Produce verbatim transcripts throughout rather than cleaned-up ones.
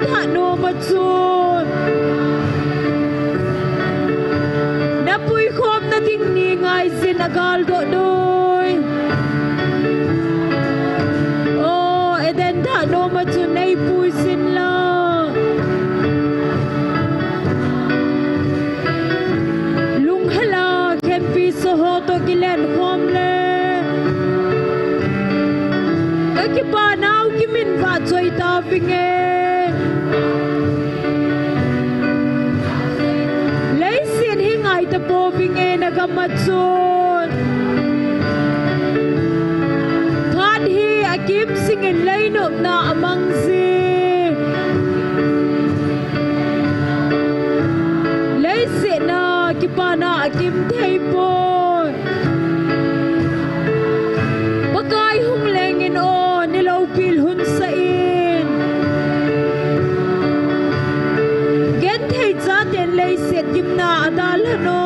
Thah nom a chun, na puikhomna ding ni ngaijin a gal doh noi. O, Eden thah nom a chun nei pui jin lang. Lunghel a khenpi sa ho toh kilen khom le, ka kipah nau kiminvah choi ta vinge. Leiset hi ngai ta pouvinge, na gam a chun phat hi a kim singin lei nopna a mang jin. Leiset na kipana a kim thei poi. Pakai hung lengin o, ni lopi lhun sah in. Genthei chaten leiset gimna a dalhan o.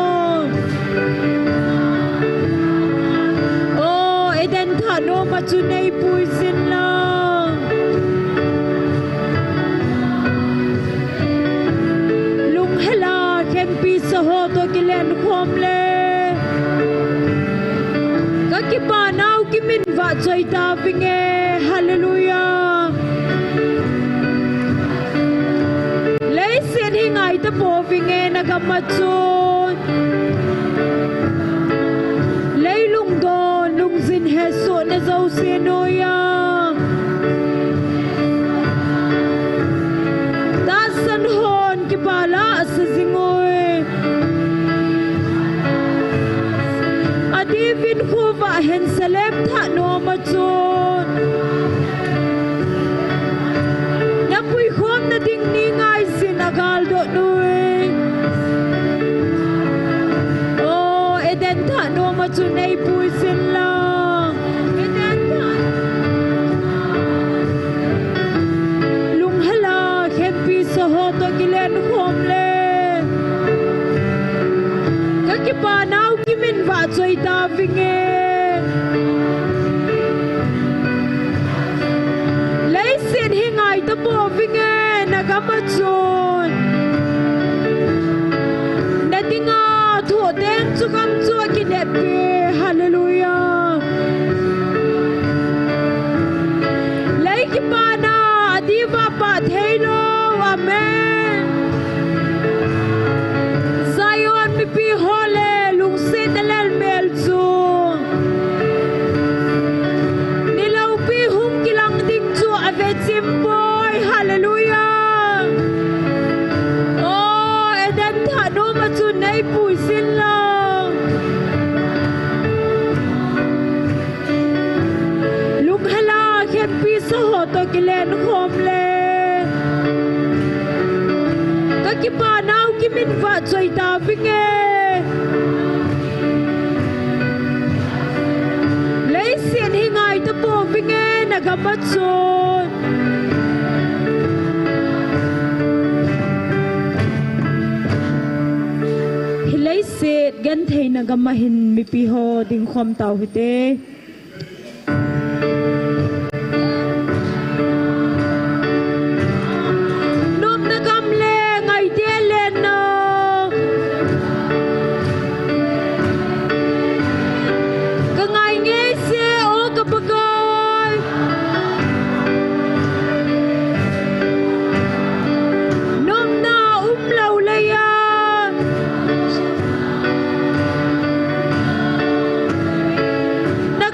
O, Eden thah nom a chun nei pui jin lang. Lunghel a khenpi sa ho toh kilen khom le, ka kipah nau kiminvah choi ta vinge. Hallelujah. Leiset hi ngai ta pouvinge, na gam a chun. Leilung don lungjin hesohna jouse noiya, tahsan hon kipah la a sa jing ui. Adeh in khovah hen salem thah nom a chun, na puikhomna ding ni ngaijin a gal doh noi. O, Eden thah nom a chun nei pui jin lang. Eden thah. Lunghel a khenpi sa ho toh kilen khom le, ka kipah nau kiminvah choi ta vinge. Leiset hi ngai ta pouvinge, na gam a chun. Na dinga thoh teng chu gam chu a kineppi. Hallelujah. Lei kipana a diva pah thei lou. Amen. Zion mipi ho le lungsetna lelmel chu, ni lopi hung kilang ding chu a vechim poi. Hallelujah. O, Eden thah nom a chun nei pui jin lang. Lunghel a khenpi sa ho toh kilen khom le, ka kipah nau kiminvah choi ta vinge. Leiset hi ngai ta pouvinge, na gam a chun. Hi leiset gentheina gam a hin mipi ho ding khom tau hite. Nopna gam le ngaite lenna, ka ngai ngei se o ka Pakai. Nopna um lou leiya, na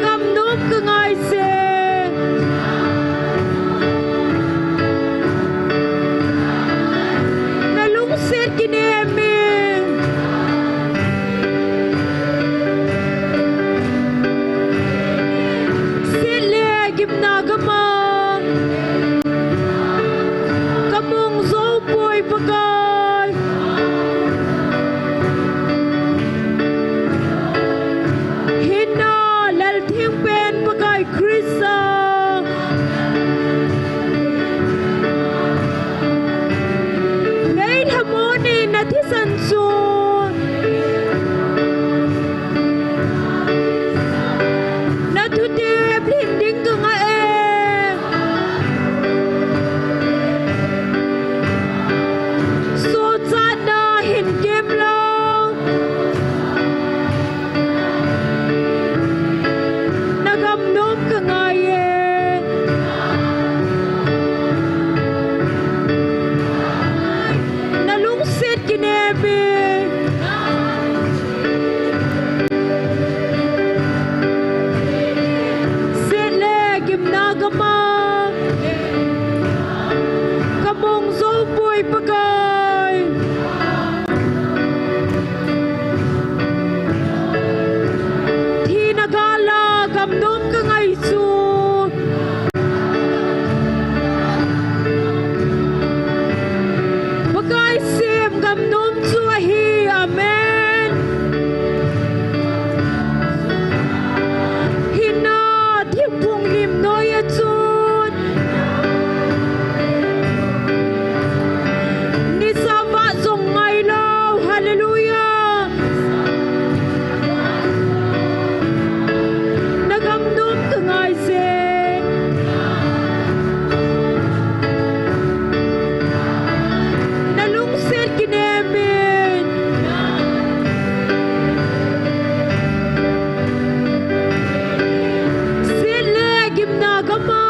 Sopoi Pakai. Thina gala gamnom ka ngai chu. Pakai sem gamnom chu ahi. Amen. Hinna thingphung lim noi a chun ni sava jong ngai lou. Hallelujah. Na gamnom ka ngai je. Na lungset kinem in. Set le gimna gam a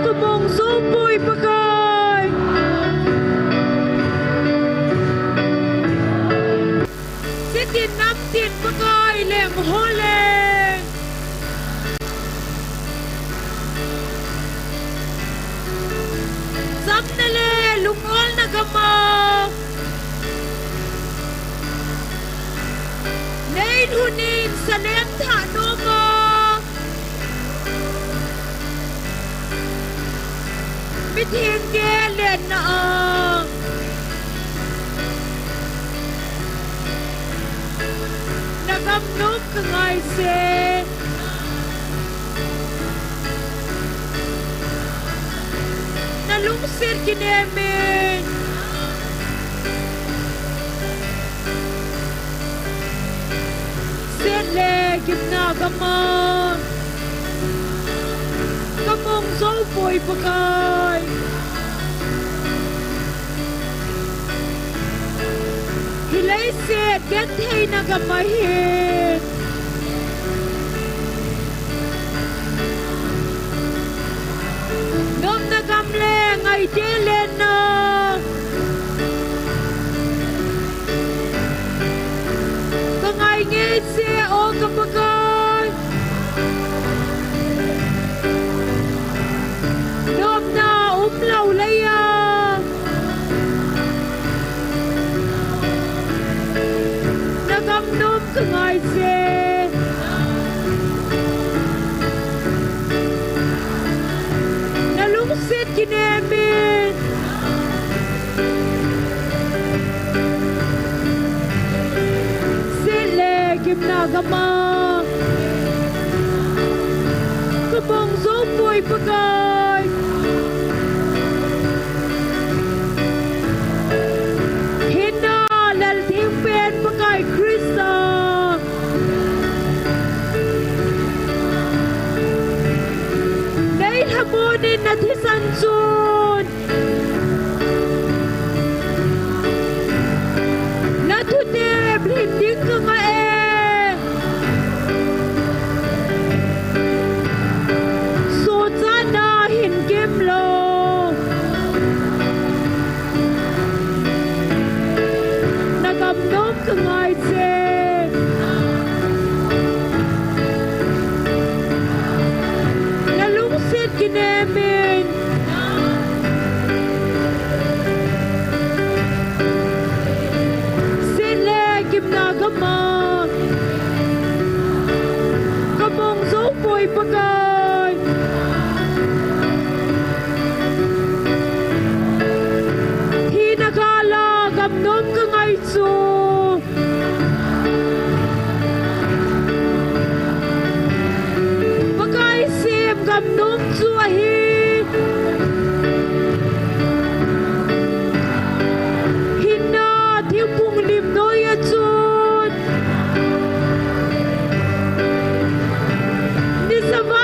ka mong jou poi Pakai. Set in nam tin Pakai leng ho leng. Chamna le lungolna gam a nei lhun in salem thah nom a, mithengte lenna a na gamnom ka ngai je. Na lungset kinem in. Set le gimna gam a ka mong jou poi Pakai. Hi leiset gentheina gam ahi. Nopna gam le ngaite lenna ka ngai nge je, o ka Pakai. Nopna um lou lei a na gamnom ka ngai je. Na lungset kinem in. Set le gimna gam a ka mong jou poi Pakai. Hinna lal theng pen Pakai Christa, nei lhamon in na thisan chun na thutep lhin ding ka ngai e. Sochatna hin kem lou. Na gamnom ka ngai je. Na lungset kinem in. Set le gimna gam a ka mong jou poi Pakai. Thina gala gamnom ka ngai chu. Pakai sem gamnom chu ahi. Hinna thingphung lim noi a chun ni sava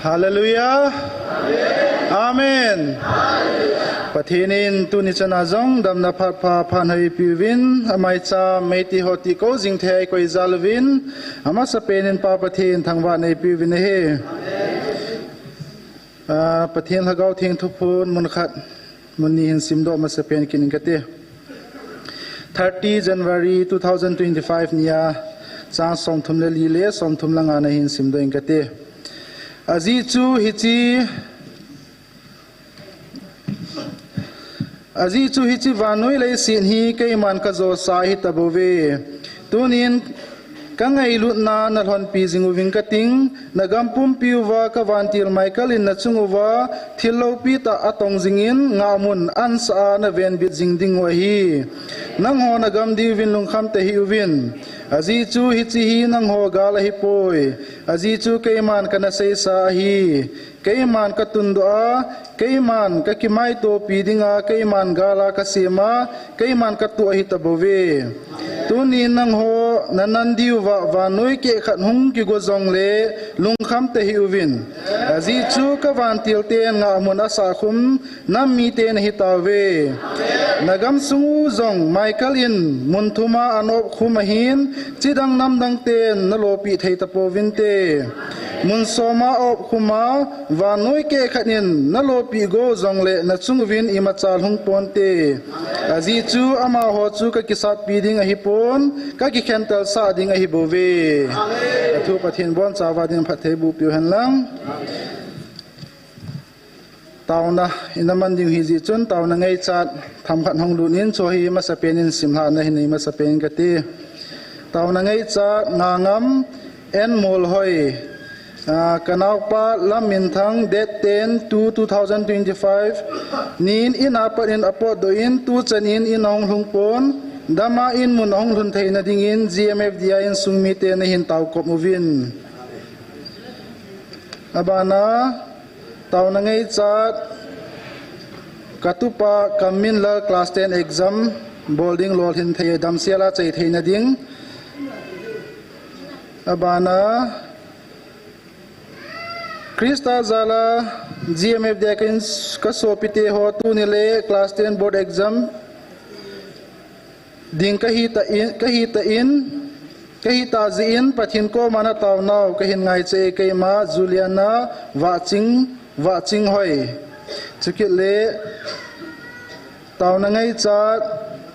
Hallelujah. Amen. Pathen in tuni chana jong damna phat pha phan hoi piuvin, amai cha meiti ho ti ko jing thei koi jal uvin, amasa pen in Pa Pathen thangvah nei piuvin ahi. Ah, Pathen Lhagao Theng thuphon mun khat mun ni hin simdoh masa pen kin kate. Thirty January two thousand twenty-five nia chang somthum le li le somthum le nga na hin simdoh in kate. Ajeh chu hiche, ajeh chu hiche vannoi leiset hi keiman ka josa ahi tabouve. Tunin ka ngailutna na lhonpi jing uving kating, na gam pumpi uva ka vantil Michael in na chung uva thil loupi tah a tong jingin ngahmun ansa a na venbit jing ding u ahi. Nangho na gam diuvin lungkham tahih uvin. Ajeh chu hiche hi nangho gal ahipoi. Ajeh chu keiman ka na seisa ahi. Keiman ka tundoh a, keiman ka kimaitopi dinga, keiman gal a ka sem a, keiman ka tuh ahi tabouve. Tunin nangho na nan diuva vannoi keh khat hung kigo jongle lungkham tahih uvin. Ajeh chu ka vantil ten ngahmun asah khum nam mite na hi tauve. Na gam sung u jong Michael in mun thum a ana op khum ahin, chidang namdang ten na lopi thei tapouvinte. Mun som a op khum a, vannoi keh khat in na lopi go jongle na chung uvin imacha lhung ponte. Ajeh chu amaho chu ka kisatpi ding ahipon, ka kikhentelsah ding ahibouve. Athu Pathen bonchauva ding phattheiboh piu hen lang. Taona ina man ding hijeh chun taona ngaichat themkhat hung lut in, chu hi masa pen in simlhahna hin nei masa pen kate. Taona ngaichat Ngangam N. Molhoi, ah, ka naopa Lamminthang, date ten two two thousand twenty-five nin in a pat in apotdoh in, tuchan in in ahung lhung pon, dam a in mun ahung lhun theina dingin G M F D I insung mite na hin taokop uvin. Abana, taona ngaichat ka tupa Kamminlal class ten exam bol ding lolhin thei, damsel a chai theina ding. Abana, Christa jal a G M F D I ka sopite ho tuni le class ten board exam ding ka hita in, ka hita in, ka hita jeh in Pathen koma na taonau ka hin ngaiche e, keima Juliana Vahching, Vahchinghoi. Chukit le taona ngaichat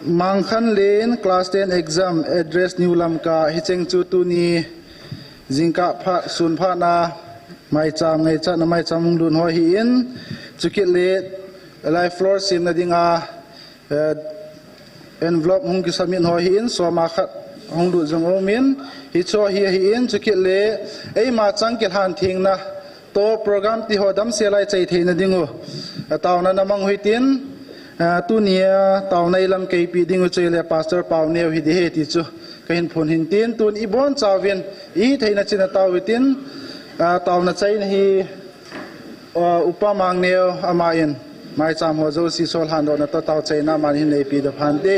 Mangkhanlen class ten exam, address New Lamka, hicheng chu tuni jingkah phat, sun phat na maicham ngaichatna maicham hung lut ho hi in, chukit le live floor simna dinga, eh, envelope hung kisubmit ho hi in, soma khat hung lut jong um in, hicho hi hi in, chukit le eima chang kilhan thengna to program ti ho damsel a i chai theina ding u, a, taona na mang u hitin, a, tunia taona i lamkaipi ding u chu ahile Pastor Pauneo hi ding ahi ti chu ka hin phon hin tin, tun i bonchauvin i theina chin a tao u hitin, a, taona chaina hi, a, Upa Mangneo ama in maicham ho jouse solhandohna toh tao chaina aman hin neipi doh phante.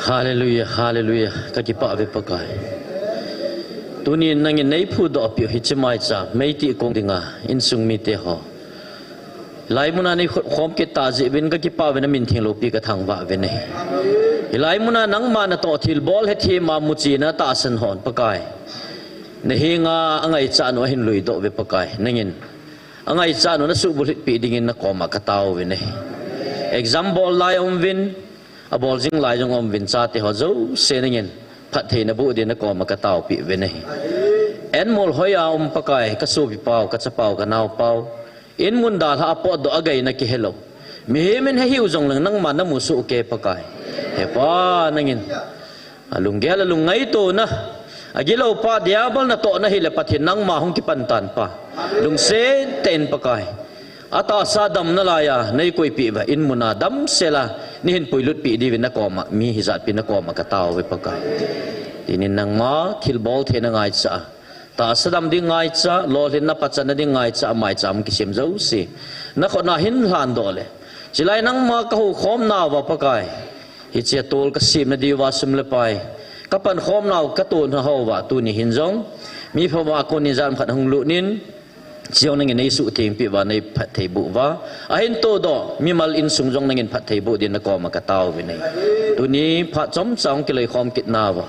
Hallelujah, hallelujah. Ka kipah ve Pakai. Tuni nangin nei phudoh piu hiche maicham, meiti kong dinga, insung mite ho. Hilai muna nei khut khom kit tah jeh uvin ka kipah ve, na min theng loupi ka thangvah ve nei. Hilai muna nangma natoh thilbol hethem a muchi na tahsan hon Pakai. Na henga angaichat u ahin luidoh ve Pakai. Nangin angaichat u na subulhit pi dingin na koma ka tao ve nei. Exam bol lai um vin, abol jing lai jong um vin chate ho jouse nangin phatthei na boh din na koma ka taopi ve nei. Enmol hoiya um Pakai, ka sopi pau, ka chapau, ka naopau. In mun dalha a potdoh a gaina kihelou. Mihem in hehiu jongleng nangma na musoh kei Pakai. He Pa nangin. Alunggel alungngaitona. Agilou pa diabol natohna hile Pathen nangma hung kipan tan pa. Lungset tah in Pakai. Atahsa damna laiya, nei koipeh uva, in muna damsela, nei hin puilut peh diuvin na koma, mi hijat pi na koma ka tao ve Pakai. Tinin nangma, thilbol theina ngaicha, tahsa dam ding ngaicha, lolhinna pachatna ding ngaicha, maicham kisem jouse. Na khutna hin lhandoh le. Chulai nangma ka houkhom nauva Pakai. Hiche tol ka semna diuva sum le pai. Ka pankhom nau ka tolna houva tuni hin jong. Mi pha uva kon in jan khat hung lut in. Chujong nangin nei suhtheng peh uva, nei phatthei boh uva. Ahin todoh, mimal insung jong nangin phatthei boh din na koma ka tao ve nei. Tuni phat chomcha hung kiloikhom kit nauva.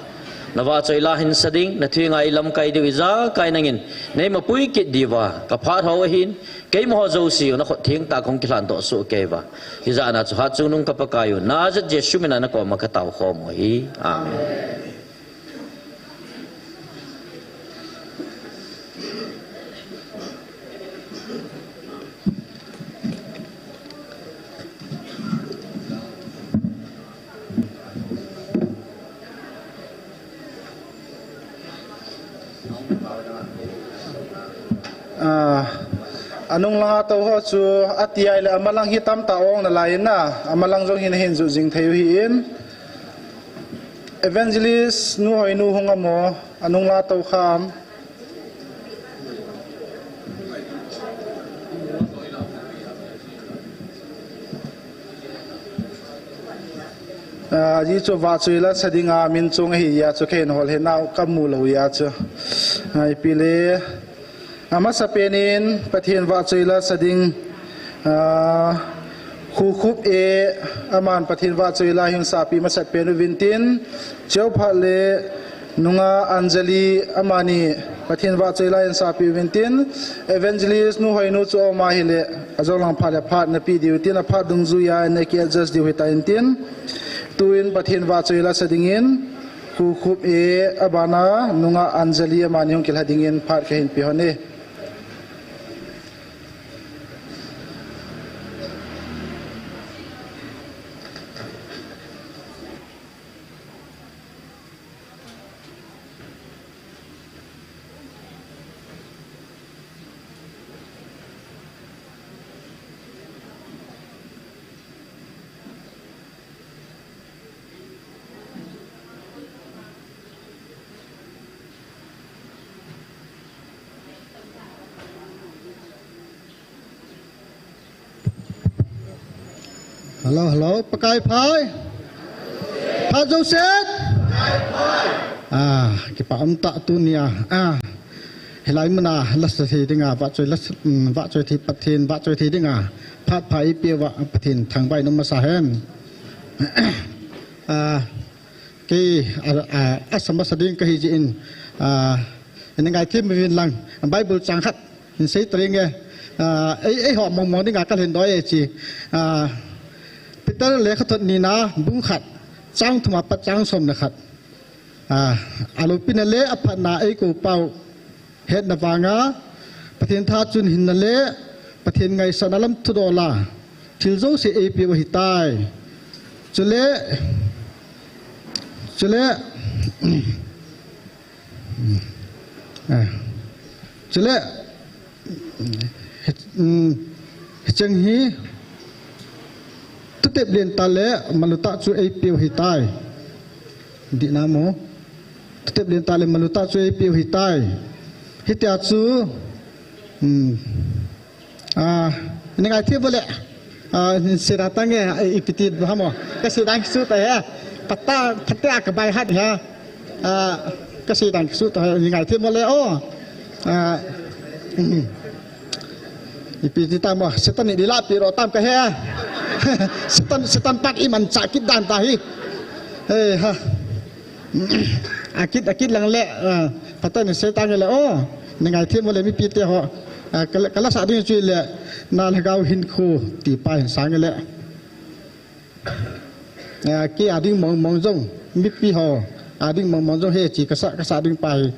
Na vahchoi la hin sa ding, na thu ngai lamkai diu ijakai nangin. Nei mapui kit diuva, ka phat hou ahin. Keima ho jouse, na khut theng tah kong kilhandoh soh kei uva. Hijat na chu hatchungnung ka Pakai u. Nazareth Jesu mina na koma ka taokhom u ahi. Amen. Ah, anung langa tou ho chu ati ahile amalang hi tamtah ong nalai in na, amalang jong hin ahin ju jing thei u ahin. Evangelist nu Hoinu hung amo, anung langa tou kham. Ah, ajeh chu vahchoi la sa dinga min chung ahi jeh a chu keihin hol henau ka mu lou jeh a chu. Ah, ipi le. Amasapen in Pathen vahchoi la sa ding, ah, Khukhup e, aman Pathen vahchoi la hin sapi masat pen uvin tin, cheu phat le Nunga Anjali amani Pathen vahchoi la hin sapi uvin tin, Evangelist nu Hoinu chu oma hile, ajong lang phat le phat na pe diu tin, aphat dungjuiya nei ki adjust diu hitan tin, tuin Pathen vahchoi la sa dingin, Khukhup e, abana Nunga Anjali amani hung kilha dingin phat kahin pe hon e. Hello, hello, Pakai phat. Phat jouse. Ah, kipah um tah tunia. Ah, hilai muna lasa thei dinga, vahchoi lasa, um, vahchoi thei Pathen, vahchoi thei dinga. Phat pha eipeuva Pathen thangvah in um masa hen. Ah, Kei, a, a, asa masa ding kahi jeh in, a, ina ngaithem uvin lang, Bible chang khat, hin sei ta ding e, a, ei, eiho mong mong dinga kalhin doi e chi, a, Peter lekhathot nina, bung khat, chang thum apat chang som le khat, a, alopina le aphatna eikou pau, Hetna vanga, Pathen tha chun hinna le, Pathen ngaisahna lam thudol a, thil jouse eipeh u ahitai. Chule, chule, eh, chule, um, hicheng hi, thutep lentah le, malu tah chu eipeh u ahitai. Dihna mo. Thutep lentah le malu tah chu eipeh u ahitai. Hitia chu, um, a, ina ngaithem uvin le, a, sera tange, a, ipi ti ham o. Ka sera chu ta he. Pata, pata ka bai hat ha. Ah, ka sei dan ka su ta ni ngai the mo le o. Ah, mm. Ipi ti ta mo, Satan ni dila pi ro tam ka he. Satan, Satan pat i man cha kit dan ta hi. Hey, ha. Akit, akit lang le, ah, pata ni Satan le o. Ni ngai the mo le mipi te ho. Ah, kala, kala sa ding chu le, na lhagao hin khu ti pa hin sang le. Eh, kei a ding mong mong jong, mipi ho a ding mong mong jong he chi kasa, kasa ding pa hi.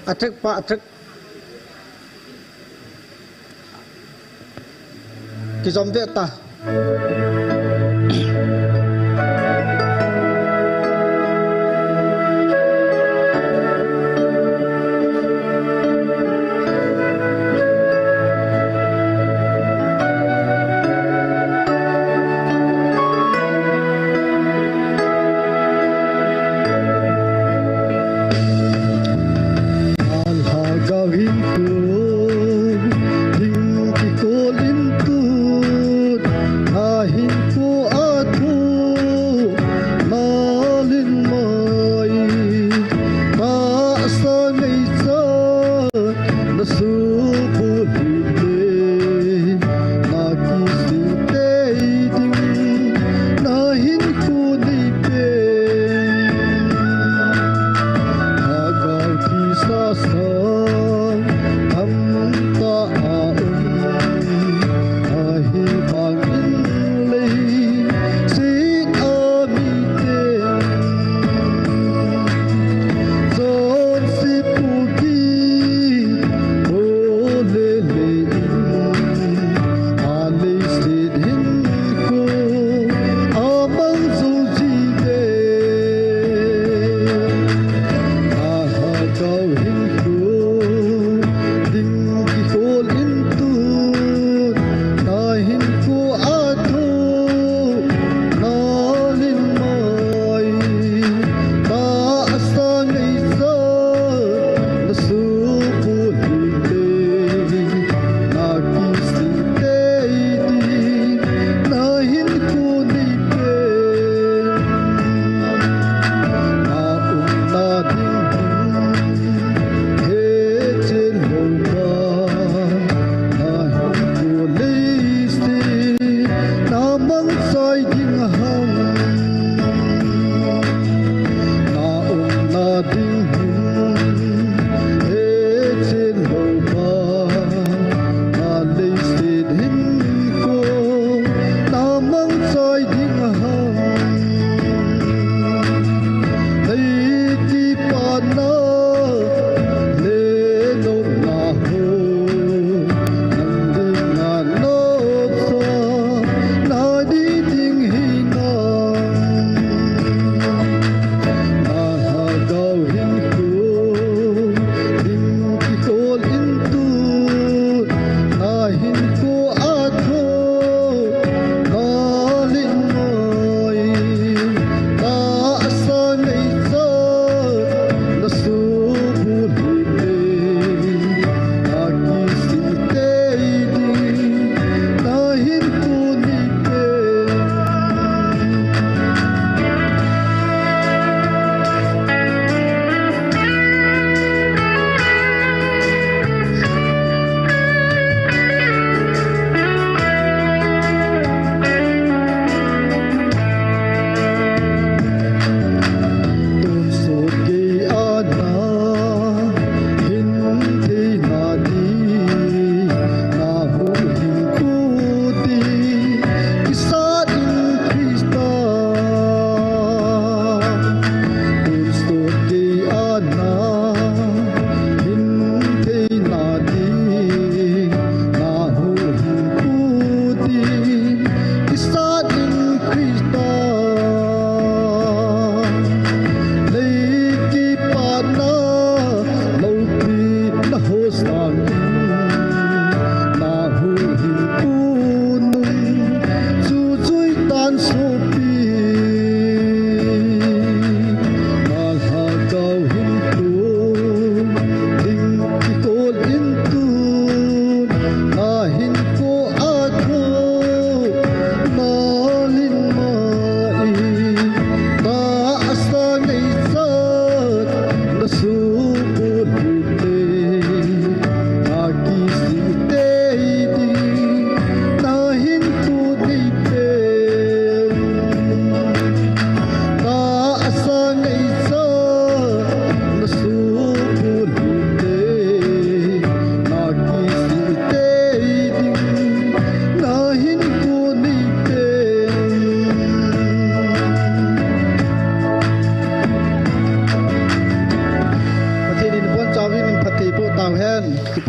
Attack pa, attack. Kijom ve ta. Alhagao hin tu, ding kikol in tu, ahin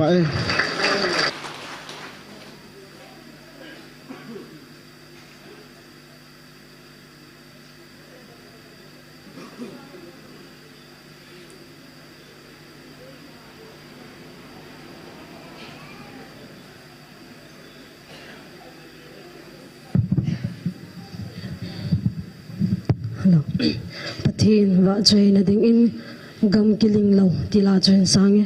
Ai. Hello. Pathen vahchoina dingin Gam Kiling Lou ti la chu hin sang e.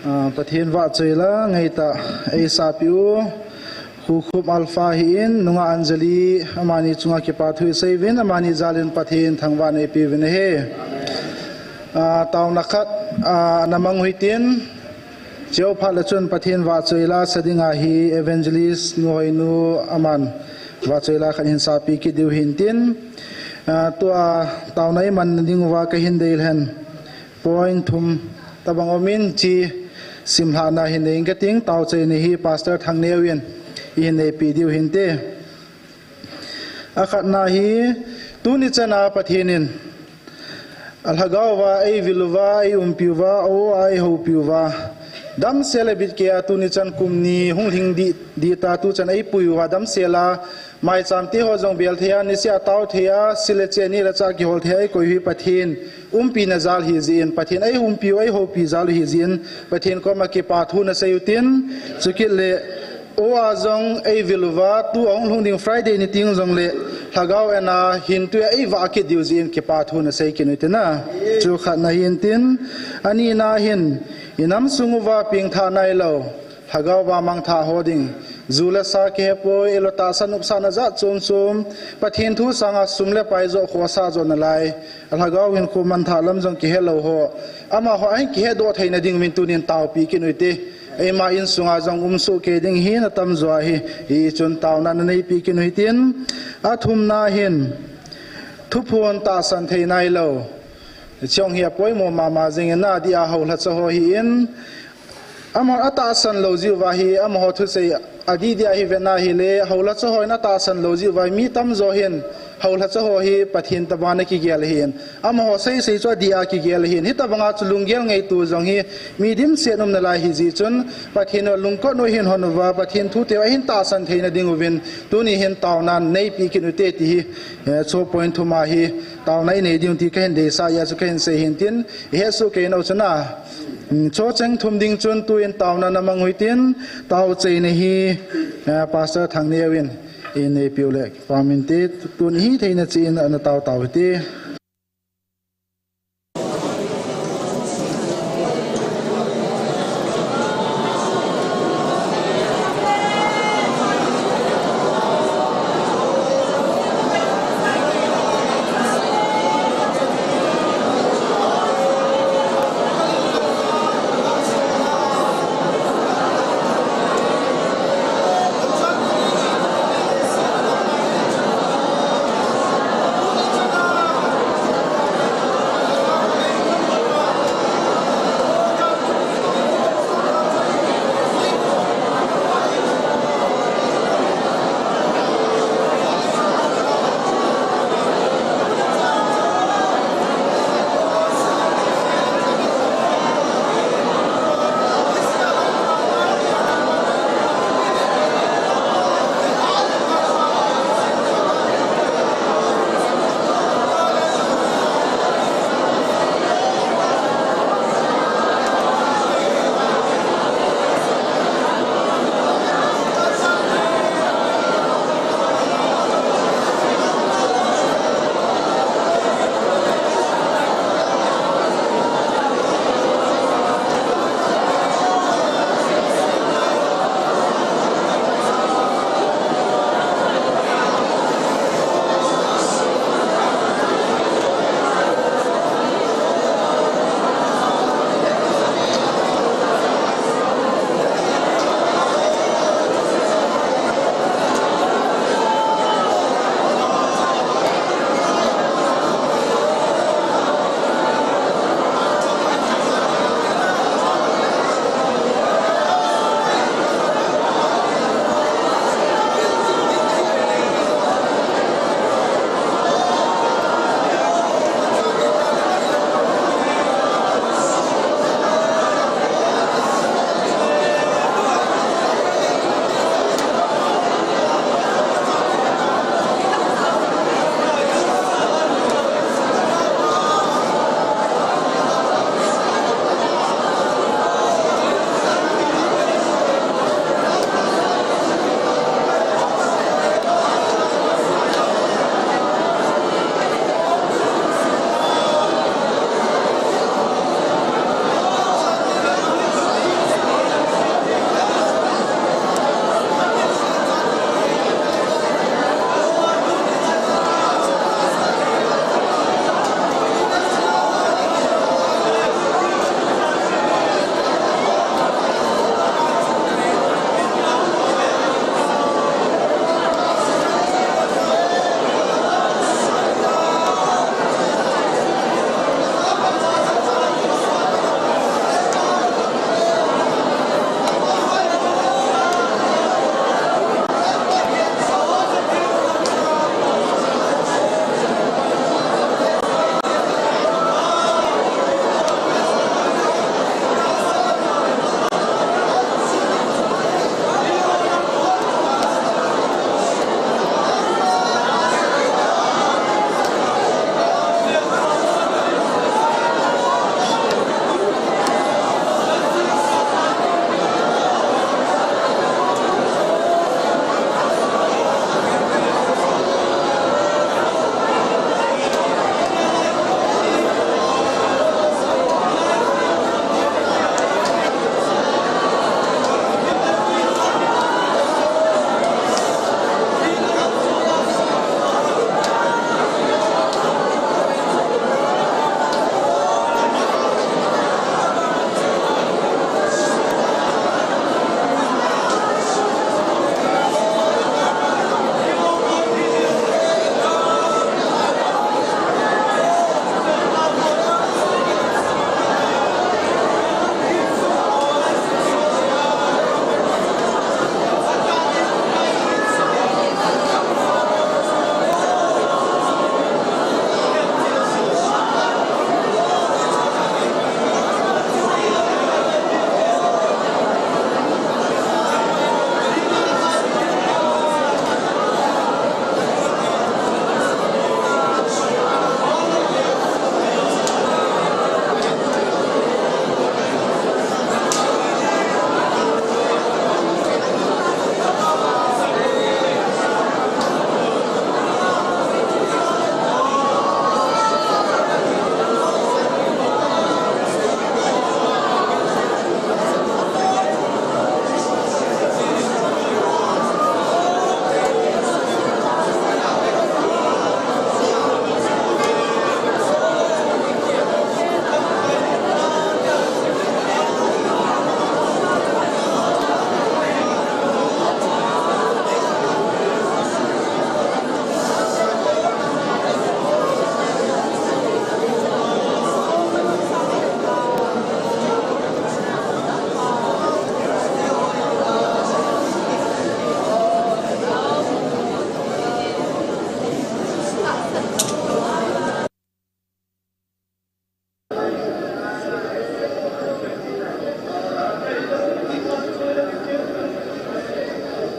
Ah, Pathen vahchoi la ngeitah eisahpeh u Khukhum Alpha hi in, nungah Anjali, amani chunga kipathu isei uvin, amani jal in Pathen thangvahna eipeh uvin ahi. Ah, taona khat, ah, ana mang u hitin, chujou phat le chun Pathen vahchoi la sa dinga hi Evangelist Nu Hoinu aman vahchoi la khat hin sahpeh kit diu hintin, ah, tua taona iman dinguva kahin deilhen point thum tabang umin, hiche simlhahna hin nei inge kating, taochaina hi Pastor Thangneo in eihin neipeh diu hinte. Akhatna hi, tuni chana Pathen in alhagao va eivil uva, eiumpi uva, a-o a eihoupi uva, damsel le bitkei a tuni chan kum ni hung lhing dih, dih ta tuchan eipui uva damsel a, maicham te ho jong bel thei a, niseh a tao thei a, sil le chen neh le chah kihol thei a eikoi u hi Pathen umpina jal ahijeh in, Pathen eiumpi u, eihoupi jal ahijeh in, Pathen koma kipathu nasei utin, chukit le a-o a jong eivil uva, tua hung lhung ding Friday ni teng jongle lhagao en a hin tui a eivah kit diu jeh in kipathu nasei kit u hitin a. Chu khatna hintin, anina hin, inam sung uva pengthah nailou, lhagao va mangthah ho ding, ju le sa kihepoi, ahilou tahsan nopsahna jat chom chom, Pathen thu sanga sum le pai joh, khosa joh nalai, alhagao hinkho manthah lam jong kihelou ho, amaho ahin kihedoh theina ding uvin tunin taopeh kit u hite. Eima insunga jong umsoh kei ding hi natamjo ahi, hichun taona naneipeh kit u hitin, athumna hin, thuphon tahsan thei nailou, hiche hi apoimo mama jingin, adeh a houlhacha ho hi in, amaho atahsan lou jeh uva hi, amaho thusei adih dih a hi vetna hile, houlhacha ho in atahsan lou jeh uva hi, mi tamjo hin houlhacha ho hi Pathen tobanga kigel ahin, amaho seisei chu adih a kigel ahin, hitobanga chu lunggel ngaito jong hi mi dimset um nalai ahijeh chun, Pathen u lungkot u ahin hon uva, Pathen thuteu ahin tahsan theina ding uvin, tuni hin taona neipeh kit u hite ti hi, eh, chu point thum a hi taona inei ding ti kahin deisah a chu kahin sei hintin, ihetsoh kei nau chun a, mm, chu cheng thum ding chun tuin taona namang u hitin, taochaina hi, eh, Pastor Thangneo in eihin neipeh u le kipah inte, tun ihitheina cheh in ana tao tao hite.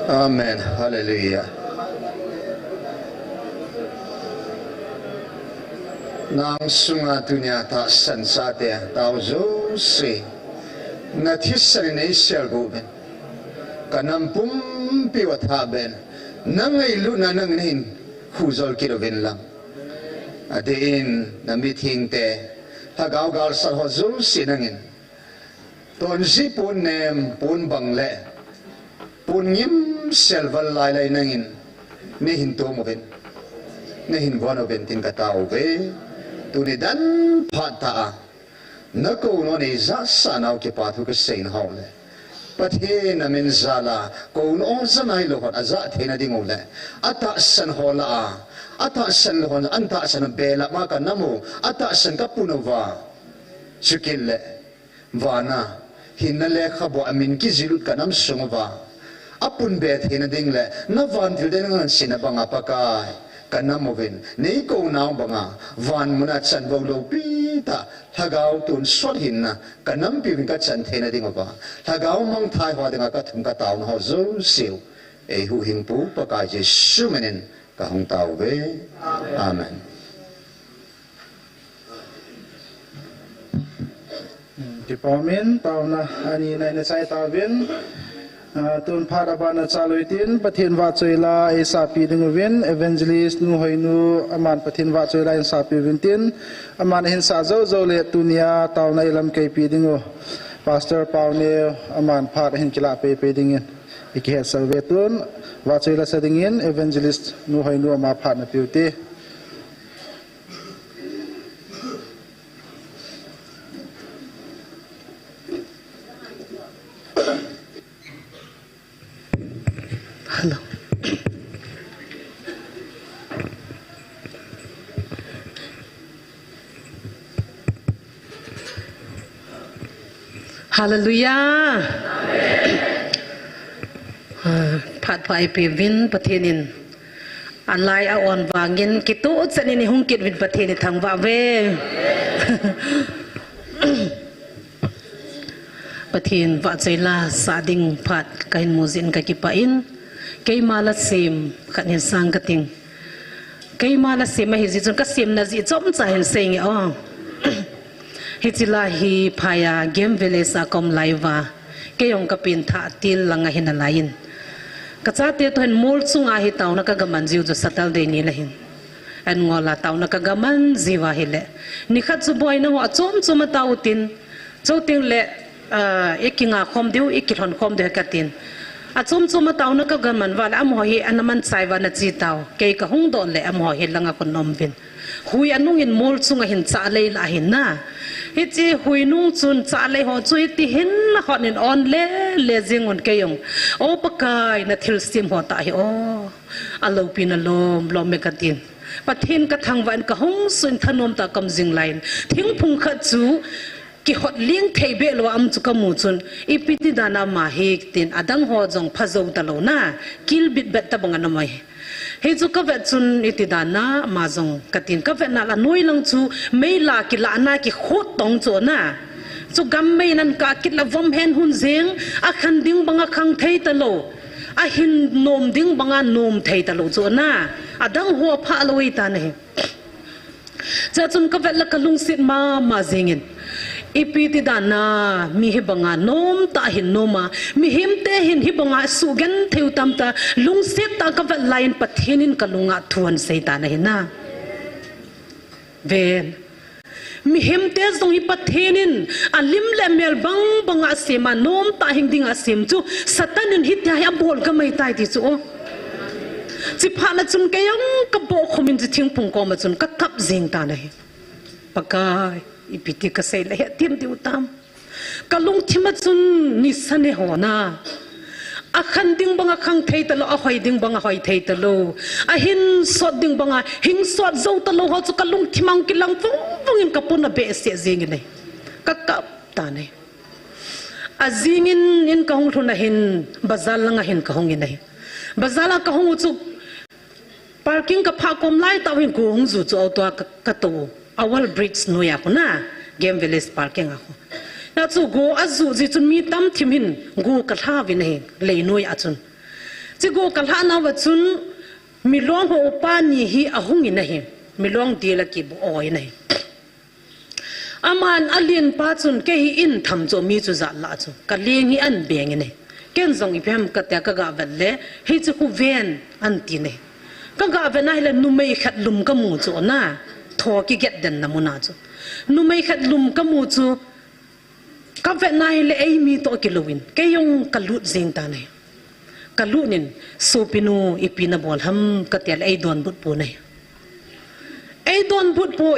Amen. Hallelujah. Nang sunga tunia tahsan sate tao jouse, na thisan in eisel uvin, ka nam pumpi uva thah ben, na ngailutna nangin hin khujol kit uvin lang. Adeh in na mithengte, lhagao galsat ho jouse nangin, tonji pon nem, pon bang le pon ngim selval lailai nangin neihin tom uvin, neihin von uvin tin ka tao uve. Tuni dan phat tah a na kou nom nei jahsah nau kipathu ka seiyin hou le, Pathen na min jal a kou nom ja nailou hon ajah theina diu le, atahsan ho lah a, atahsan lou hon, atahsan belap ma ka nam u, atahsan ka pun uva, chukit le vana hinna lekhabu a min kijihlut ka nam sung uva, apun be theina ding le na vantil ding ngan sina banga Pakai, ka nam uvin nei kou nau banga van muna chanvou loupi tah, lhagao tonsot hinna ka nampi uvin ka chan theina ding uva, lhagao mangthai ho dinga ka thum ka taona ho jouse u, ei huhhingpu Pakai Jesu min in ka hung tao uve. Amen. Kipa umin, taona ani na ina chai tauvin. Ah, tun phat abana chalui tin, Pathen vahchoi la eisapi ding uvin, Evangelist Nu Hoinu, aman Pathen vahchoi la eisapi uvin tin, aman ahin sah jou jou le tunia taona eilamkeipi ding u Pastor Pauneo, aman phat ahin kilah pei pei dingin, ikihetsah uve. Tun vahchoi la sa dingin Evangelist Nu Hoinu ama phat napeu te. Hello. Hallelujah. Ah, phat pha eipeh uvin Pathen in alai a-on vangin kitoh chan in eihung kit uvin Pathen ithangvah uve. Pathen vahchoi la sa ding phat kahin mu jeh in kakipah in, keima la sem khat hin sang kating. Keima la sem ahi jeh chun ka semna jeh chomcha hin seinge o. Hiche la hi phai a Game Village a ka um lai uva, kei jong ka pen thah til langa hin alai in, ka chate toh hin mol chunga hi taona ka gaman jiu chu Saturday ni le hin. An ngol a taona ka gaman jiu ahile, nikhat chu boina ho achom chom atao utin, chuteng le, ah, ikinga khom diu, ikilhon khom diu katin. Achom chom ataona ka gaman uva le, amaho hi ana man chai uva ana che tao. Kei ka hung doh le, amaho hi langa kon um uvin. Hui anung in mol chunga hin cha lei la ahin na. Hiche hui nung chun cha lei ho chu hiti hin la hon in on le le jing un kei jong, O Pakai, na thilsem ho tah hi o, aloupina lom lom e katin. Pathen ka thangvah in ka hung suh in thanom tah ka um jing lai in, thingphung khat chu kihot ling thei beh lou a um chu ka mu chun, ipi ti dan a ama hi tin, adang ho jong pha jou talou na, kilbit bet tabang ana um ahi. Hichu ka vet chun iti dan a ama jong katin, ka vet na la noi lang chu mei la kilah na kikhut tong chu na. Chu gam mei nan kah kit la vom hen hun jeng, akhan ding banga khang thei talou, ahin nom ding banga nom thei talou chu na. Adang ho apha lou ahi tan ahi. Chuchun ka vet la ka lungset mama jing in, ipi ti dan a mi hi banga nom tah hin nom a, mihem te hin hi banga suhgen thei u tam ta, lungset tah ka vet lai in Pathen in ka lunga thu ahin sei tan ahi na. Ven. Mihem te jong hi Pathen in alim le amel bang banga asem a, nom tah hing dinga asem chu Satan in hitia hi abol ka mai tai ti chu o. Chi phat na chun kei jong ka bohkhum in chi thingphung koma chun ka kap jing tan ahi. Pakai, ipi ti ka sei le hethem diu tam. Ka lungthim a chun nisa ne ho na. Akhan ding banga khang thei talou, ahoi ding banga hoi thei talou, ahin sot ding banga hing sot jou talou ho chu ka lungthim a hung kilang vung vung in ka pon abehseh jing in ahi. Ka kap tan ahi. Ajing in, in ka hung lhun a hin, bazar langa hin ka hung in ahi. Bazar a ka hung u chu, parking ka phah kom lai tah u hin go hung ju chu auto a ka, ka tou u. Our bridge noi a khu na, Game Village parking a khu. Hia chu go aju jeh chun mi tamthim hin go ka lha uvin ahi, lei noi a chun. Chigo kalhah nauva chun, milong ho upa ni hi ahung in ahi. Milong dil a kibu o in ahi. Aman alen pa chun kei hi in tham chu mi chu jat lah chu. Kaleng hi an beng in ahi. Ken jong ipi ham katia kaga vet le, hichu khu ven an ti in ahi. Kaga vet na hile numei khat lum kamu chu na. Tho kiget den na muna chu. Numei khat lum kamu chu. Kavet na hile eimi toh kilouvin. Kei jong kalut jing tan ahi. Kalut in, sopinu ipi nabol ham katia le eidonbut pon ahi. Eidonbut pon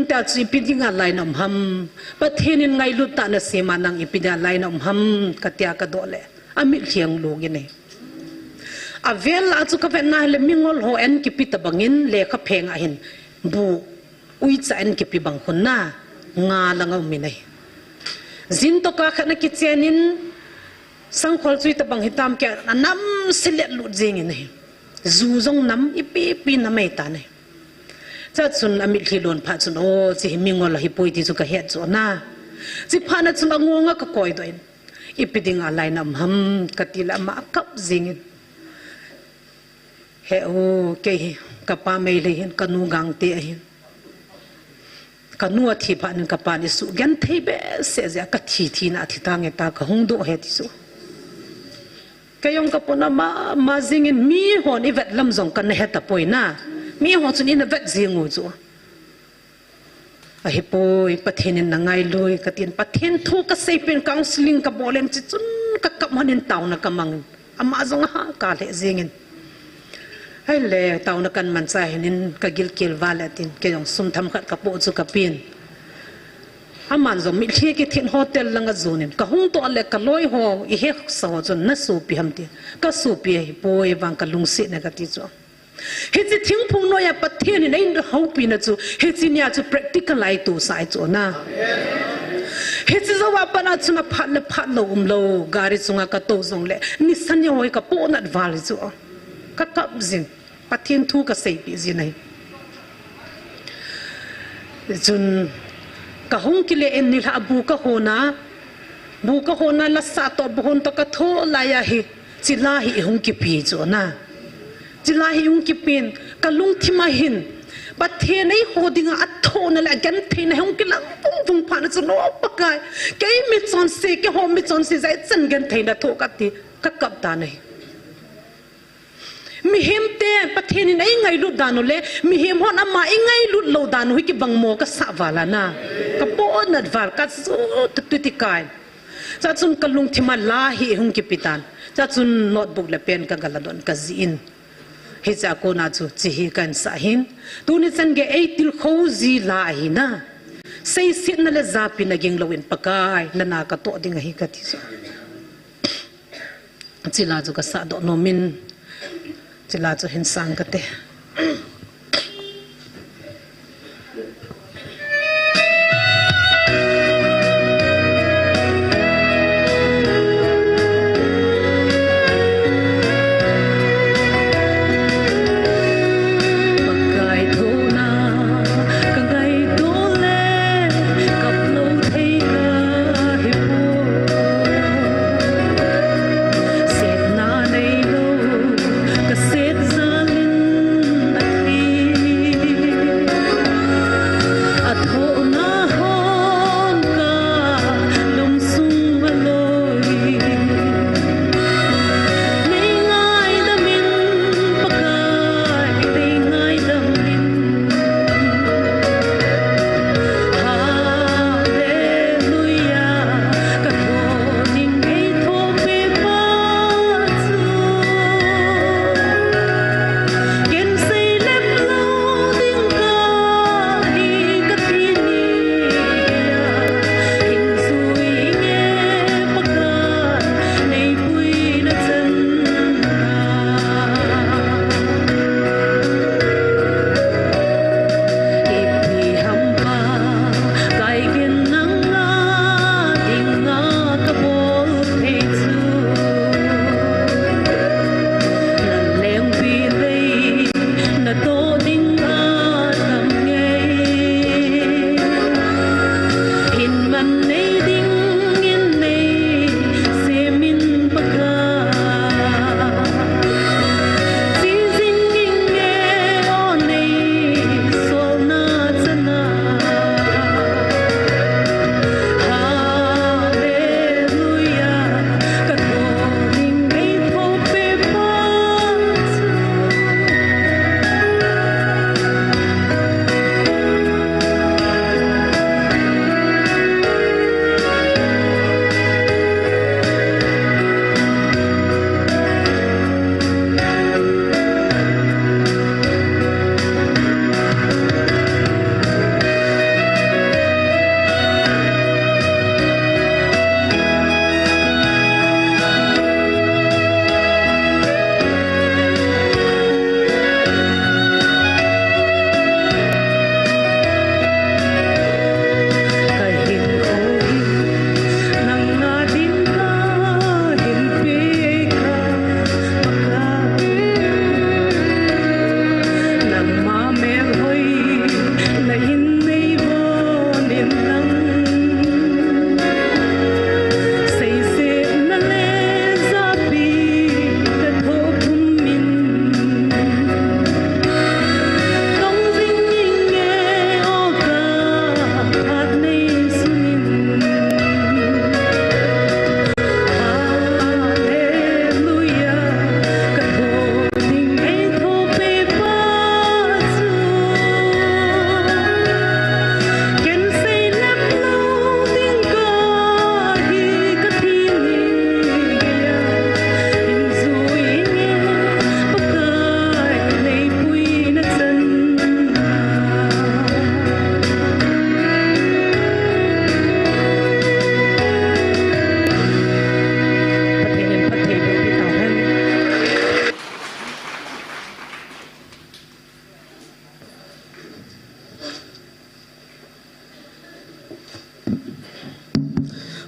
tia chu ipi dinga lainat um ham. Pathen in ngailut tah nasem a nang ipi dinga lainat um ham katia kadoh le. Amitlhi alung in ahi. Avel a chu kavet na hile mingol ho an kipe tabang in lekha pheng a hin. Bu uicha an kipe bang khun na nga lang a um in ahi. Jin toh ka khat na kichen in sangkhol chu itabang hitam kia anam selet lut jing in ahi. Ju jong nam ipi ipi nam ahi tan ahi. Chachun amitlhi lon phat chun o, chi hi mingol ahi poi ti chu kahet chu na. Chi phat na chun angonga kakoi doh in. Ipi dinga lainat um ham kati le ama akap jing in. He u, kei hi, kapa Meitei hin, kanu Gangte ahin. Kanu athi phat in kapan isugenthei behseh jeh a kathi thina athi tange ta kahung doh e ti chu. Kei jong kapona mama jing in mihon ivet lam jong kana he tapoi na. Miho chun ina vet jing u chu. Ahipoi, Pathen in nangailui, katin Pathen thu kasei pen counseling kabol in chichun kakap hon in taona kamang in. Ama jong aha kalheh jing in. Ahile, taona kaman cha hin in kagilkel val e tin, kei jong sum themkhat kapoh chu kapen. Aman jong mitlhi kithin hotel lang a jon in. Kahung toh le kaloi ho, ihesa ho chun nasopi ham ti. Kasopi ahipoi vang kalungset e kati chu. Hiche thingphung noiya Pathen in eina houpina chu, hiche nia chu practical a itousah ahi chu na. Hiche jouva pat a chun aphat le phat lou umlou, gari chunga katou jongle, nisa ni hoi kapohnat val chu. Kakap jin, Pathen thu kaseipeh jin ahi. Chun, kahung kile in nilhah bu kahon a, bu kahon a lasa toh buhon toh katho laiya hi, chila hi ihung kipe chu na. Chila hi ihung kipen, kalungthim a hin, Pathen eiho dinga athouna le agentheina hung kilang vungvung phat na chu no Pakai. Kei michonse, keiho michonse jeh a ichan gentheina thoh kati, kakap tan ahi. Mihem te, Pathen in eingailut dan u le, mihem hon ama eingailut lou dan u hi kibang mo kasah val a na. Kapohnat val kaju tutu ti kai. Chachun kalungthim a la hi hung kipe tan. Chachun notebook le pen kagala don kajih in. Hiche a kona chu chi hi kahin sah hin. Tuni chan gei eitilkhou ji la ahi na. Seisetna le japina ging lou in Pakai, nana katoh ding ahi kati chu. Chila chu kasah doh nom in, chila chu hin sang kate.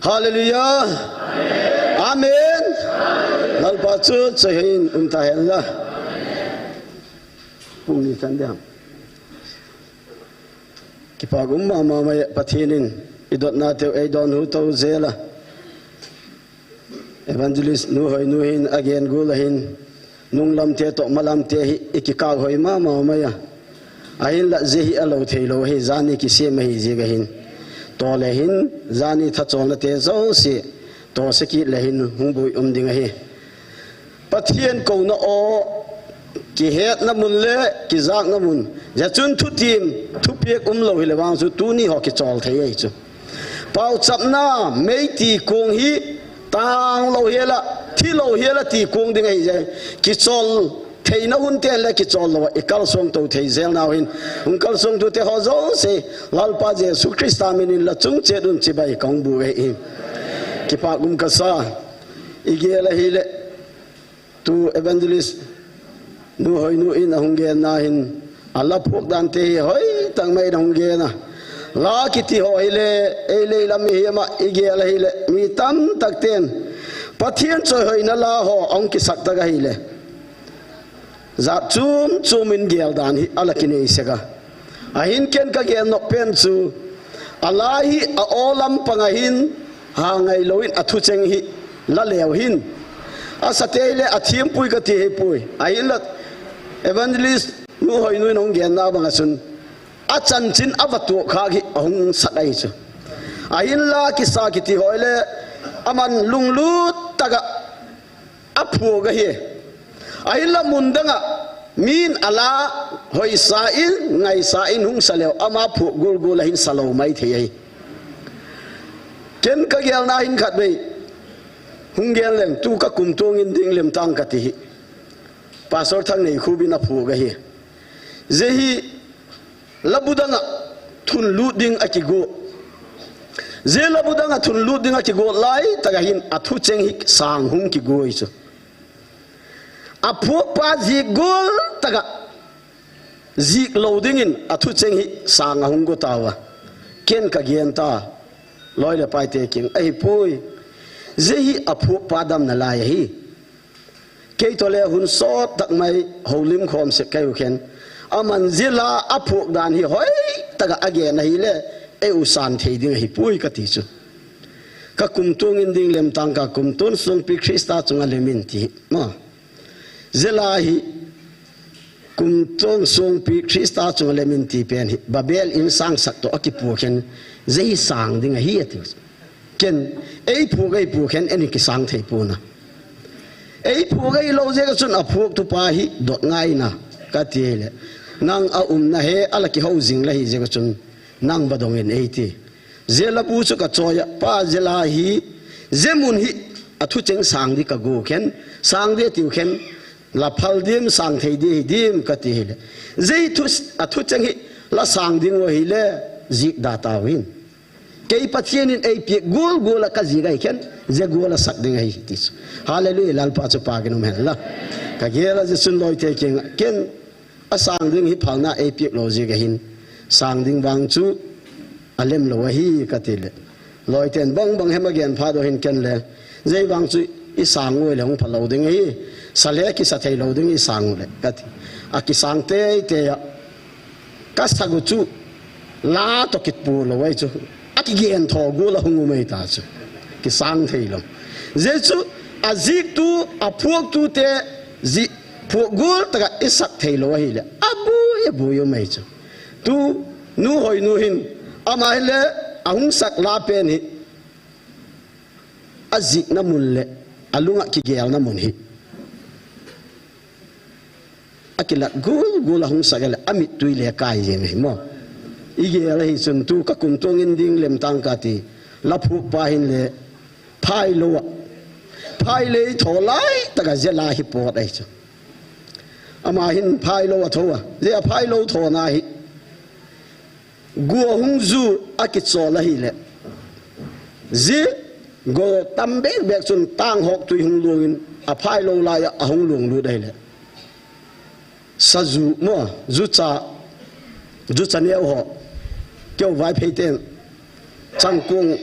Hallelujah. Amen. Lalpa chu choi hin um ta hen la. Pung ni tan diam. Kipa gum mama mai Pathen in i dotna teu ei don hu to jela. Evangelist nu hoi nu hin a gen gul ahin, nung lam te to malam te hi i kikau hoi mama mai a. Ahin la je hi a lo thei lo hi jani kisem hi je ga hin. To le hin jani tha chol na te zo si. To se ki le hin hung bui um ding ahi. Pathian kouna o, kihetna mun le kizakna mun. Zia chun thutim, thupiak um lo hi le vang chu tuni ho kichol thei ei chu. Pauchapna, meiti kong hi tang lo hi la, thi lo hi la ti kong ding ei je. Kichol theina hun te le kichol lo i kalsong to thei zel nau hin. Hung kalsong tu te ho zo se, Lalpa Jesu Christa min in la chung chet un chibai kong bu ei. Kipa gum ka sa. I gel ahile, tu evangelist nu hoi nu in a hung gen na hin, a la phuak dan te hi hoi tang mai na hung gen a. La kiti ho hile, ei lei lam hi ma i gel ahile, mi tam tak ten. Pathian choi hoina la ho a hung kisak tak ahile. Zat chum chum in gel dan hi a la kinei sek a. Ahin ken ka gel nok pen chu, a la hi a o lam pang ahin, ha ngai lo in a thu cheng hi la leu hin. A sa te le a thiam pui ka ti hi pui. Ahin la evangelist nu hoi nu in hung gen na bang a chun. A chanchin a va tuak kha hi a hung sak ai chu. Ahin la kisa kiti hoi le aman lunglut taka a phuak ahi. Ahin la mun danga min a la hoisa in, ngaisa in hung sa leu, ama phuak gul gul ahin sa lo mai thei ahi. Ken ka gel na hin khat vei. Hung gel leng, tu ka kum tuang in ding lem tang ka ti hi. Pastor Thangnei Khubin a phuak ahi. Zia hi labu danga thun lut ding a kigo. Zia labu danga thun lut ding a kigo lai taka hin a thu cheng hi sang hung kigo i chu. A phuak pa zik gul taka zik lo dingin a thu cheng hi sang a hung go tau a. Ken ka gen ta, loi le pai te king ahi pui. Zia hi a phuak pa damna lai ahi. Kei to le hun sot tak mai holim khom sek kei u khen. Aman zia la a phuak dan hi hoi taka a gen ahile, ei u san thei ding ahi pui ka ti chu. Ka kum tuang in ding lem tang ka kum tuang sungpi Krista chunga lem in ti. Ma. Zia la hi kum tuang sungpi Krista chunga lem in ti pen hi. Babel in sang sak to a kipu khen. Zia hi sang ding ahi a ti. Ken, ei phuak ei phuak hen en hi kisang thei puna. Ei phuak ei lo zia ka chun a phuak tu pa hi dot ngai na ka ti le. Nang a um na he a la ki ho zing la hi zia ka chun nang ba dong en ei ti. Zia la bu chu ka choi a pa zia la hi zia mun hi a thu cheng sang di ka gu khen sang di tiu khen la phal dim sang thei di hi dim ka ti hi le. Zia thu a thu cheng hi la sang ding wa hi le zik da ta win. Kei Pathian in ei piak gul gul a ka zik ahi khen, zia gul a sak ding ahi ti chu. Hallelujah, Lalpa chu pa kin um hen la. Ka gel a zia chun loi te king ken a sang ding hi phalna ei piak lo zik ahin. Sang ding vang chu a lem lo ahi ka ti le. Loi ten bang bang hem a gen pha do hin ken le. Zia vang chu i sang ngoi le hung pha lo ding ahi. Sa le ki sa thei lo ding i sang le ka ti. A ki sang te te a. Ka sa gu chu la to kit pu lo ai chu. A ki gen tho gu la hung u mai ta chu. Ki sang thei lo. Zia chu a zik tu, a phuak tu te zi phuak gul taka i sak thei lo ahi le. A bu, a bu u mai chu. Tu nu hoi nu hin. Ama hi le a hung sak la pen hi. A zik na mun le. A lung a ki gel na mun hi. A kilat gul gul a hung sak le a mittui le kai jeng hi mo. I gel hi chun tu ka kum tuang in ding lem tang ka ti. La phuak pa hin le phai lo a. Phai le tho lai taka zia la hi pot ai chu. Ama hin phai lo a tho a. Zia phai lo tho na hi. Gua hung zu a kichol ahi le. Zi go tam bek bek chun tang hok tui hung luang in a phai lo lai a hung luang lut ahi le. Sa zu mo, zu cha, zu cha neo ho. Keu vai phei ten, chang kung,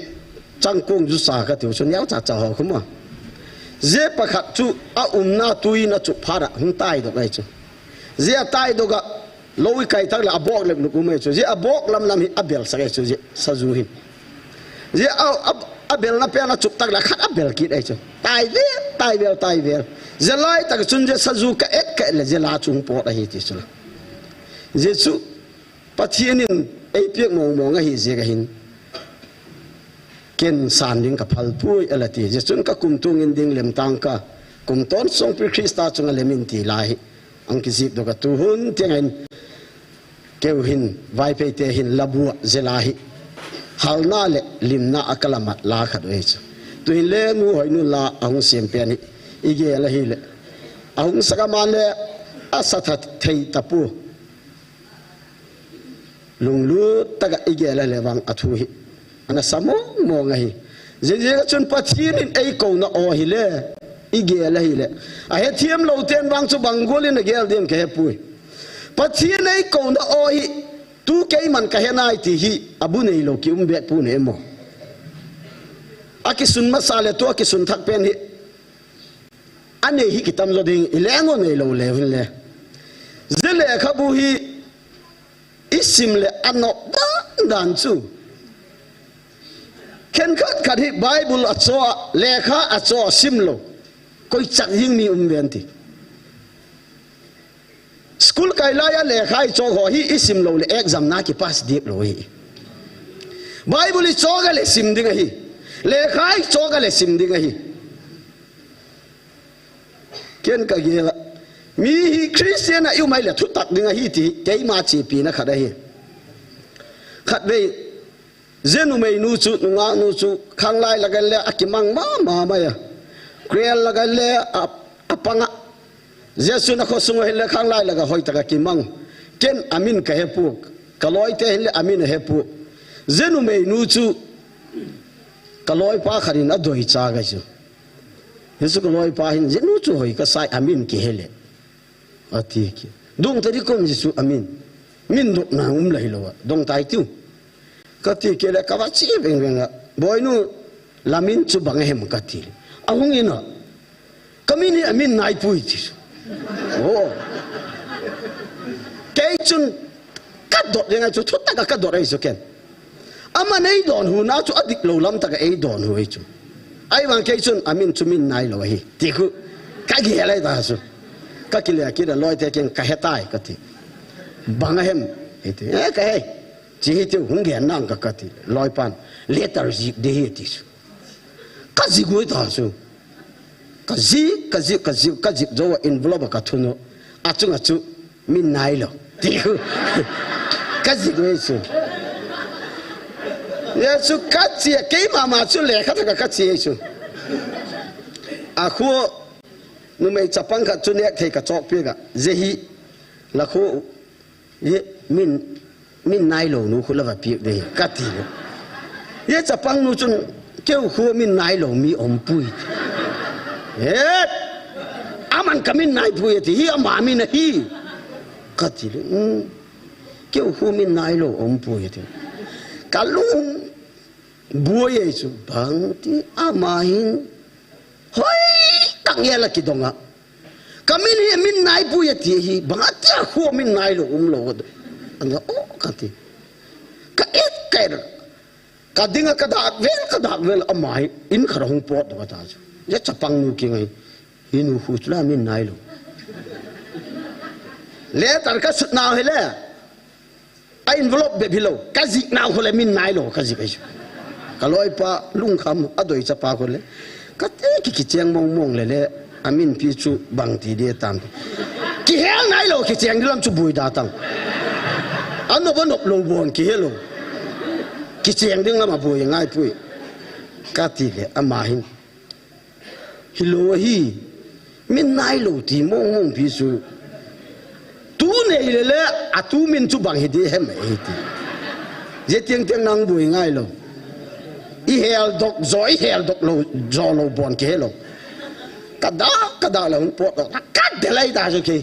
Changkong jusa katiu chu, neocha cha ho khu ma. Jeh pakhat chu aumna tui in achuh phat a hung taidok ahi chu. Jeh ataidok a, lou ikai tak le abok lep luk um ahi chu. Jeh abok lam lam hi abel sak ahi chu, jeh saju hin. Jeh a, a, abelna pen achuh tak le khat abel kit ahi chu. Taivel, taivel, taivel. Jeh lai tak chun jeh saju ka et ka et le jeh la chu hung pot ahi ti chu la. Jeh chu Pathen in eipiak mong mong ahi jeh a hin, ken san ding ka phal pui ala ti. Jeh chun ka kum tung in ding lem tang ka, kum ton songpi Christa chunga lem in ti la hi. Ahung kijih dok a tu hun tiang in keu hin, Vaiphei te hin la bua jeh la hi. Halna le limna a ka la mat la khat u ahi chu. Tu hin le Nu Hoinu la ahung sem pen hi. I gel ahi le. Ahung sak a man le asa tha thei ta pu. Lunglut tak a i gel a le vang a thu hi ana sa mong mong ahi. Jeh jeh a chun Pathen in eikouna aw hi le, i gel ahi le, ahethiam lou ten vang chu bang gual in agel ding ka he pui. Pathen eikouna aw hi, tu keiman ka he nai ti hi, abu nei lou ki um bek pu ne mo. Akisun masa le tu akisun thak pen hi. Anei hi kitam jo ding, i leng o nei lou le hin le. Jeh lekhabu hi i sim le anop dan dan chu. Khenkhat khat hi Bible a cho a, lekha a cho a sim lou. Koi chak jing mi um ven ti. School kai lai a lekha i cho ho hi i sim lou le exam na ki pass dik lou hi. Bible i cho ga le sim ding ahi. Lekha i cho ga le sim ding ahi. Ken ka gel a, mi hi Christian a i um mai le thutak ding ahi ti, keima chepi na khat ahi. Khatvei, jeh numei nu chu, nungah nu chu, khanglai laga le akimang mama mai a. Krel laga le a, apang a. Jesu na khosung a hin le khanglai laga hoi tak a kimang. Ken amin ka he pu, ka loi te hin le amin a he pu. Jeh numei nu chu, ka loipa khat in adoi cha ga chu. Hichu ka loipa hin, jeh nu chu hoi ka sai amin ki he le. Ati ki. Dong ta di kom jeh chu amin. Min dok na um lai lou a. Dong tai tiu. Ka ti ki le ka va chi veng veng a. Boinu, la min chu bang hem ka ti. Ahung in a. Ka min hi amin Naipui ti chu. Oh. Kei chun ka dot jeng ahi chu, thutak a ka dot ahi chu ken. Aman ei don hu na chu adik lou lam tak a ei don hu ahi chu. Ahivang kei chun amin chu min nai lou ahi. Ti khu. Ka gel ahi ta chu. Ka kile a kile loi te ken ka he tai ka ti. Bang a hem. Ei ti. Eh, ka he. Chi hi tiu hung gen nang ka ka ti. Loi pan. Letter jik de hi ti chu. Ka jik ui ta chu. Ka jik, ka jik, ka jik, ka jik jo envelope a ka thun u. A chung a chu. Min nai lou. Ti khu. Ka jik ve chu. Jeh chu ka chi a, kei mama chu lekha thak a ka chi chu. A khu numei chapang khat chu nek thei ka chok pi ga. Jeh hi la khu. Ye, min, min nai lou nu khu la va pi de ka ti le. Ye chapang nu chun keu khu min nai lou mi um pui. He, aman ka min nai pui ti hi ama min ahi. Ka ti le, um, keu khu min nai lou um pui ti. Ka lung boi ahi chu bang ti ama hin. Hoi, ka ngel a kidong a. Ka min hi min nai pui a ti hi, bang a ti a khu min nai lou, um lou. Ana, oh, ka ti. Ka et ka et. Ka ding a ka dak vel, ka dak vel, ama hi in khat a hung pot ka ta chu. Ye chapang nu ki ngai. Hi nu khu chu la min nai lou. Letter ka sut nau hi le. A envelope bep hilou, ka jik nau khu le min nai lou, ka jik ahi chu. Ka loipa lungkham, a doi chapa khu le. Ka te ki kicheng mong mong le le, a min pi chu bang ti de tam. Kihel nai lou, kicheng ding lam chu bui da tang. A nop a nop lou bon, kihe lou. Kicheng ding lam a bui ngai pui. Ka ti le, ama hin. Hilou hi, min nai lou ti mong mong pi chu. Tu nei le le, a tu min chu bang hi de hem e ti. Je tiang tiang nang bui ngai lou. I hel dok jo, i hel dok lou, jo lou bon kihe lou. Ka dak, ka dak le hung pot lou. Ka del ahi ta chu ki.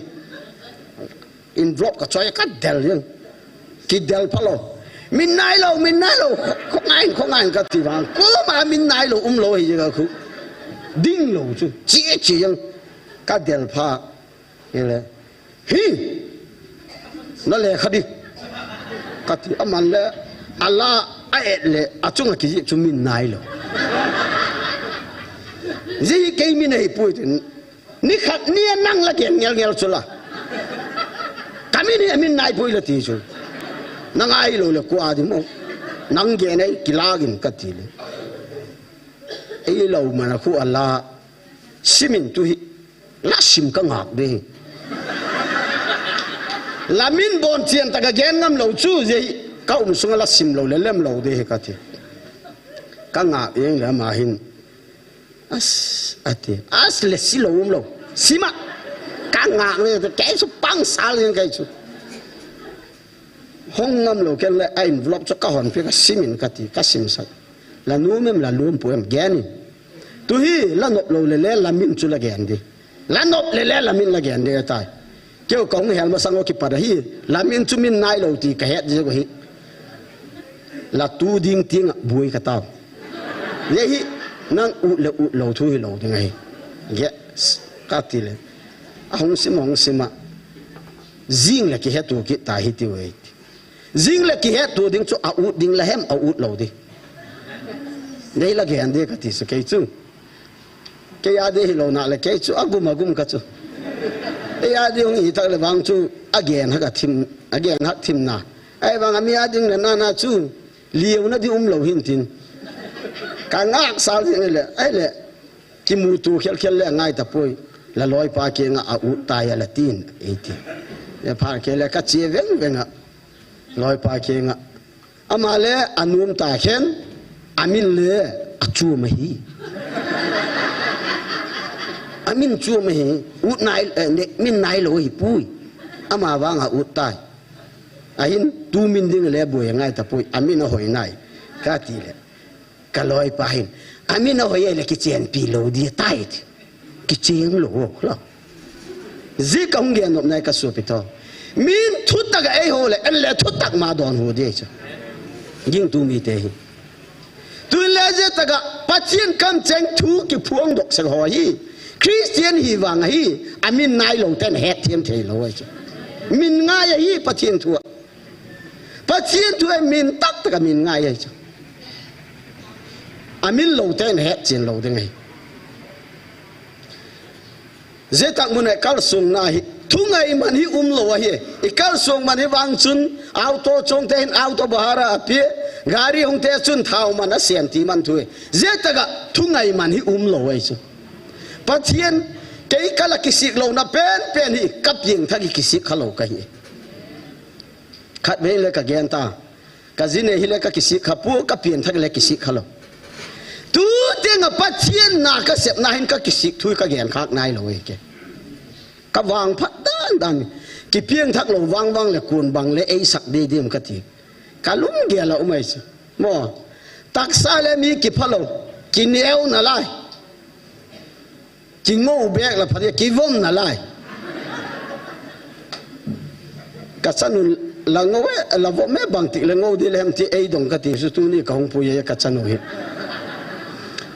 Envelope ka choi ka del jeng. Kidel pha lou. Min nai lou, min nai lou, kho, kho ngai, kho ngai kati vang. Koma min nai lou, um lou hi jeng a khu. Ding lou chu, chi, chi jeng. Ka del pha. Hi le. Hi. Na le kha di. Kati aman le. Ala a et le, achunga kijih chu min nai lou. Ji kei min ahi pui tin. Ni khat ni a nang la gen ngel ngel chu la. Ka min hi a min nai pui la ti chu. Na ngai lou le kua di mo. Nang gen ai kilagin kati le. Ei lou mana khu ala. Simin tu hi. La sim ka ngak de hi. La min bon chian ta ka gen ngam lou chu je hi. Ka um sunga la sim lou le lem lou de hi kati. Ka ngak jeng le ama hin. As, ati. As le si lou um lou. Sima. Ka ngak le, kei chu pang sal jeng kei chu. Hong ngam lou ken le, a envelope chu ka hon pe ka simin kati, ka sim sak. La nom em, la nom pu em, gen in. Tu hi, la nop lou le le, la min chu la gen di. La nop le le, la min la gen di tai. Keu ka hung hel masang o kipat a hi, la min chu min nai lou ti ka het jeng u hi. La tu ding ting a bui ka tao. Ye hi, nang ut le ut lou thu hi lou ding ahi. Yes, kati le. A hung sim, hung sim a. Jing le kihet u kit ta hi ti u e. Jing le kihet u ding chu a ut ding la hem a ut lou di. Nei la gen di kati sa kei chu. Kei a di hi lou na le kei chu a gum a gum ka chu. Ei a di hung hi tak le vang chu a gen hak a thim, a gen hak thim na. Ei vang a mi a ding le na na chu liu na di um lou hin tin. Ka ngak sal hin le, ei le, kimu tu khel khel le ngai ta poi. La loi pa ke nga a ut tai a la tin, ei ti. E pha ke le ka che veng veng a. Loi pa ke nga. Ama le a nom ta khen, a min le a chu ma hi. A min chu ma hi, ut nai, eh, ne, min nai lou hi pui. Ama vang a ut tai. A hin tu min ding le boi ngai ta pui, a min a hoi nai. Kati le. Ka loi pa hin. A min a hoi le kichen pi lou di tai ti. Kicheng lou, lou. Ji ka hung gen nop nai ka supi to. Min thutak a ei ho le, en le thutak ma don hu di chu. Ging tu mi te hi. Tu le je taka Pathian kam cheng thu kiphuang dok seng ho hi. Christian hi vang hi. A min nai lou ten het thiam thei lou ai chu. Min ngai hi Pathian thu. Pathian thu a min tak tak a min ngai ai chu. A min lou ten het chin lou ding ai. Jetak mun a kalsung na hi, thu ngai man hi um lou ahi. I kalsung man hi vang chun, auto chong te hin auto bahara a pi, gari hung te chun thau man a sian ti man thu. Jetak a thu ngai man hi um lou ai chu. Pathian, kei ka la kisik lou na pen pen hi, ka pieng thak hi kisik kha lou ka hi. Khat vei le ka gen ta. Ka jin e hi le ka kisik kha pu, ka pieng thak le kisik kha lou. Tu teng a Pathian na ka sep na hin ka kisik thu ka gen khak nai lou e ke. Ka vang phat dan dan. Ki pieng thak lou vang vang le kun bang le ei sak de dim ka ti. Ka lung gel a um ai chu. Mo. Taksa le mi ki pha lou. Ki neu na lai. Ki ngou bek la pha dia, ki vom na lai. Ka chanu la ngou e, la vom e bang tik le ngou di le hem ti ei dong ka ti su tu ni ka hung pu ye ka chanu hi.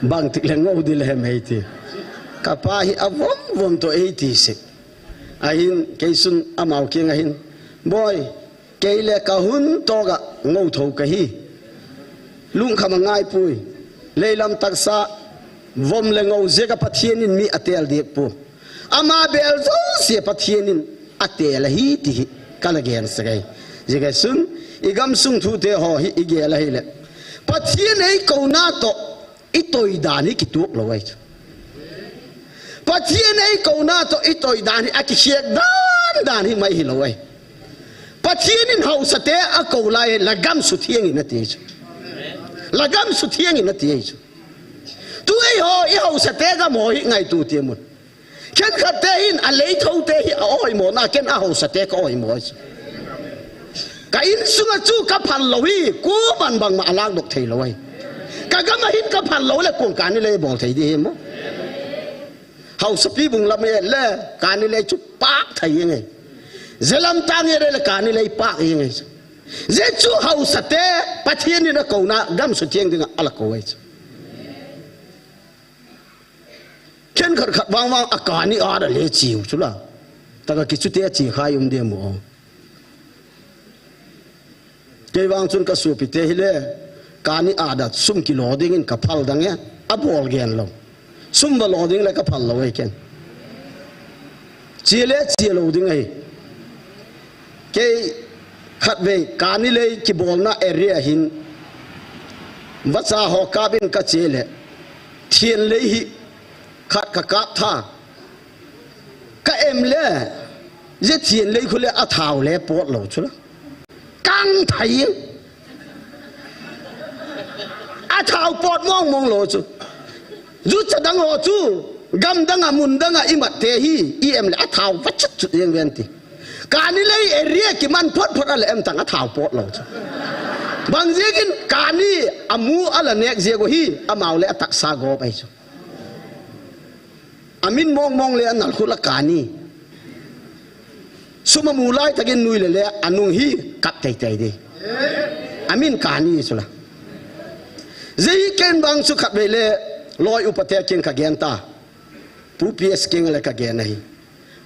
Bang tik le ngou di le hem ei ti. Ka pa hi a vom vom to ei ti si. A hin kei sun amau kiang a hin. Boi, kei le ka hun to ka ngou tho ka hi. Lungkham a ngai pui. Leilam taksa vom le ngou je ka Pathian in mi a tel dik pu. Ama bel zo sia Pathian in a tel a hi ti hi. Ka la gen sa gai. Je gai sun, i gam sung thu te ho hi i gel a hi le. Pathian ei ko na to. I toi dan hi kituak lou ai chu. Pathian ei ko na to i toi dan hi a kisiak dan dan hi mai hi lou ai. Pathian in hausa te a ko lai la gam su thiang in a ti chu. La gam su thiang in a ti chu. Tu ei ho i hausa te gam ho hi ngai tu ti mun. Khen khat te hin a lei tho te hi a oi mo na ken a hausa te ka oi mo. Ka in sunga chu ka phal lou hi, ku ban bang ma a lak dok thei lou ai. Ka gam a hin ka phal lou le kong ka ni lei bol thei di hi mo. Hausa pi bung lam e le, ka ni lei chu pak thei nge. Zelam tang e le ka ni lei pak nge. Jesu hausate, Pathen in akouna, gam sutheng dinga ala kou ahi chu. Khenkhat khat vang vang a kani a da le chiu chu la. Taka kichute chi khai um de mo. Kei vang chun ka sopite hile, kani a da sum kilo dingin ka phal dang e, abol gen lo. Sum va lo ding le ka phal lo e ken. Chi le chi lo ding ahi. Kei khatvei kani lei kibolna area hin vacha ho kap in ka che le, thian lei hi khat ka kap tha. Ka em le, je thian lei khu le a thau le pot lo chu la. Kang thai. A thau pot mong mong lo chu. Ju cha dang ho chu, gam dang a mun dang a i mat te hi, i em le a thau va chut chut jeng ven ti. Kani lei area kiman phot phot a le em tang a thau pot lo chu. Bang jegin kani a mu a la nek jego hi, amau le a taksa gop ahi chu. A min mong mong le a nal khu la kani. Sum a mu lai takin nui le le a nung hi kap tei tei di. A min kani chu la. Jei ken bang chu khatvei le loi upate king ka gen ta. Pu P S king le ka gen ahi.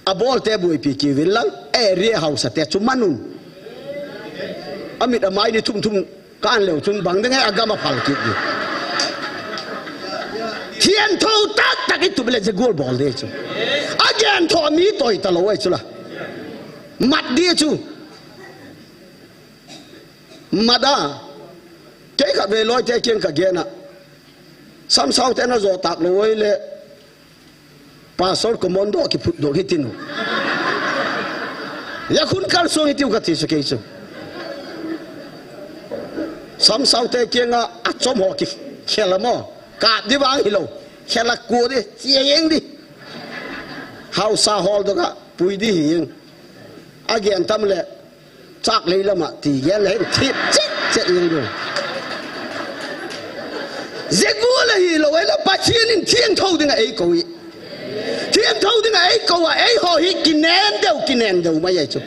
A bol te bui pi ki vil lang, area hausate chu manun. A mit a mai ni thum thum kan leu chun bang ding e a gam a phal kit di. Thian tho tak tak i tup le je gol bol de chu. A gen tho mi toi ta lo e chu la. Mat di chu. Mat a. Kei khatvei loi te king ka gen a. Sam sau te na zo tak lo e le. Pastor commando kiphut doh hi tinu. Ya khun kal sung hi tiu ka ti chu kei chu. Sam sau te kinga a chom ho ki khela mo. Ka di vang hi lo. Khela ku di, chia yeng di. Hausa hol doh ka, pui di hi yeng. A gen tam le. Chak lei lama ti gel le thip chik chik ning du. Jegu le hi lo e la Pathen in thiang tho dinga ei kou i. Thiang tho dinga ei kou a ei ho hi kinen deu kinen deu mai ai chu.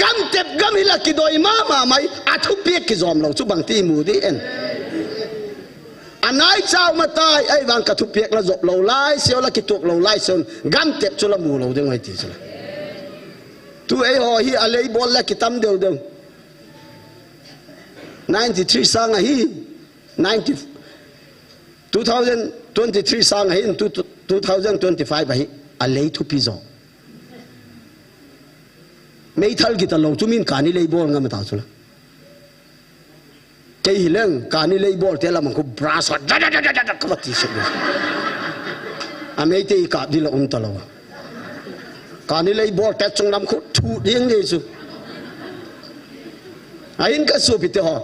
Gam tep gam hi la kidoi mama mai a thupiak kizom lo chu bang ti mu di en. A nai chau ma tai ai vang ka thupiak la zop lo lai seo la kituak lo lai seo gam tep chu la mu lo ding ai ti chu la. Tu ei ho hi a lei bol le kitam deu deu. Ninety three sang ahi. Ninety, two thousand twenty three sang ahi. Two, two thousand twenty five ahi. A lei thupi zo. Meithal kita lo chu min kani lei bol ngam ta chu la. Kei hi leng, kani lei bol te lamang khu brush ho, da, da, da, ka va ti sek. A mei te i kap di la um ta lo. Kani lei bol te chung lam khu thu ding ni chu. A in ka supi te ho.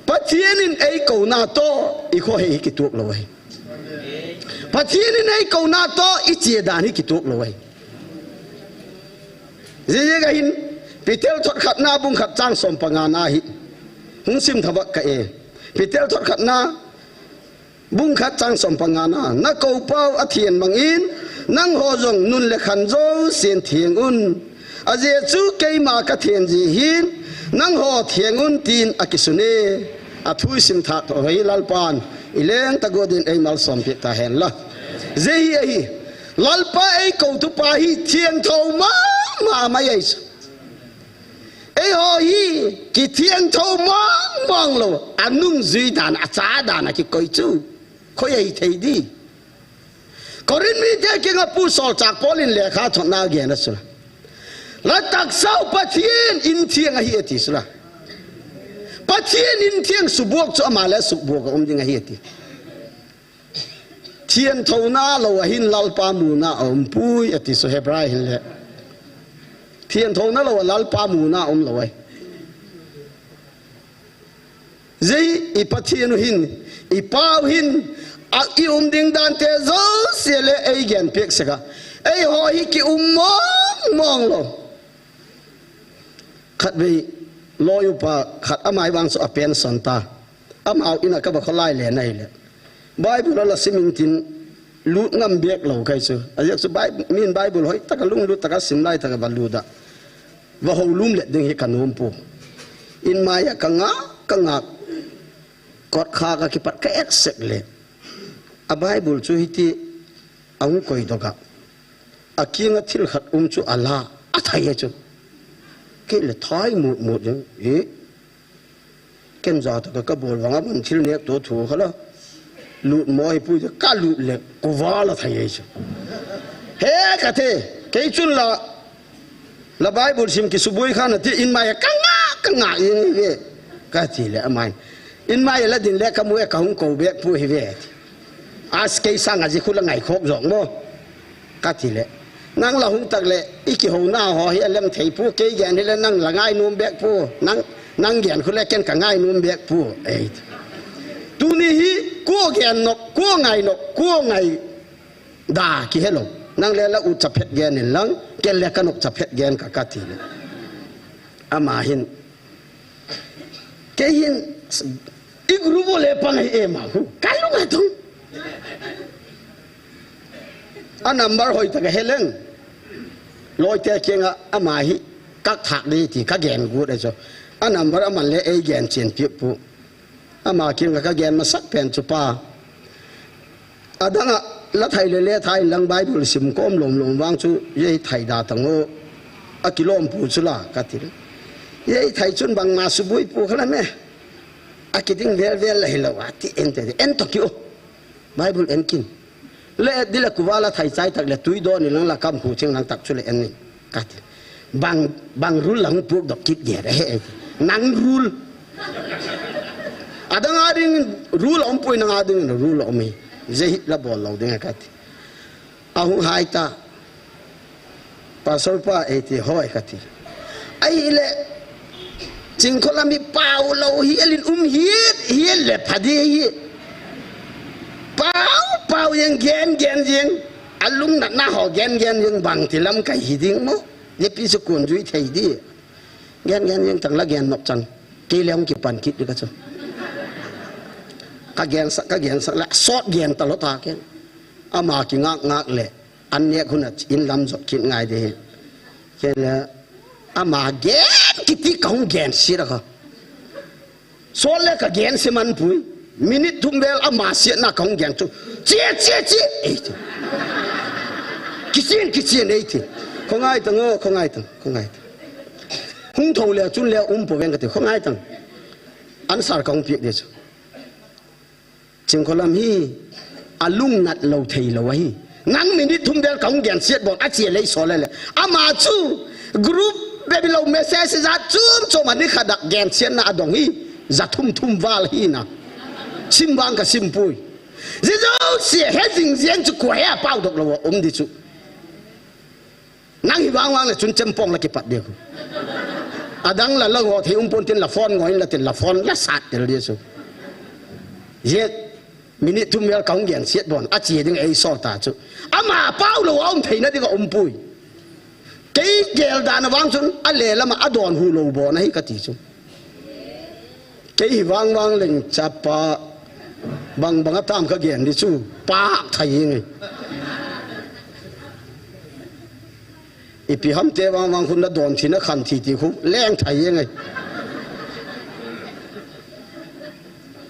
Pathen in ei kou na to, i kho hei kituak lo ai. Pathen in ei kou na to, i chia dan hi kituak lo ai. Zia zia ka hin, Peter thot khatna bung khat chang som panga na hi. Hung sim thavak ka e. Peter thot khatna bung khat chang som panga na. Na kou pau a thian bang in, nang ho zong nun le khan zo sien thiang un. A zia chu keima ka thian zi hin, nang ho thiang un tin a kisun e. A thui sim thak tho hei Lalpan, i leng ta go din ei mal som pi ta hen la. Zia hi ahi. Lalpa ei kou tu pa hi thiang tho ma, ma, ma ei su. Ei ho hi ki thiang tho mong mong lo. A nung zui dan, a cha dan a ki koi chu. Khoi ei thei di. Korin mi te kinga pu sol chak Paul in lekha thot na gen a su la. La tak sau Pathen in thiang ahi ati su la. Pathen in thiang su buak chu ama le su buak a um ding ahi ati. Thian thona lo a hin Lalpa muna a um pui, a ti su Hebrai hin le. Thian thona lo a Lalpa muna a um lo ai. Zia i Pathian u hin, i pau hin, a i um ding dan te zo sia le ei gen piak seka. Ei ho hi ki um mong mong lo. Khatvei loi upa khat amai vang su a pension ta. Amau ina ka ba kholai le nai le. Bible la simin tin lut ngam bek lo kai su. A yak su Bible, min Bible hoi taka lung lut taka sim lai taka ba lut da. Va ho lum let ding hi ka nom pu. In mai a ka ngah, ka ngah. Kot kha ka kipat ka et sek le. A Bible chu hiti ahung koi doh a. A kinga thil khat um chu a la, a thai e chu. Kei le thai mut mut jeng. E. Ken ja ta ka, ka bol vang a man thil nek to thu kha la. Lut mo hi pui ka lut le, kuva la thai e chu. He ka the, kei chun la, la Bible sim kisuboi khan ati in mai a ka ngah, ka ngah in ve. Ka ti le amai. In mai a la din le ka mu e ka hung ko bek pu hi ve. As kei sang a ji khu la ngai khok jong mo. Ka ti le. Nang la hung tak le, i kihou na ho hi a lem thei pu, kei gen hi le nang la ngai nom bek pu. Nang, nang gen khu le ken ka ngai nom bek pu. Ei. Tuni hi, kua gen nok, kua ngai nok, kua ngai da kihe lo. Nang le la u chaphet gen in lang, ken le ka nok chaphet gen ka ka ti le. Ama hin. Kei hin, i group u le pang e ma hu. Ka lung a thung. A number hoi ta ka he leng. Loi te kiang a ama hi, ka thak di ti, ka gen gut e cho. A number a man le ei gen chen pi pu. Ama kiang a ka gen masak pen chu pa. Adang a la thai le le thai lang Bible sim kom lom lom vang chu, ye thai da tang o. A kilom pu chu la, ka ti. Ye thai chun bang ma suboi pu kha la me. A kiding vel vel la hi lo a ti en te, en to ki o. Bible en kin. Le di la kuva la thai chai tak le tui do ni lang la kam khu ching lang tak chu le en ni. Ka ti. Bang, bang rule lang puk dok kit ge re he. Nang rule. Adang a ding rule om pui nang a ding rule om e. Je hi la bol lo ding ka ti. A hung hai ta. Pastor pa ei ti hoi ka ti. Ai le. Chingkholam hi pau lo hi alin um hi, hi le pha di hi. Pau, pau yang gen, gen yang. A lungnatna ho gen, gen yang bang ti lam kai hi ding mo. Ye pi su kun jui thei di. Gen, gen yang tang la gen nok chang. Kei le hung kipan kit di ka chu. Ka gen sak, ka gen sak la sot gen ta lo ta ken. Ama ki ngak ngak le. An nek hun a in lam jot kit ngai di hi. Ken le, ama gen kiti ka hung gen sira ka. Sol le ka gen si man pui. Minute thum vel ama siatna ka hung gen chu. Chia, chia, chia. Ei ti. Kisin, kisin, ei ti. Khongai tang o, khongai tang, khongai tang. Hung tho le chun le um po veng ka ti. Khongai tang. Answer ka hung piak di chu. Chingkholam hi, a lungnat lo thei lo ahi. Nang minute thum vel ka hung gen siat bon, a chia lei so le le. Ama chu, group baby lo message za chum chum a ni khat a gen siatna a dong hi, za thum thum val hi na. Sim vang ka sim pui. Ji zo sia he jing jeng chu kua he a pau dok lo um di chu. Nang hi vang vang le chun chempong la kipat di khu. Adang la la ngo thei um pon tin la phone ngo in la tin la phone la sat tel di chu. Yet minute thum vel ka hung gen siat bon a chia ding ei so ta chu. Ama pau lo a um thei na di ka um pui. Kei gel dan a vang chun a le lama a don hu lo bon ahi ka ti chu. Kei hi vang vang leng chapa bang bang a tam ka gen di chu pa thai nge. Ipi ham te vang vang khun na don thi na khan thi ti khu leng thai nge.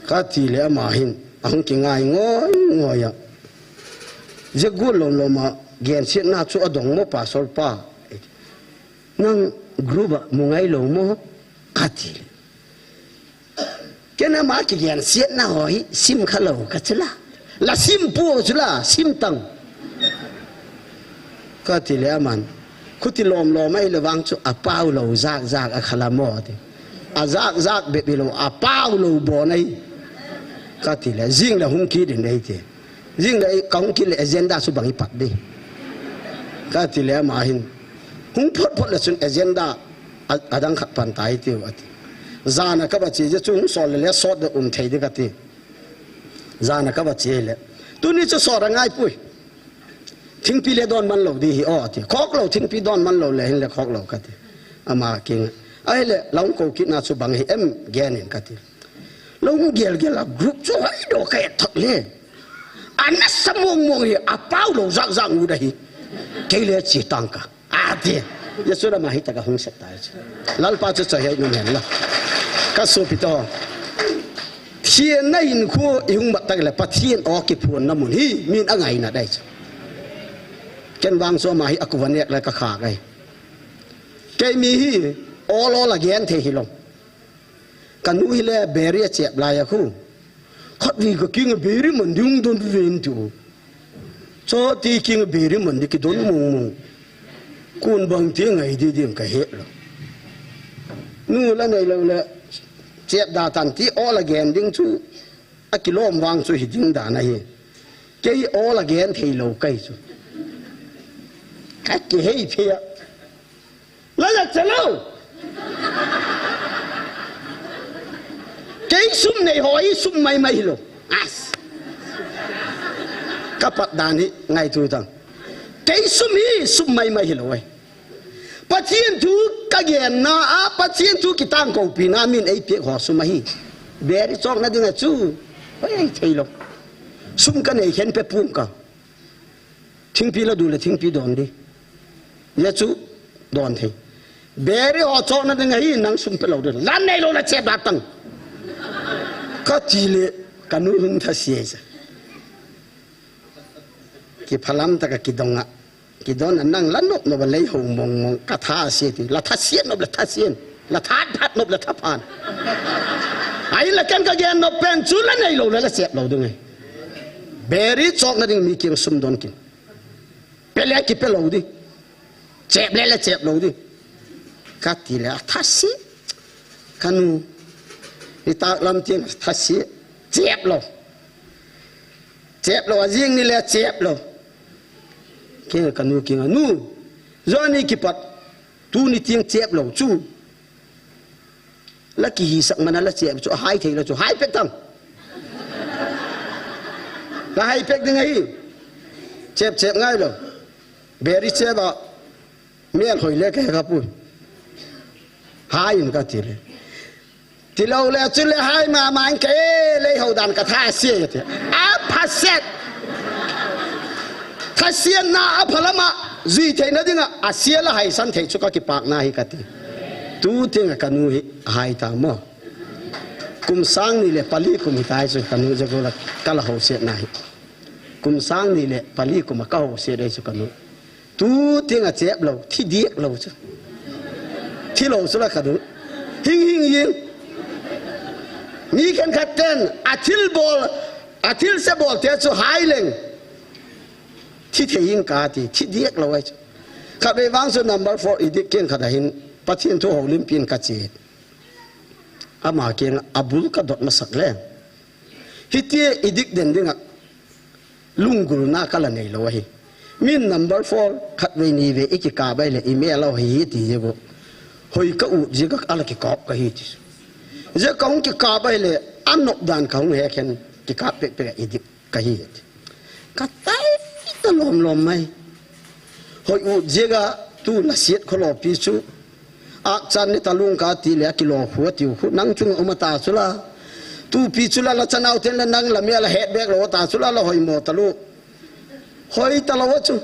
Ka ti le ama hin a hung ki ngai ngoi ngoi a. Je gu lo lo ma gen siat na chu a dong mo pastor pa. Nang group a mu ngai lo mo ka ti le. Ken ama kigen siatna ho hi sim kha lo ka chu la. La sim pu chu la, sim tang. Ka ti le aman. Khuti lom lom ahi le vang chu a pau lo zak zak a kha la mo ti. A zak zak bep hi lo a pau lo bon ahi. Ka ti le jing le hung kit in ei ti. Jing le ka hung kit le agenda chu bang i pat di. Ka ti le ama hin. Hung phot phot le chun agenda a, adang khat pan ta hi tiu a ti. Jan a ka va chi je chu hung sol le le sot de um thei di ka ti. Jan a ka va chi le. Tuni chu sot a ngai pui. Thingpi le don man lo di hi o ti. Khok lo thingpi don man lo le hin le khok lo ka ti. Ama king. Ai le long ko kit na chu bang hi em gen in ka ti. Long gel gel a group chu hai do ka et thak le. Ana sa mong mong hi a pau lo zak zak ngu da hi. Kei le chi tang ka. A ti. Yesu da ma hi ta ka hung sek ta chu. Lalpa chu choi hai nu hen la. Ka sopite ho, thienna hinkho ihung mat teng le Pathen aw kiphonna mun hi min angaina dai chu. Ken vang chu ama hi akuva nek le ka kha kai. Kei mi hi ol ol a gen thei hilou. Ka nu hi le beri a chep lai a khu. Khatvei ka kinga beri man ding don ven tu. Chati kinga beri man ding kidon mong mong. Kun bang ti ngai di dim ka he lou. Nu la nei lou le chep da tan ti ol a gen ding chu. Akilom vang chu hi ding dan ahi. Kei ol a gen thei lou kai chu. Ka kihei phei a. La la chalou. Kei sum nei ho hi sum mai mai hilou. As. Ka pat dan hi ngaitu tang. Kei sum hi sum mai mai hilou ai. Pathen thu ka genna a, Pathen thu kitang kopina min ei pek ho sum ahi. Beri chokna ding a chu. Hoi ei thei lou. Sum ka nei khen pe pum ka. Thingpi la du le thingpi don di. Ya chu don thei. Beri ho chokna ding ahi nang sum pe lou di. Lan nei lou la che ba tang. Ka ti le ka nu hung tha sia sa. Kiphalam ta ka kidong a. Kidon a nang la nop nop a lei ho mong mong ka tha sia ti. La tha sia nop la tha sia. La tha phat nop la tha phan. Ai la ken ka gen nop pen chu la nei lou la la chep lou ding ai. Beri chokna ding mi kiang sum don kin. Pe le kipe lou di. Chep le la chep lou di. Ka ti le a tha sia. Ka nu. Ni ta lam tiang tha sia. Chep lou. Chep lou, a jing ni le chep lou. Kei ka nu kinga nu. Joni kipat. Tuni tiang chep lou chu. La kihi sak mana la chep chu. Hai thei lou chu. Hai pek tang. La hai pek ding ahi. Chep chep ngai lou. Beri chep a. Mel hoi le ka he ka pui. Hai in ka ti le. Ti lou le chu le hai ma ma in ka e le ho dan ka tha sia ti. A phaset. Tha sia na a phalama. Zui thei na ding a. A sia la hai san thei chu ka kipak na hi ka ti. Tu ting a ka nu hi hai ta mo. Kum sang ni le pali kum hi tai chu ka nu je go la ka la ho sia na hi. Kum sang ni le pali kum a ka ho sia dai chu ka nu. Tu ting a chep lou, thi diak lou chu. Thi lou chu la ka du. Hing hing hing. Mi khen khat ten, a thil bol, a thil se bol te chu hai leng. Thi thei hing ka ti, thi diak lou ai chu. Khatvei vang chu number four i dik keng khat a hin, Pathen thu ho lim pin ka che. Ama keng a bul ka dot masak le. Hiti i dik den ding a. Lunggulna ka la nei lou ahi. Min number four, khatvei nivei i kikap ai le i mel a hoi hi ti je go. Hoi ka ut je ka a la kikap ka hi ti. Je ka hung kikap ai le a nop dan ka hung he khen kikap pek pek a i dik ka hi ti. Ka tai ta lom lom mai. Hoi ut je ga tu na siat kho lo pi chu. Akchan ni talung ka ti le a kilo khu a tiu khu nang chung a um a ta chu la. Tupi chu la la chanau ten la nang la mel a het bek lo ta chu la la hoi mo ta lu. Hoi ta lo a chu.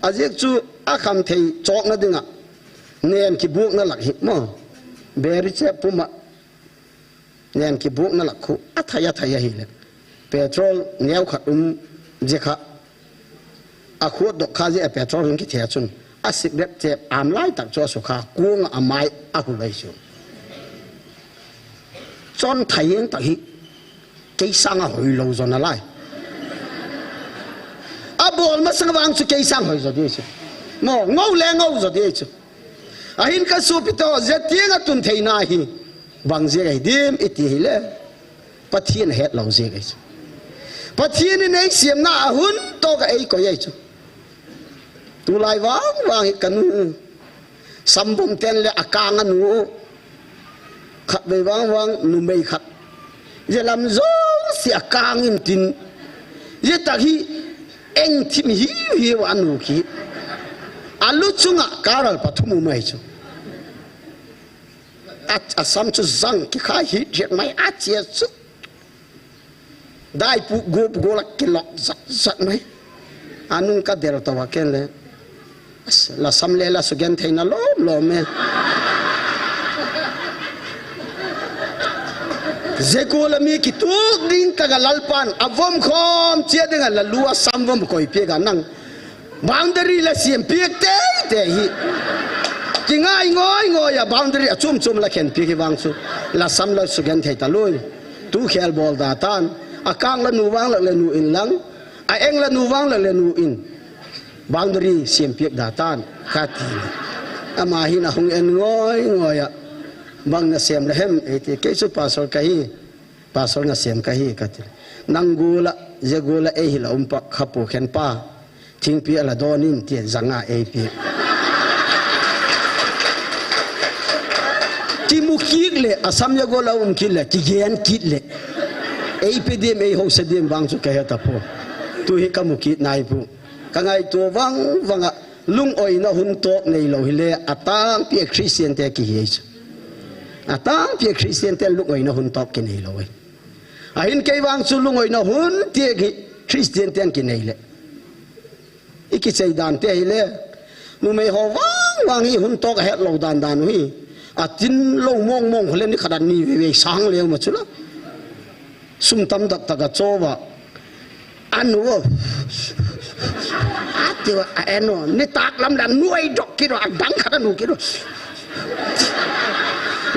A ziak chu a kham thei chawkna ding a. Nen kibukna lak hi mo. Beri che pum a. Nen kibukna lak khu a thai a thai a hi le. Petrol neu khat um je kha. A khuat dok kha je a petrol hung kithia chun. A cigarette che am lai tak chu a su kha kuang a mai a hu lai chu. Chon thai heng tak hi. Kei sang a hoi lo zo na lai. A bol masang vang chu kei sang hoi zo di chu. Mo ngau le ngau zo di chu. Ahin ka supi to, zia tiang a tun theina hi. Bang zia hi dim i ti hi le. Pathian het lo zia hi. Pathian in ei siamna a hun to ka ei ko ei chu. Tulai vang vang hi ka nu. Sambom ten le a kang a nu. Khat vei vang vang numei khat. Zia lam zo si a kang in tin. Zia tak hi eng thim hi hi wa nu khi. A lu chunga karal pathum u mai chu. A, a sam chu zang ki khai hi riat mai a chia chu. Dai pu go pu go la ki lok zat zat mai. A nung ka del to wa ken le. As, la sam le la su gen thei na lom lom me. Jekul a mi kituk ding taka Lalpan avom khom chia dinga lalu a samvom koipia nang boundary la siam piak teitei hi. Kingai ngoi ngoi a boundary a chum chum la khen piak hi vang chu la sam la sugen thei ta lui. Tu khel bol da tan. A kang la nu vang la le nu in lang. A eng la nu vang la le nu in. Boundary siam piak da tan. Kati. Ama hin a hung en ngoi ngoi a. Bang na siam la hem ei ti. Kei chu pastor ka hi. Pastor na siam ka hi ka ti. Nang gula, je gula ei hi la um pa kha pu khen pa. Thingpi ala don in ti zanga ei pi. Ki mu kit le, asam ya gula um kit le, ki gen kit le. Ei pe dem, ei ho se dem vang chu ka he ta po. Tu hi ka mu kit nai pu. Ka ngai tu vang vang a lung oi na hun tok nei lo hi le, a tang pi a Christian te ki hi chu. A tang pi a Christian te lung oi na hun tok ki nei lo. Ahin kei vang chu lungoi na hun ti hi Christian ten ki nei le. I ki chei dan te hi le. Numei ho vang vang hi hun tok a het lo dan dan u hi. A tin lo mong mong ho le ni khat a ni ve ve sang le ma chu la. Sum tam dak tak a cho va. Anu. Ati va a eno. Ni tak lam dan nu ai dok ki ro a dang khat a nu ki ro.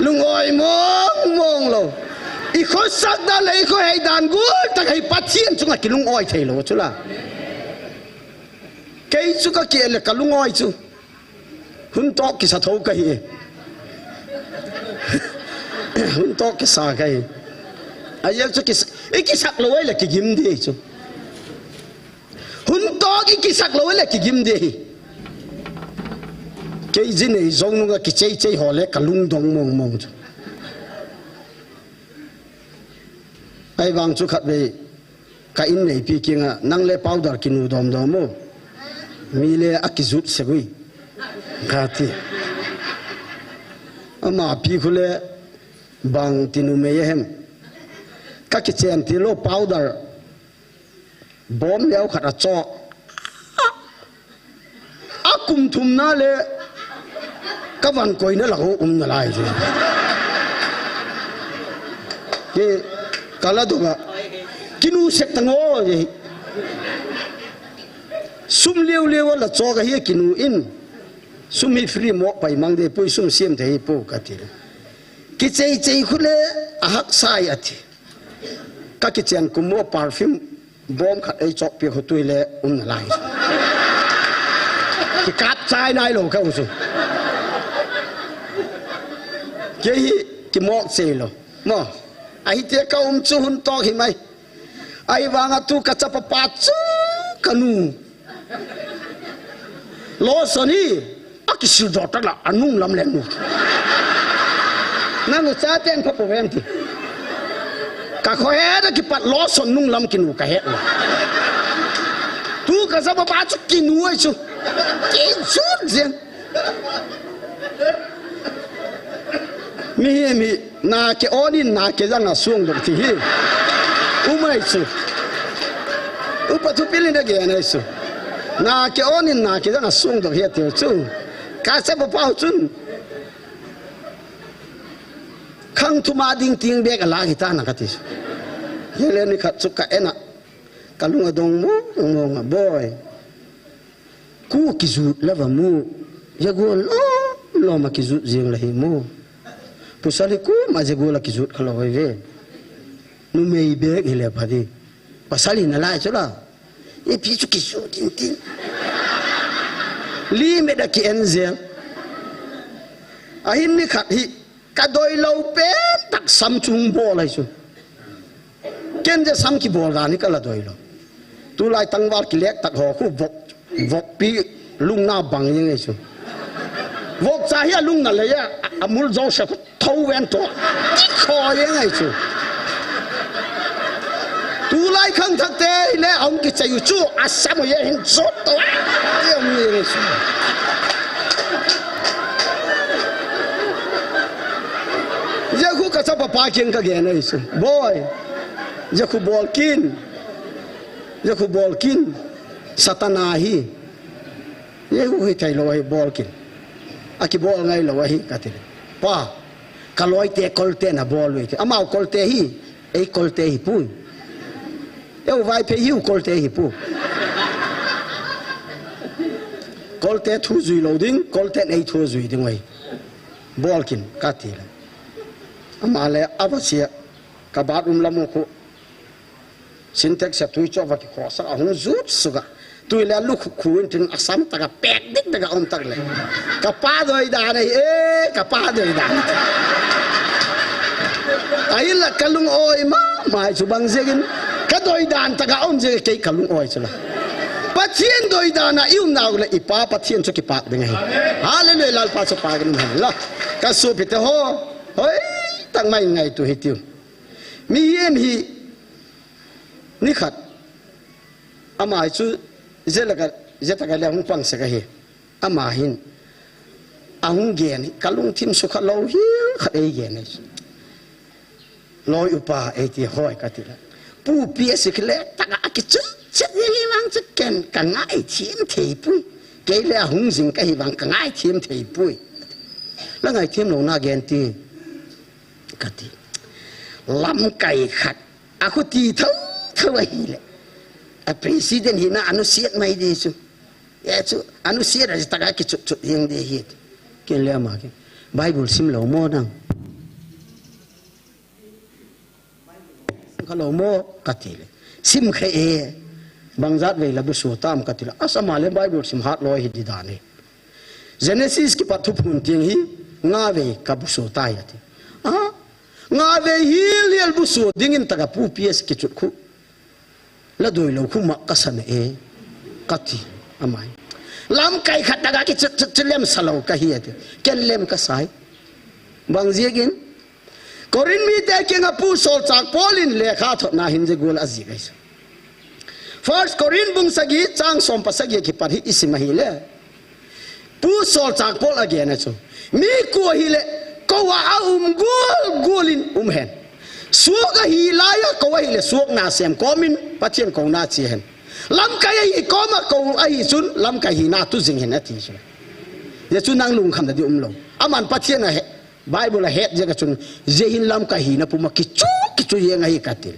Lungoi mong mong lo. I khosak dan le i khohei dan gul tak hi Pathian chunga kilungoi thei lo chu la. Kei chu ka ki le ka lungoi chu. Hun tok kisa tho ka hi. Hun tok kisa ka hi. A yak chu kisa, i kisak lo ai le ki gim di chu. Hun tok i kisak lo le ki gim di hi. Kei ji nei zong nunga ki chei chei ho le ka lungdong mong mong chu. Ai vang chu khat ve ka in nei pi kinga nang le powder ki nu dom dom mo. Mi le a ki zut se gui. Ka ti. Ama pi khu le bang ti numei hem. Ka ki chen ti lo powder. Bom leo khat a cho. A kum thum na le ka van koi na la ho um na lai je. Ke ka la do ga. Ki nu sek ta ngo je. Sum leo leo la cho ga hi ki nu in. Sum hi free mo pai mang de pui sum siam de hi po ka ti. Ki chei chei khu le a hak sai a ti. Ka ki chen kum mo perfume. Bom khat ei chok pi khu tui le um na lai. Ki kap chai nai lo ka u chu. Ke hi ki mok chei lo. Mo. Ahi te ka um chu hun tok hi mai. Ai vang a tu ka chapa pa chu ka nu. Lo so ni. A ki sil do ta la, a nung lam le nu. Nang u cha teng pha po ven ti. Ka kho he da ki pat lo son nung lam ki nu ka he la. Tu ka sa ba ba chu ki nu ai chu. Ki chu zen. Mi he mi. Na ke onin na ke jang a suang dok ti hi. Umai chu. Upa thu pilin da gen ai chu. Na ke onin na ke jang a suang dok hi a tiu chu. Ka se pa pau chun. Khang thu ma ding ting bek a la hi ta na ka ti chu. Ye le ni khat chu ka ena. Ka lung a dong mong mong a boy. Ku kijut lava mu, jagol lom lom a kijut jing la hi mu. Pasal hi kuma jagol a kijut kha lo ve. Numei bek hi le pha di. Pasal hi na lai chu la. Ipi chu kijut tin tin. Limit a ki en jel. Ahin ni khat hi. Ka doi lo pen tak sam chung bol ai chu. Ken je sam kibol dan hi ka la doi lo. Tulai tangval kilek tak ho khu vok, vok pi lungna bang jeng ai chu. Vok cha hi a lungna le ya, a mul jo sa khu tho ven to. Ti kho jeng ai chu. Tulai khang thak te le ong ki chai u chu a sam ye hin jot to. Ti ong ni chu. Jekhu ka chapa pa kiang ka gen ai chu. Boy. Jekhu bol kin. Jekhu bol kin. Satana hi. Jekhu hi thei lo hi bol kin. A ki bol ngai lo hi ka ti. Pa. Ka loite Kolte na bol u ti. Amau Kolte hi, ei Kolte hi pu. Eu Vaiphei hiu Kolte hi pu. Kolte thu jui lou ding, Kolte nei thu jui ding oi. Bol kin ka ti le. Ama le ava sia ka bathroom lam u khu. Sintex a tui chu ava kikhosa ahung jut suga. Tui le lu khu khu in tin asam taka pek dik taka om tak le. Ka pa doi dan e, eh, ka pa doi dan. Ahin la ka lung oi ma, mai chu bang jegin. Ka doi dan taka om jegin kei ka lung oi chu la. Pathian doi dan a i um nau le i pa Pathian chu kipak ding ahi. Hallelujah, Lalpa chu pak in um hen la. Ka sopite ho, hoi, tak mai ngaitu hitiu. Mihem hi nikhat ama hi chu je la ka, je taka le hung pang sek ahi. Ama hin ahung gen hi ka lungthim sukha lou hial khat ei gen ahi chu. Loi upa ei ti hoi ka ti la. Pu P S kile taka a kichu chet ni hi mang chu ken ka ngai thim thei pui. Kei le ahung jing ka hi vang ka ngai thim thei pui. La ngai thim lou na gen ti. Ka ti. Lamkai khat. A khuti tho tho ahi le. A president hi na anu siat mai di chu. Ya chu, anu siat a taka kichut chut hing di hi. Ken le ama ken. Bible sim lou mo nang. Ka lou mo ka ti le. Sim kha e. Bang jat vei la bu su tam ka ti le. Asa ama le Bible sim hat loi hi di dan e. Genesis kipat Thuphon tiang hi nga vei ka bu su tai ati. A, nga vei hi lial bu su dingin taka Pu P S kichut khu. La doi lou khu ma ka sa na e. Ka ti. Amai. Lamkai khat taka kichut chut chut lem sa lou ka hi ati. Ken lem ka sai. Bang jegin. Korin mite kinga Pu Solchak Paul in lekha thotna hin je gul a ji gai sa. First Korin bung sagi chang som pa sagi kipat hi i sim ahi le. Pu Solchak Paul a gen a chu. Mi ko hi le, ko a a um gul gul in um hen. Suak ahi lai a ko ahi le, suak na sem komin, Pathian ko na chi hen. Lamkai ahi koma ko ahi chun, lamkai hi na tu jing hen ati chu. Ya chu nang lungkham na di um lou. Aman Pathian a he. Bible a het jeh a chun, je hin lamkai hina puma kichu, kichu jeng ahi ka ti.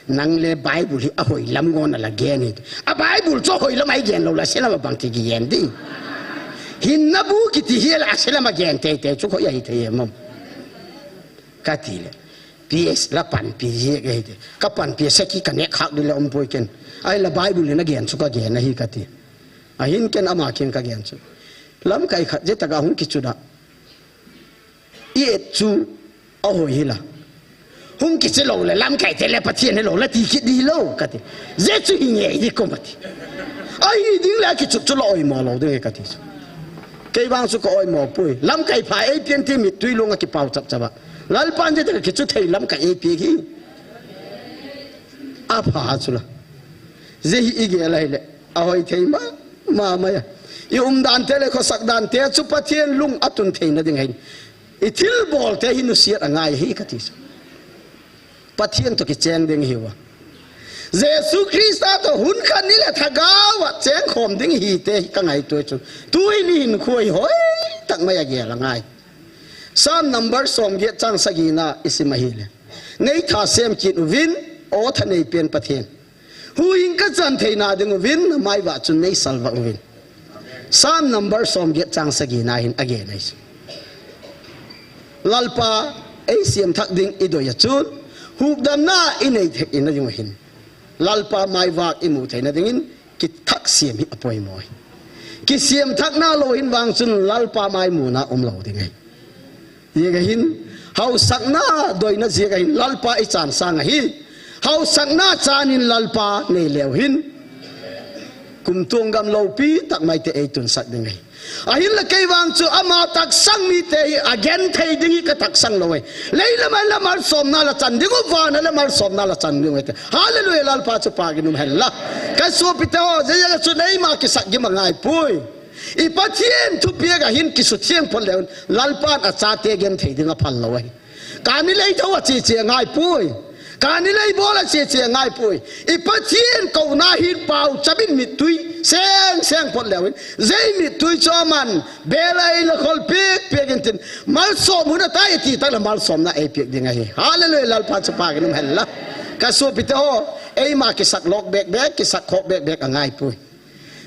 Nang le Bible hi a hoi lam ngon a la gen hi. A Bible chu a hoi lam a i gen lou la, a se lam a bang ti kigen di. Hinna bu kiti hi la, a se lam a gen tei tei chu khoi ahi thei em. Ka ti le. P S la panpi jeh ka hi ti. Ka panpi saki ka nek khak di le um poi ken. Ahi la Bible in a gen chu ka gen ahi ka ti. Ahin ken ama ken ka gen chu. Lamkai khat je taka hung kichu da. I et chu a hoi hi la. Hung kichi lou le lamkai te le Pathian hi lou la ti kit di lou ka ti. Je chu hi ngei di ko ma ti. Ahi ding le kichu chu la oimo lou ding ka ti chu. Kei vang chu ka oimo pui. Lamkai pha ei pian ti mittui lung a kipau chap chap a. Lalpan je te ka kichu thei lamkai ei pi hi. A pha chu la. Je hi i gel a hi le. A hoi thei ma, ma, ma ya. I um dan te le khosak dan te chu Pathian lung a tun theina ding ahin. I thil bol te hi nusiat a ngai hi ka ti chu. Pathian to kicheng ding hi va. Jesu Krista to hun khat ni le thagau a cheng khom ding hi te hi ka ngaito chu. Tu hi ni hin khoi hoi tak mai a gel a ngai. Psalm number som get chang sagi na i sim ahi le. Nei tha sem kit uvin, o tha nei pen Pathian. Huhhing ka chan theina ding uvin, na mai vah chun nei salvah uvin. Psalm number som get chang sagi na hin a gen ahi. Lalpa ei siam thak ding i doi a chun, hupdamna i nei thei na ding u hin. Lalpa mai vah i mu theina dingin, kithak siam hi a poimo hi. Kisiam thak na lou hin vang chun Lalpa mai mu na um lou ding ahi. Jeh a hin, hausakna doina jeh a hin Lalpa i chan sang ahi. Hausakna chan in Lalpa nei leu hin. Kum tuang gam loupi tak mai te ei tun sak ding ahi. Ahin la kei vang chu ama taksang mi te hi a gen thei ding hi ka taksang lou ahi. Lei lam a la malsomna la chan ding u van a la malsomna la chan ding u ahi. Hallelujah, Lalpa chu pak in um hen la. Ka sopite ho, jeh a chu nei ma kisak gim a ngai pui. I Pathian thupiak a hin kisuthiang phot leu, Lalpan a chate gen thei ding a phal lou ahi. Kani lei tho a chi chi a ngai pui. Kani lei bol a che che ngai poi. I Pathen kouna hi pau chabin mittui seng seng phot leu in. Jei mittui chu aman belai la khol pek pek in tin. Malsom hun a tai ti tak la malsomna ei pek ding ahi. Hallelujah, Lalpa chu pha kin um hen la. Ka sopi te ho, eima kisak lok bek bek, kisak khok bek bek a ngai poi.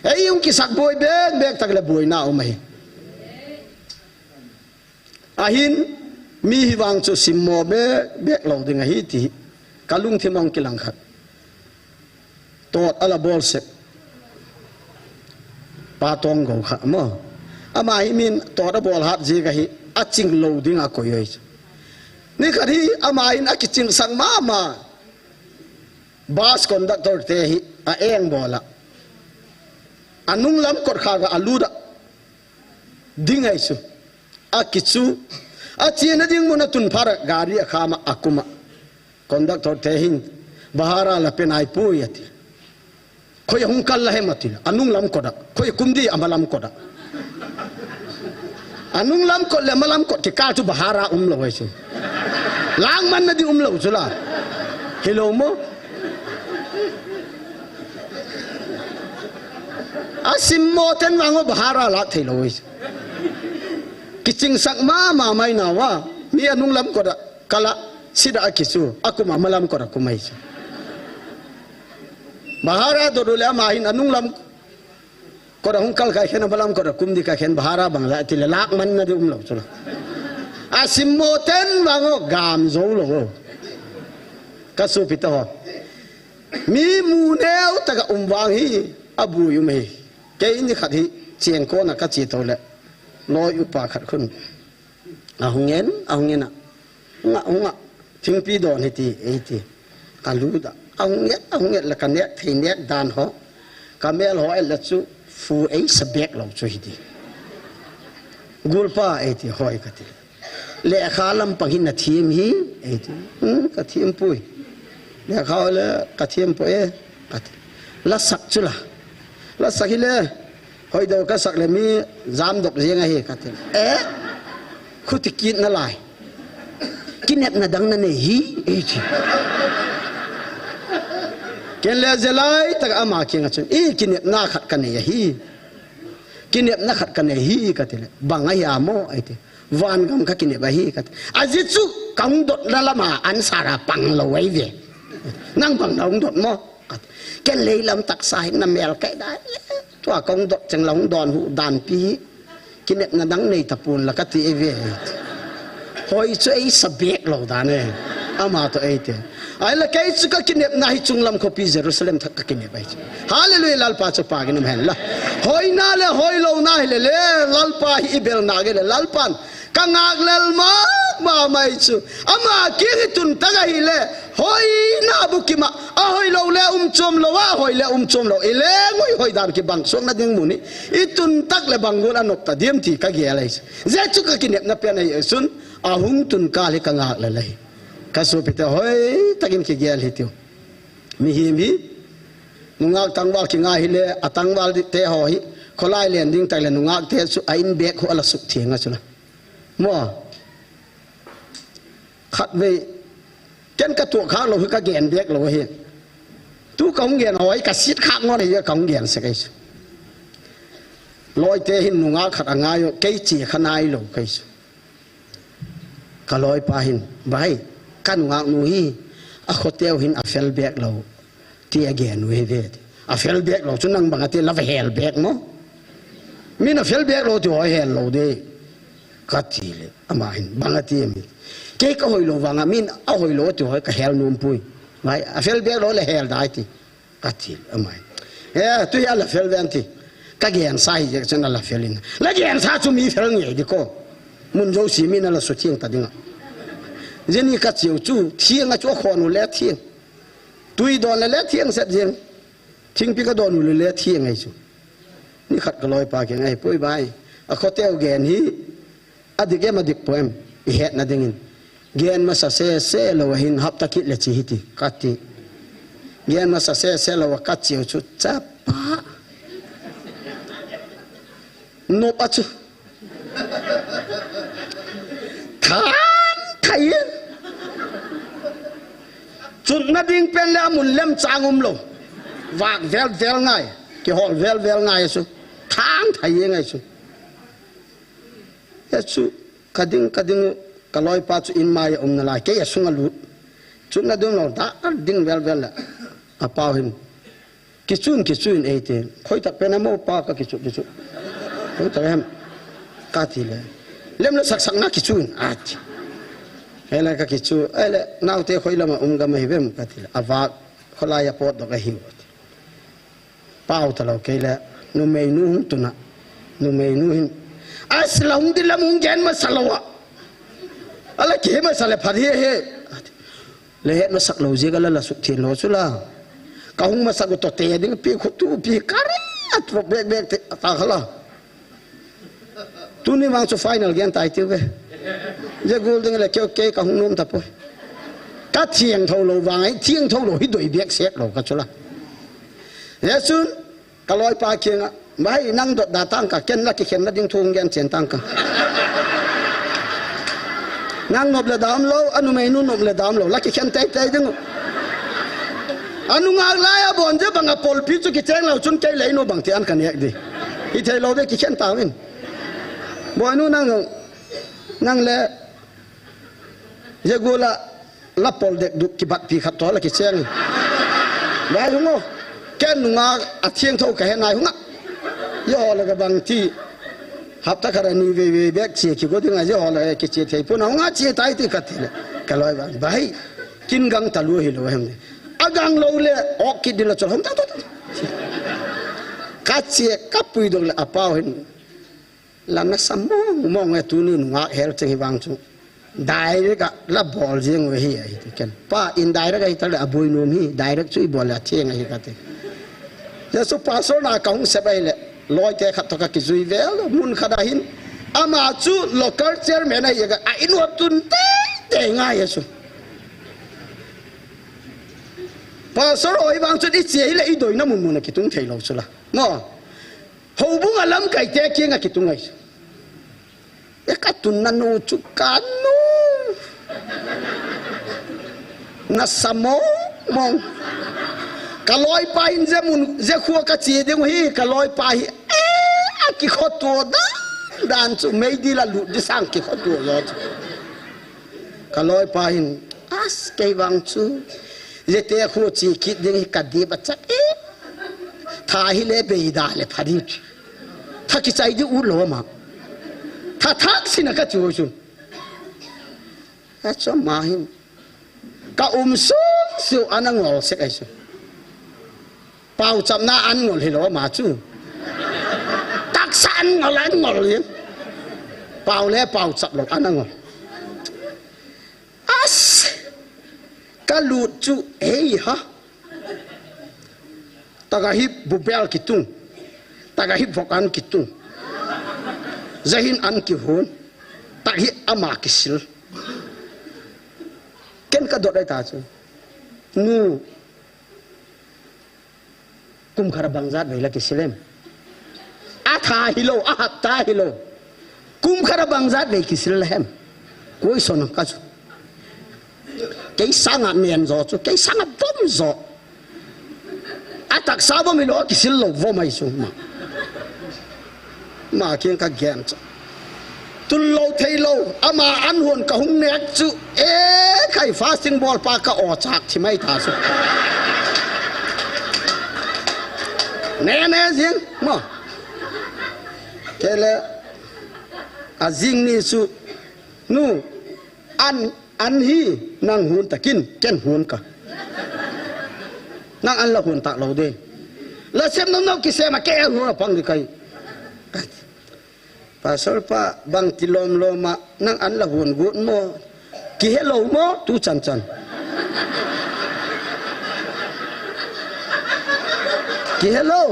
Ei hung kisak boi bek bek tak la boina um ahi. Ahin, mi hi vang chu simmo bek bek lou ding ahi ti. Ka lungthim ong kilang khat. Tot ala bol sek. Pa tong go kha mo. Ama hi min tot a bol hat ji ka hi a ching lou ding a koi oi. Ni khat hi ama in a kiching sang mama. Bus conductor te hi a eng bola. Anung lam kot kha ga aluda. Ding ai chu. A kichu. A chena ding mun a tun phara gari a khama a kuma. Conductor te hin. Bahara la pe nai pui ati. Khoi hung kal la hem ati. Anung lam koda. Khoi kum di ama lam koda. Anung lam kot le ama lam kot kikal chu bahara um lou ai chu. Lang man na di um lou chu la. Hello mo. A simmo ten vang o bahara lak thei lou. Kiching sak mama mai na wa. Mi anung lam koda kala sida a kichu. A kuma ama lam koda kumai chu. Bahara do do le ama hin anung lam koda hung kal kai khen ama lam koda kum di kai khen bahara bang la ti le lak man na di um lou chu la. A simmo ten vang o gam zo lou. Ka sopi te ho. Mi mu neu taka um vang hi a bui um hi. Kei ni khat hi cheng kona ka chi to le. Loi upa khat khun. A hung en, a hung en a. Hung a, hung a. Thingpi don hi ti, ei ti. Ka lu da. A hung en, a hung en la ka nek, thei nek dan ho. Ka mel ho en la chu fu ei sa bek lou chu hi ti. Gulpa ei ti hoi ka ti. Lekha lampang hi na thiem hi, ei ti. Hmm, ka thiem pui. Lekha le ka thiem pui e, ka ti. La sak chu la. La sak hi le, hoi do ka sak le mi jam dok jeng ahi, ka ti. Eh? Khuti kit na lai. Kinepna dang na nei hi, ei ti. Ken le je lai, tak ama kinga chun. I kinepna khat ka nei ahi. Kinepna khat ka nei hi ka ti le. Bang ahi a mo, ei ti. Van gam ka kinep ahi ka ti. A ji chu ka hung dot na lama an sara pang lou ai ve. Nang bang na hung dot mo. Ka ti. Ken lei lam taksa hin na mel kai da. Tua ka hung dot cheng la hung don hu dan pi. Kinepna dang nei ta pun la ka ti ai ve. Hoi chu ei sa bek lou dan e. Ama to ei te. Ai la kei chu ka kinepna hi chunglam khopi Jerusalem thak ka kinep ai chu. Hallelujah, Lalpa chu pha kin um hen la. Hoina le hoilouna hi le le, Lalpa hi i bel na ge le, Lalpan ka ngak lel ma, ma mai chu. Ama kiang i tun tak ahi le, hoina bukima, a hoilou le um chom lou, a hoi le um chom lou. I le ngui hoi dan kibang suak na ding mun hi. I tun tak le bang gun a nop ta diam ti ka gel ai chu. Je chu ka kinepna pen ai sun, a hung tun kal hi ka ngak lel ai. Ka sopi te hoi takin kigel hi tiu. Mihem hi, nungak tangval kingai hi le, a tangval te ho hi, kholai len ding tak le nungak te chu a in bek ho a la suk thiang a chu la. Mo. Khat vei, ken ka tuak khak lou hi ka gen bek lou hi. Tu ka hung gen hoi, ka sit khak ngon hi ka hung gen sek ai chu. Loi te hin nungak khat a ngai o, kei chi kha nai lou kai chu. Ka loipa hin, bai, ka nungak nu hi, a khoteu hin a fel bek lou, ti a gen u hi ve ti. A fel bek lou, chu nang bang a ti la va hel bek mo. Min a fel bek lou ti hoi hel lou de. Ka ti le, ama hin, bang a ti mi. Kei ka hoilou vang a, min a hoilou ti hoi ka hel nom pui. Bai, a fel bek lou le hel dai ti. Ka ti, amai. Eh, tu hi a la fel ven ti. Ka gen sa hi je chun a la fel in. La gen sa chu mi fel nge di ko. Mun jo si mi na la su thiang ta dinga. Jeni ka chiu chu, thiang a chu a khon u le thiang. Tui don le le thiang set jeng. Thingpi ka don u le le thiang ai chu. Ni khat ka loipa kiang ai poi bai. A khoteu gen hi. A dik em, a dik po em, i hetna dingin. Gen masa sese lou ahin hapta kit le chi hiti, ka ti. Gen masa sese lou a ka chiu chu chapa. Nop a chu. Tham thai. Chutna ding pen le amun lem chang umlou. Vak vel vel ngai. Kihol vel vel ngai chu. Thang thai ngai chu. Hichu kading kading u, kaloipa chu in mai a um nalai. Kei asunga lut. Chutna ding lou, da ding vel vel le. Apau hin. Kichun, kichun eiti. Khoi tak pen a mo pa ka kichu, kichu. Khoi tak hem. Kati le. Lem le sak sak na kichun. Ati. Hele ka kichu. Hele, naote khoi lama um gam ahi vem kati le. Avak, kholai a potdoh ahi. Pau talou kei le. Numei nu hung tuna. Numei nu hin. As la hung di lam hung gen masa lou a. Ala ki he masa le phat he he. Le het masak lou jeh a la la suk thin lou chu la. Ka hung masak u toh te ding pi khu tu pi kare at ro bek bek te ta khala. Tuni vang chu final gen tai tiu ve. Je gol ding le keu kei ka hung nom ta poi. Ka thiang tho lou vang ai thiang tho lou hi doi bek sek lou ka chu la. Ye sun. Kaloipa kiang a, "Mai, nang dot da tang ka, ken la kikhen na ding thu hung gen chen tang ka." Nang nop le dam lou, anumei nu nop le dam lou, la kikhen tei tei ding. Anu ngak lai a bon je bang a polpi chu kicheng lou chun kei le inu bang ti an ka nek di. Hi thei lou ve kikhen ta vin. Boinu nang, nang le Jegula la pol dek duk kibat pi khat to la kicheng. Nai hung o. Ken nunga a thiang tho ka he nai hung a. Yo la ka bang ti. Hapta khat a ni ve ve bek chi ki go ding a yo la ki chi thei pun a hung a chi tai ti ka ti le. Ka loi bang. Bai. Kin gang ta lu hi lo hem. A gang lo le ok ki di la chol hom ta to. Ka chi ka pui dong le a pau hin. La nasa mong mong e tuni nungak hel cheng hi vang chu. Direct a la bol jeng ve hi ahi ti ken. Pa in direct ahi ta le a boi nom hi direct chu i bol le a thiang ahi ka ti. Jesu pastor na ka hung sep ahi le loi te khat to ka kijui vel mun khat a hin. Ama chu local chairman ahi ka a in wa tun te te ngai Jesu. Pastor oi vang chu i che hi le i doi na mun mun a kitung thei lo chu la. Mo. Houbung a lamkai te kiang a kitung ahi. E ka tun na nu chu ka nu. Nasa mong mong. Ka loipa in je mun, je khua ka chi ding hi, ka loipa hi. E, a kikhoto dan, dan chu mei di la lut di sang kikhoto lo chu. Ka loipa hin, as kei vang chu. Je te khu chi kit ding hi ka di ba chak e. Tha hi le beida le pha di. Tha kichai di u lo ma. Tha thak sina ka chu chu. A chu ma hin. Ka um sung su ana ngol sek ai su. Pau chapna an ngol hi lo ma chu. Taksa an ngol an ngol hi. Pau le pau chap lo ana ngol. As. Ka lut chu ei ha. Taka hi bubel kitung. Taka hi vok an kitung. Zahin an kihun. Tak hi ama kisil. Ken ka dot ai ta chu. Nu. Kum khara bang jat vei la kisil em. A tha hi lo, a hapta hi lo. Kum khara bang jat vei kisil la hem. Koi son ka chu. Kei sanga men jo chu, kei sanga bom jo. A taksa bom hi lo, kisil lo bom ai chu ma. Ma kiang ka gen chu. Tun lo thei lo, ama an hon ka hung nek chu. E khai fasting bol pa ka o chak thi mai ta chu. Ne ne jing, ma. Kele, a jing ni chu. Nu, an, an hi nang hun takin, ken hun ka. Nang an la hun tak lo de. La sem nom nom kisem a ke hun a pang di kai. Pastor pa, bang ti lom lom a, nang an la hun gut mo. Ki hello mo, tu chan chan. Ki hello.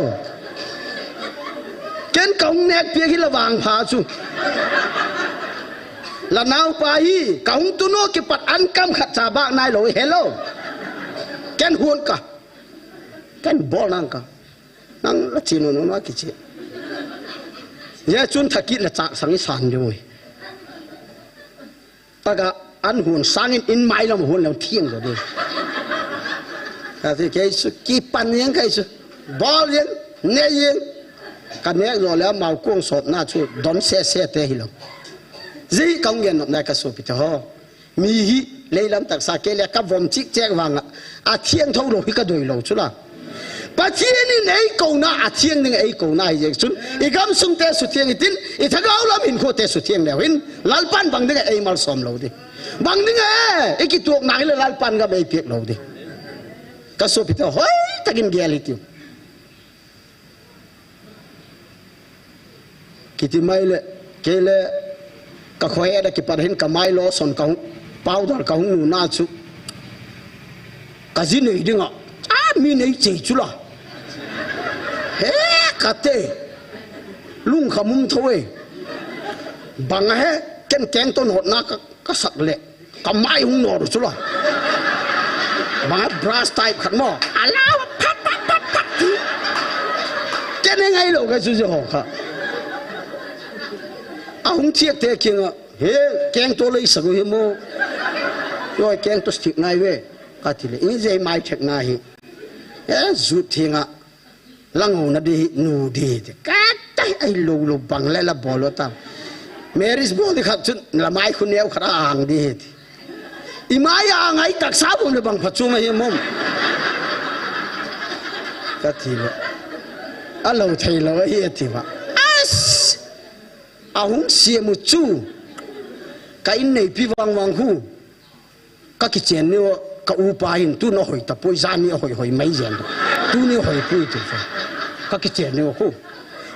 Ken ka hung nek piak hi la vang pha chu. La naupa hi, ka hung tunu kipat an kam khat cha bak nai lo, hello. Ken hun ka. Ken bol nang ka. Nang la chi nu nu na kichi. Ye chun thakit la chak sang i san de oi. Taka an hun sangin in mai lam hun lam thiang zo de. Kati kei chu, kipan jeng kei chu. Bol jeng, ne jeng. Ka nek jo le amau kong sopna chu don sese te hilou. Ji kong gen nopna ka sopite ho. Mi hi leilam taksa kei le ka vom chik chek vanga. A thiang tho lou hi ka doi lou chu la. Pathian in ei kouna, a thiang ding ei kouna hi jeng chun. I gamsung te suthiang itin, i thagau lam hinkho te suthiang leu hin. Lalpan bang ding ei malsom lou di. Bang ding e, i kituak na hi le Lalpan gam ei piak lou di. Ka sopite hoi takin gel hitiu. Kiti mai le, kei le, ka khoi a da kipat hin ka mai lotion ka hung, powder ka hung nu na chu. Ka ji nei dinga, a mi nei chei chu la. He, kate, lung khamum tho e. Bang a he, ken keng to not na ka, ka sak le. Ka mai hung no chu la. Bang brush type khat mo. Ala, pat, pat, pat, pat. Kei nei ngai lou ka chu chu ho kha. A hung thiak te kinga. He, keng to lei sa go hi mo. Yo, keng to stick nai ve. Ka ti le. In jei mai thek na hi. He, jut thinga. Lang ho na di hi, nu di hi ti. Ka tai ai lo lo bang le la bol lo ta. Marriage bol di khat chun la mai khu neo khat a ang di hi ti. I mai a ngai taksa bom le bang pha chu ma hi mom. Ka ti le. A lo thei lo hi ti ba. As! A hung sia mu chu. Ka in nei pi vang vang khu. Ka kichen ni o, ka upa hin, tuni hoi tapoi, jani hoi hoi mai jen. Tuni hoi pui tu fa. Ka kichen ni o khu.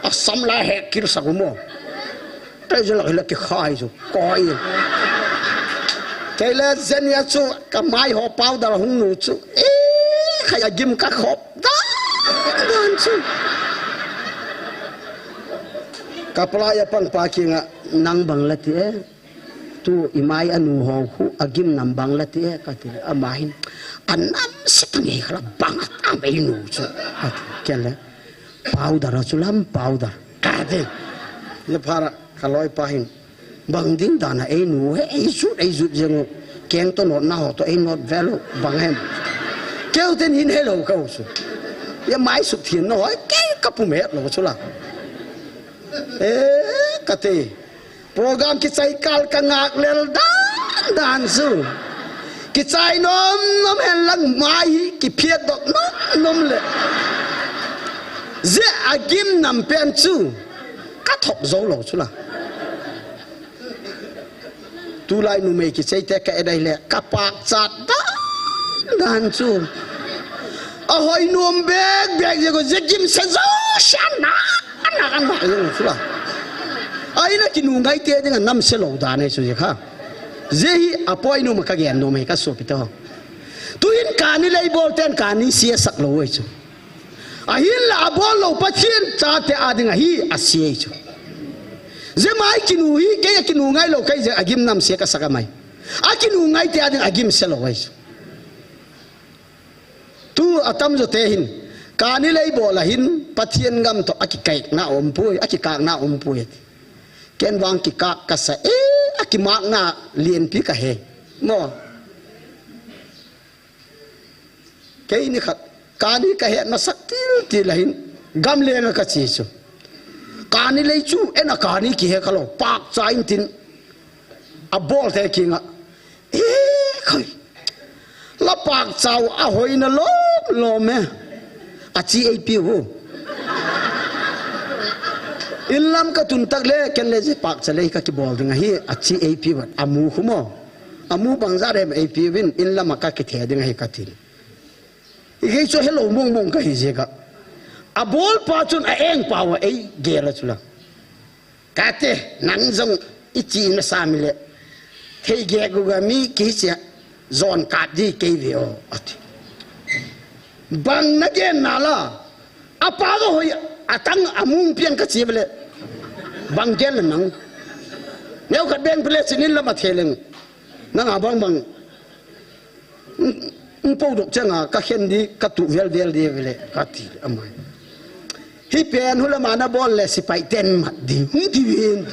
A sam la he kil sa mo. Te jela la ki khai chu. Koi. Kei le jeni a chu, ka mai ho powder hung nu chu. E, khai a gim ka khop. Dan, dan chu. Ka pala ya pang pa kinga nang bang la ti e. Tu i mai a nu ho khu a gim nam bang la ti e ka ti le ama hin. A nam se ta ngei khala bang a ta mai nu chu. Ka ti ke le. Powder a chu lam powder. Ka ti. Le phara ka loi pa hin. Bang ding dan a ei nu he ei jut ei jut jeng u. Keng to not na ho to ei not velo bang hem. Keu ten hin hello ka u chu. Ya mai suk thin no hoi kei ka pum het lo chu la. E ka ti. Program kichai kal ka ngak lel dan dan chu. Kichai nom nom hen lang mai hi kiphiat dok nom nom le. Je a gim nam pen chu ka thok zo lo chu la. Tulai numei kichai te ka edai le ka pak chat dan dan chu. A hoi nom bek bek je ko je gim se zo shan na. Ana, ana, ayo, sula. Aina kinu ngai te dinga nam se lo dan ai su je kha. Je hi a poi nu ma ka gen nu mai ka su pi to. Tu in kani lei bol ten kani sia sak lo ai chu. Ahin la a bol lo Pathian cha te a dinga hi a sia ai chu. Je mai kinu hi ke kinu ngai lo kai je a gim nam sia ka sak a mai. A kinu ngai te a ding a gim se lo ai chu. Tu atam jo te hin, kani lei bol a hin, Pathian gam to a kikaina um pui, a kikakna um pui. Ken vang kikak ka sa, e, a kimakna lienpi ka he. Mo. Kei ni khat, kani ka he na sak til til a hin, gam lenga ka chi chu. Kani lei chu, ena kani ki he ka lo, pak cha in tin, a bol te kinga. E, khoi. La pak chau a hoina lom lom e. A chi ei pi hu. In lam ka tun tak le ken le je pak cha le ka ki bol ding a hi a chi ei pi vat a mu khu mo. A mu bang za dem ei pi vin in lam a ka ki the ding a hi ka tin. I gei chu hello mong mong ka hi je ka. A bol pa chun a eng pa wa ei ge la chu la. Kate, nang jong i chi na sa mi le. Thei ge gu ga mi ki chi a. Zon kat di kei ve o, ati. Bang na gen na la. A pa ga hoi, a tang a mung piang ka chi ve le. Bang gen na nang. Neo khat beng pele chinin la ma the leng. Nang a bang bang. N-, n-, po dok changa, ka khen di, ka tu vel vel di vele, ka ti le amai. Hi pen hula mana bol le sipai ten mat di, hung ti ven.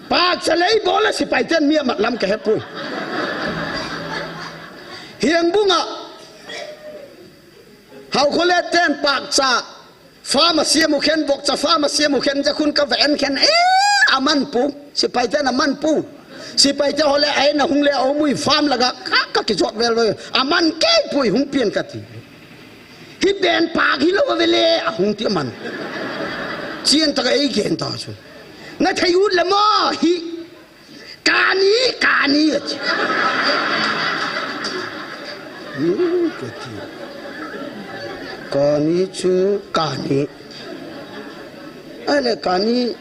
Pak cha lei bol le sipai ten mi a mat lam ka he pui. Hengbung a, Haokholet ten pakcha pharmacy a mu khen, vokcha pharmacy a mu khen, jakhun ka va en khen, eh, aman pu, sipai ten aman pu. Sipai te ho le, ai na hung le, o mui farm laga, ka, ka kijot vel vel, aman kei pu, hung pian ka ti. Hi ben pak hi lo ve le, a hung ti aman. Chian taka ei gen ta chu. Na thei ut le mo, hi. Kani, kani, a chi. Hmm, ka ti. Kani chu, kani. Ai le, kani,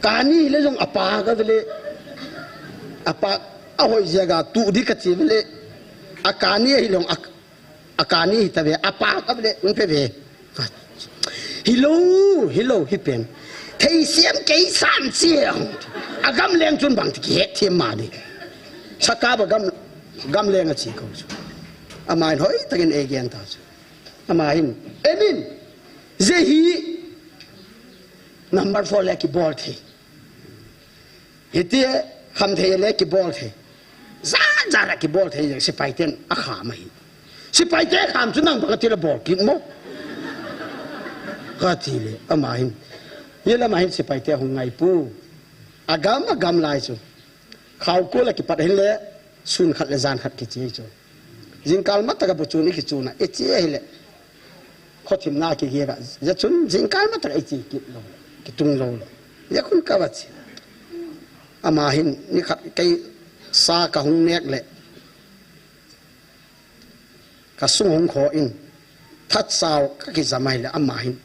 kani le jong apa ka ve le. Apa, a hoi jia ga tu di ka chi ve le. A kani hi long a A kani hi ta ve, a pa ka ve le, hung pe ve. Hi lo, hi lo, hi pen. Thei siam kei san siam. A gam leng chun bang ti ki het thiam ma ni. Saka ba gam, gam leng a chi ko chu. Ama hin hoi takin ei gen ta chu. Ama hin, emin, je hi number four le ki bol thei. Hiti ham thei le ki bol thei. Za, za la ki bol thei, sipai ten a kham ahi. Sipai te kham chu nang bang ti la bol kit mo. Ka ti le, ama hin. Ye la ma hin sipai te hung ngai pu. A gam, a gam lai chu. Khao ko la ki pat hin le, sun khat le jan khat ki chi chu. Jingkal ma taka bu chun i ki chuna, i chi hi le. Khothim na ki ge ga. Ja chun jingkal ma taka i chi kit lo. Ki tung lo le. Ja khun ka va chi. Ama hin, ni khat kei sa ka hung nek le. Ka sung hung kho in, that sao ka ki jam ai le ama hin.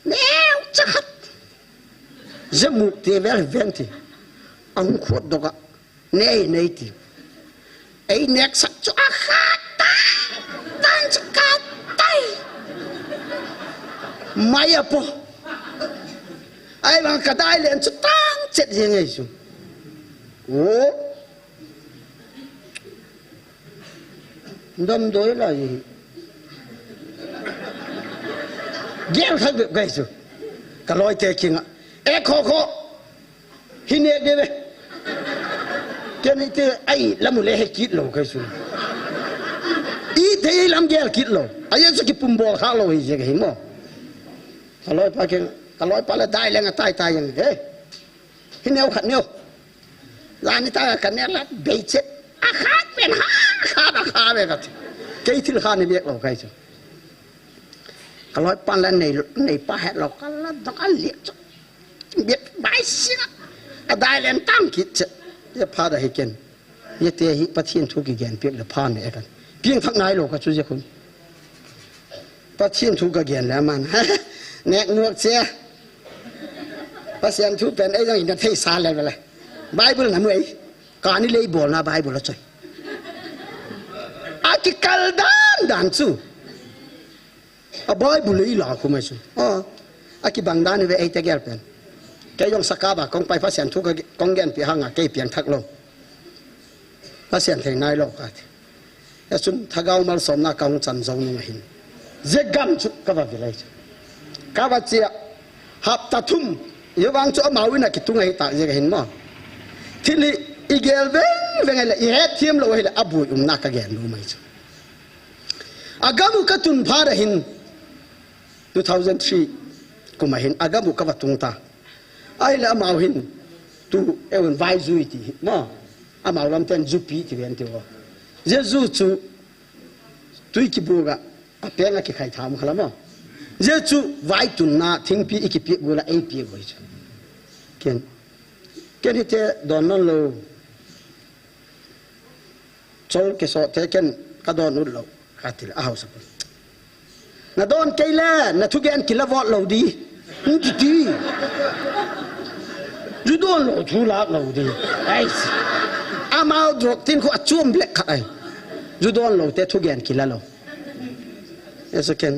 Neu cha khat. Je muk te vel ven ti. A hung khot dok a. Nei, nei ti. Ei nek sak chu a khat tai. Tan chu khat tai. Mai a po. Ai bang ka dai len chu tang chet je ngai chu. O. Damdoi la ji. Gel thak bep kai chu. Ka loi te kinga. E kho kho. Hi ne de ve. Ken ite ai lamu le he kit lo kai chu. Ite lam gel kit lo. Ai chu ki pum bol kha lo hi je hi mo. Ka loi pa ken, ka loi pa le dai le nga tai tai yang. He. Hi neu khat neu. Lani ta ka ne la bei chet. A khat pen ha, khat a kha ve ka ti. Kei thil kha ni bek lo kai chu. Ka loi pan la nei, nei pa het lo ka la dok a liek chu. Bek bai sing a. A dai len tang kit chet. Ye pha da hi ken. Ye te hi Pathian thu ki gen piak le pha ne kan. Piang thak nai lo ka chu je khun. Pathian thu ka gen le man. Nek nuak che. Pasian thu pen ei jang in na thei sa le le. Bible na mu ei. Ka ni lei bol na Bible a choi. A ki kal dan dan chu. A Bible lei la khu mai chu. A. A ki bang dan ve ei te gel pen. Kei jong saka ba kong pai Pasian thu ka kong gen pi hanga kei piang thak lo. Pasian thei nai lo ka ti. Achun thagau malsomna ka hung chan zo nung ahin. Je gam chu ka va vilai chu. Ka va chia hapta thum. Ye vang chu amau in a kitung ahi tak je ka hin ma. Thil hi i gel veng veng le i het thiam lo hi le a bui umna ka gen lo mai chu. A gam u ka tun pha da hin two thousand three kum ahin a gam u ka va tung ta. Ai le amau hin tu eun vai zui ti hi ma. Amau lam ten zupi ti ven ti vo. Jesu chu tui ki bu ga a peng a ki khai tham khala ma. Jesu vai tun na thingpi i ki pi gu la ei pi gu chu. Ken. Ken hi te don non lo. Chol ke so te ken ka don ut lo. Ka ti le a hausa pu. Na don kei le, na thugen kila vot lo di. Hung ti ti. Ju don lo thu lak lo di. Ai. Amau drok tin khu a chuam blek khat ai. Ju don lo te thugen kila lo. Eso ken.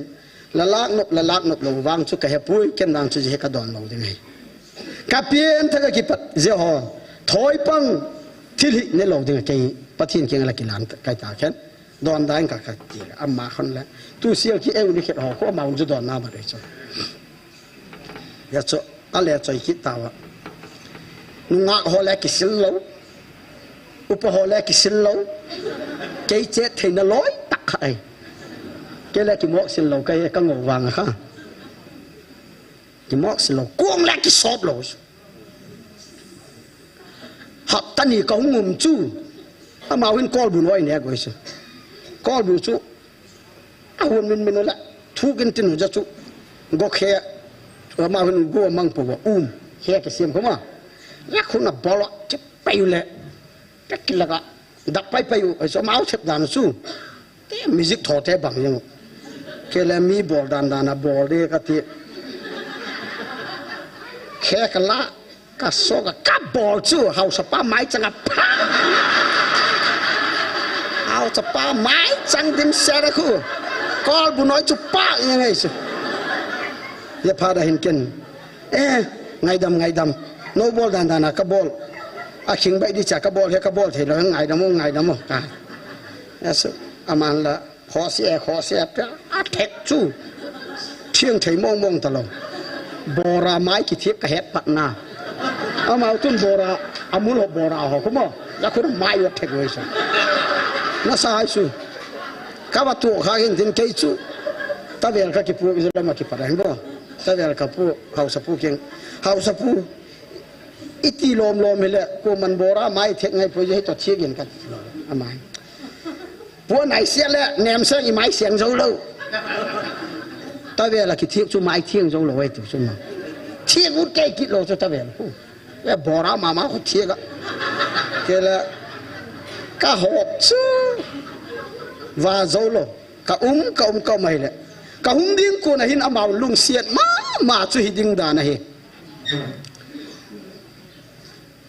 La lak nop, la lak nop lo vang chu ka he pui, ken vang chu je he ka don lo ding ahi. Ka pian tha ka kipat je ho. Thoi pang thil hi ne lo ding a kei Pathian kiang la kilan kai ta khen. Don dang ka ka ti ama khon le. Tu sial ki eu ni khet ho ko ma un ju don na ba de chu. Ya chu a le choi ki ta wa. Nungak ho le ki sil lo. Upa ho le kisil lou. Kei chet theina loi tak khat ahi. Kei le kimok sil lou, kei ka ngou vang a kha. Kimok sil lou. Kong le kisop lou. Hapta ni ka hung um chu. Amau hin kolbu noi ne goi chu. Kolbu chu. Ahun min min u le, thukin tin u ja chu. Go khe, amau hin go mang po go, um, khe kisiam khuma. La khun a bol a, che pai u le. Pek la ka, dak pai pai u, so mau chep dan chu. Te music tho te bang jeng u. Kei le mi bol dan dan a bol de ka ti. Khe ka la, Ka so ka, ka bol chu, hausapa mai chang a pa. Hausapa mai chang dim sere khu. Kolbu noi chu pa, ye ngai chu. Ye pa da hin ken. Eh, ngaidam, ngaidam. No bol dan dan a ka bol. A khing bai di cha ka bol, he ka bol thei lou, ngaidam o, ngaidam o. Ka. Yes, aman la. Khosia, khosia, pia, a thek chu. Thiang thei mong mong ta lou. Bora mai kithiak ka het pat na. Amau tun bora, amul ho bora ho, khuma. La khun mai wa thek wei sa. Na sa hai su. Ka va tu kha hin tin kei chu. Tavel ka kipu, i la ma kipat a hin bo. Tavel ka pu, hausapu keng. Hausapu. Iti lom lom hi le, ko man bora mai thek ngai poi je hi to thiak in ka. Amai. Puan ai sia le, nem seng i mai seng zo lo. Tavel a kithiak chu mai thiang zo lo, ai tu chu ma. Thiak ut kei kit lo chu tavel khu. Le bora mama khu thiak a. Kei le, ka hop chu. Va zo lo. Ka um, ka um, ka um ai le. Ka hung ding kon a hin amau lungsiat mama chu hi ding dan a hi.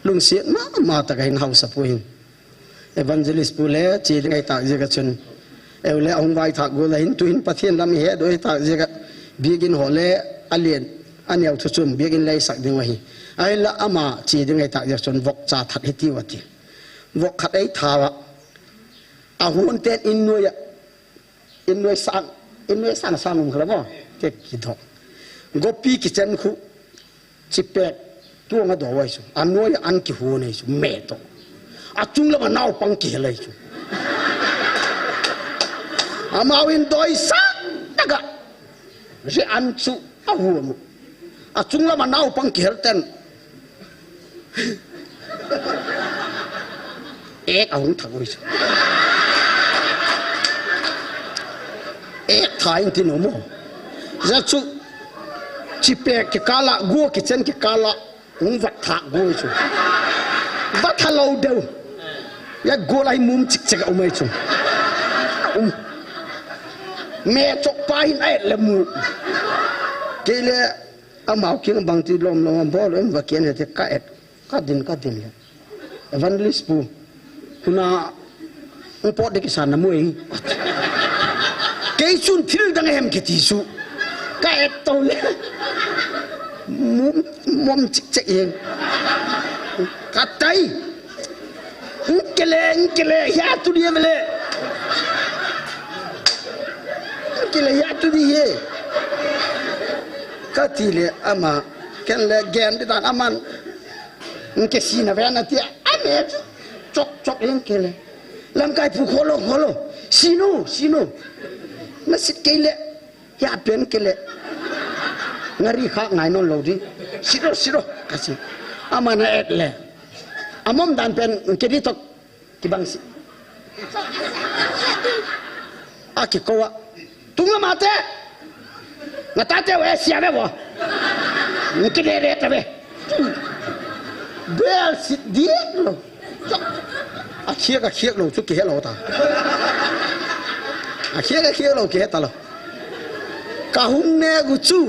Lungsiat mama ta ka hin hausapu hin. Evangelist pu le, chi ding ai tak jia ka chun. Eu le, ahung vai thak gol a hin, tu hin Pathian lam i he do ai tak jia ka. Biakin ho le, a lian, a neo thu chum, biakin lei sak ding wa hi. Ai la ama, chi ding ai tak jia chun, vok cha that hi ti wa ti. Vok khat ai tha wa. A hun ten in noi a. In noi sang, in noi sang sang um khala mo. Te ki do. Gopi ki chen khu. Chi pek, tuang a do wai su. A noi an ki hu nei su, me to. A chung lama naupang ki helai su. Amau in doi sa, taka. Ri an su, a hu mu. A chung lama naupang ki hel ten. Ek a hung thak wai su. Ek tha in tin mo. Za chu, chi pek ki kala, gu ki chen ki kala. Hung vat thak goi chu. Vat tha lo deu. Ya gol a hi mum chik chik a um ai chu. Um. Me chok pa hin ai le mu. Kei le amau king bang ti lom lom bol em va kian he te ka et. Ka din ka din le. Evangelist pu. Huna Hung pot de kisan na mu e. Kei chun thil dang hem kiti chu. Ka et to le. Mum, mum chik chik e. Ka tai. Hung kile, hung kile, hia tu di vele. Hung kile, hia tu di he. Ka ti le ama. Ken le gen di dan aman. Hung ke si na ve na ti. Ame chu. Chok, chok, hung kile. Lamkai pu kholo, kholo. Sinu, sinu. Na sit kei le. Ya pen kei le. Ngari kha ngai non lo di. Siro, siro. Kasi. Ama na et le. Amom dan pen kei di tok. Kibang si. A kiko a. Tung lama te. Nga ta te we sia ve vo. Ni ki le le ta ve. Bel sit diet lo. A khiak, a khiak lo chu kihe lo ta. A khiak, a khiak lo kihe ta lo. Ka hung ne gu chu.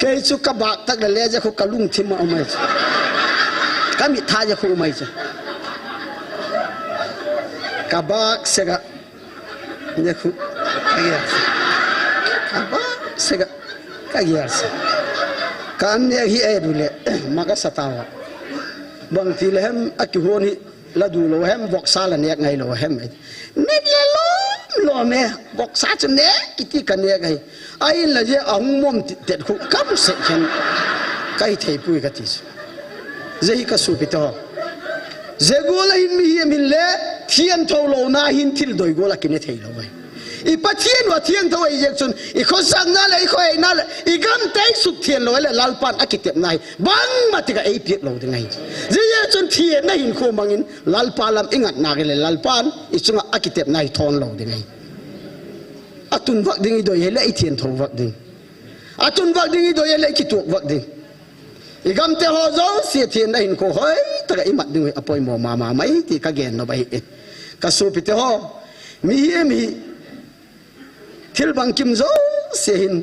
Kei chu ka bak tak le le je khu ka lungthim a um ai chu. Ka mit tha je khu um ai chu. Ka bak se ga. Nya khu. Ka gel se. Ka ba se ga. Ka gel se. Ka an ne hi e du le. Ma ka sa ta wa. Bang ti le hem a ki hon hi la du lo hem vok sa la nek ngai lo hem. Nek le lo lo me. Vok sa chu nek kiti ka nek ai. Ai la je a hung mom ti tet khu ka bu se khen. Ka hi thei pui ka ti. Je hi ka su pi to. Jeh gol a hin mihem hin le, thiangtho louna hin thil doi gol a kine thei lou ahi. I Pathen u a thiangtho ahi jeh chun, i khosakna le, i khoheina le, i gamtei sukthiang lou le, Lalpan a kitepna hi bangma tika ei piak lou ding ahi. Jeh jeh chun thiangna hin khomang in, Lalpa lam i ngat na le, Lalpan i chunga a kitepna hi thon lou ding ahi. A tun vak ding i doi he le, i thiangtho vak ding. A tun vak ding i doi he le, i kituak vak ding. I gamte ho jouse thiangna hin kho hoi taka i mat ding hi a poimo mama mai ti ka gen nop ahi. Ka sopite ho, mihem hi thil bangkim jouse hin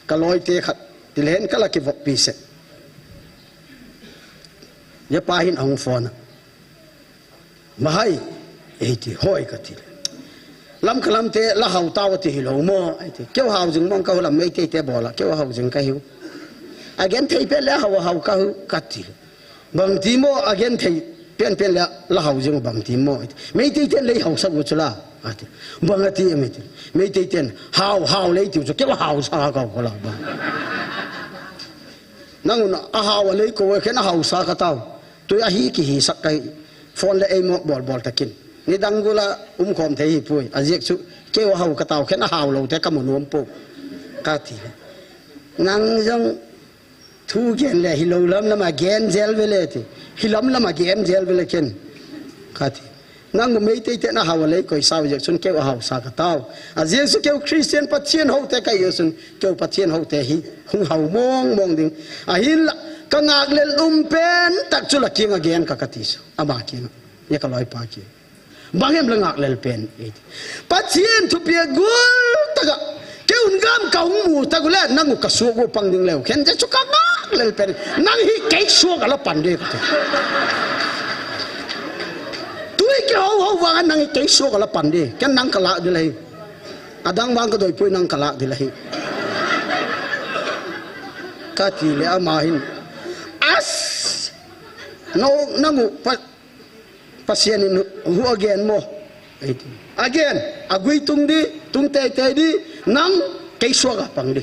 ka loite khat ti le hen ka la kivoppi se. Ye pa hin a hung phone a. Mahai, ei ti, hoi ka ti le. Lamka lamte la hao tao ti hilou mo, ei ti. Keu hao jing mong ka hu lam Meitei te bol a, keu hao jing ka hiu. A genthei pen le hao hao ka hu, ka ti le. Bang ti mo, a genthei pen pen le la hao jing bang ti mo, ei ti. Meitei ten le hao sa u chu la, a ti. Bang a ti em ei ti. Meitei ten, hao, hao le ti u chu, keu hao sa ka ko la bang. Nang un a hao a lei ko, khen a hao sa ka tao. Tui a hi kihi sak ka hi. Phone le ei mo bol bol takin. Nidang gol a um khom thei hi pui. A jeh chu keu a hao ka tao khen a hao lou te ka mu nom po. Ka ti. Nang jong thu gen le hilou lam lam a gen jel ve le ti. Hi lam lam a gen jel ve le ken. Ka ti. Nang u Meitei te na hao a lei koi sao jeh chun keu a hao sa ka tao. A jeh chu keu Christian Pathen houte ka hi jeh chun keu Pathen houte hi hung hao mong mong ding. Ahin la ka ngak lel um pen tak chu la kiang a gen ka ka ti chu. Ama kiang a. Ye ka loipa kiang. Bang em la ngak lel pen. Ei ti. Pathen thupia gol taka. Keu un gam ka hung mu tak u le nang u ka suak u pang ding leu. Khen jeh chu ka ngak lel pen. Nang hi kei suak a la pan de ka ti. Tui kihao hao vang a nang hi kei suak a la pan de. Ken nang ka la di la hi. Adang vang ka doi pui nang ka la di la hi. Ka ti le ama hin. As! No, nang u pa Pasian in hu a gen mo. Ei ti. A gen, a gui tung di, tung tei tei di, nang kei suak a pang di.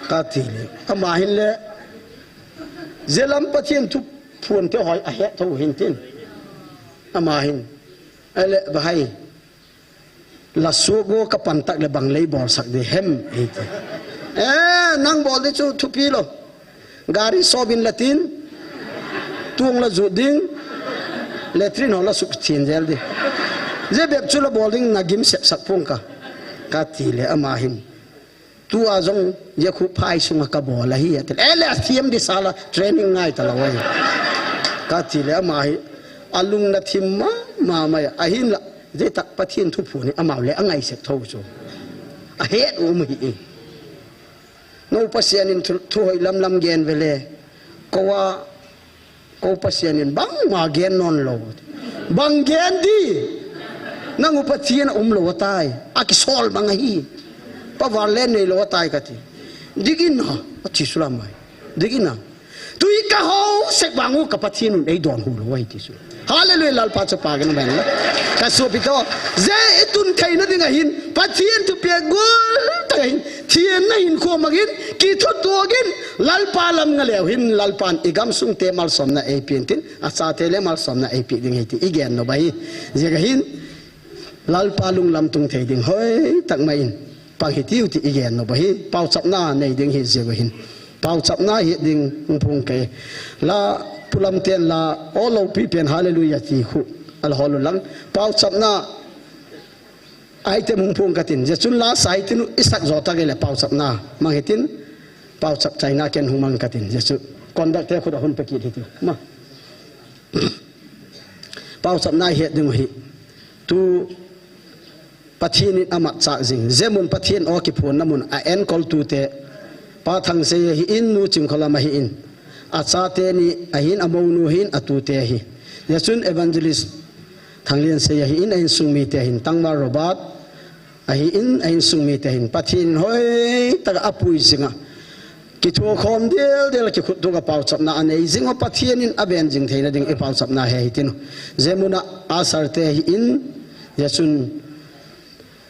Ka ti le. Ama hin le, jeh lam Pathen thu phon te hoi a het tho hin tin. Ama hin. A le, bahai. La suak u ka pan tak le bang lei bol sak di hem, ei ti. Eh, nang bol di chu thupi lou. Gari sop in la tin. Tuang la jut ding. Latrine ho la suk chin jel di. Jeh bep chu la bol ding na gim sep sak pong ka. Ka ti le ama hin. Tua jong, jeh khu phai sunga ka bol a hi a ti. Eh le a thiam di sa la training ngai ta la wai. Ka ti le ama hi. A lung na thim ma, ma, ma, ahin la. Jeh tak Pathen thu phon hi amau le a ngai sek tho chu. A het u um hi. No Pasian in thu, thu hoi lam lam gen ve le. Ko a, ko Pasian in bangma gen non lou. Bang gen di. Nang u Pathen a um lou a tai. A kisol bang a hi. Pa var le nei lou a tai ka ti. Dik in a, a ti su lam mai. Dik in a. Tui ka hao sek vang u ka Pathen un ei don hu lou ahi ti su. Hallelujah, Lalpa chapa ka na bang la. Ka sopite ho. Jeh i tun theina ding a hin, Pathen thupia gol tak a hin, thiangna hin khomang in, kithutuak in, Lalpa lam nga leu hin, Lalpan i gamsung te malsomna ei pen tin, a chate le malsomna ei pe ding ahi ti, i gen nop ahi. Jeh a hin, Lalpa lunglam tung thei ding hoi tak mai in. Pang hi tiu ti i gen nop ahi. Pauchapna nei ding hi jeh a hin. Pauchapna hi ding hung phung ke. La pulam ten la o lo pi pen hallelujah ti khu. Al hol u lang. Pauchapna ai te hung phung ka tin. Jeh chun la sai tin i sak jo ta ke le pauchapna. Mang hi tin. Pauchap chaina ken hung mang ka tin. Jeh chu. Conduct te khu da hun pe kit hi tiu. Ma. Pauchapna hi ding hi. Tu Pathen in amat chak jing. Jeh mun Pathen o kiphonna mun a enkol tute. Pa Thangsei ahi in, Nu Chingkholam ahi in. A chate ni ahi in, a mounu ahi in, a tute ahi. Jeh chun Evangelist Thangliansei ahi in, a insung mite ahi in. Tangma Robert ahi in, a insung mite ahi in. Pathen in hoi taka apui jinga. Kithukhom del del kikhut tuka pauchapna anei jing u Pathen in aven jing theina ding i pauchapna hi ahi tin. Jeh mun a usher te ahi in, jeh chun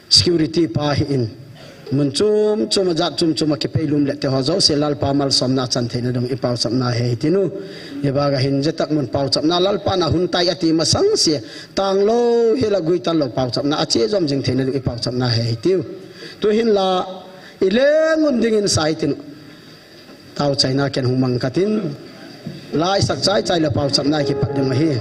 security pa ahi in. Mun chom chom a, jat chom chom a kipeilum le te ho jouse Lalpa malsomna chan theina ding i pauchapna ahi tinu. Hibaga hin jetak mun pauchapna Lalpa na hun tai ati masang se, tang lou hila guital lou pauchapna, ache jom jing theina ding i pauchapna ahi tiu. Tu hin la i leng un ding in sai tinu. Tao chaina ken hung mang katin. Lai sak chai chai le pauchapna kipat ding ahi.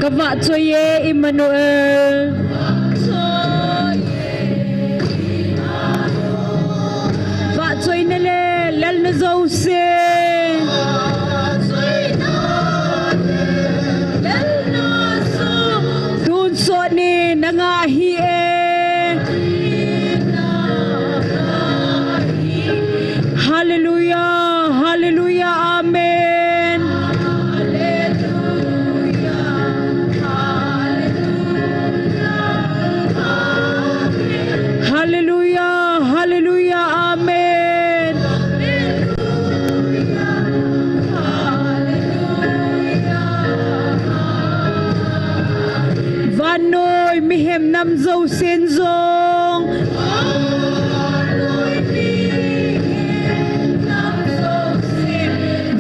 Ka vahchoi e Emmanuel. Vahchoina le lalna jouse. Tun sot ni na ngah hi e. Hallelujah, hallelujah, amen. Hallelujah, hallelujah, amen. Vannoi mihem nam jousen jong,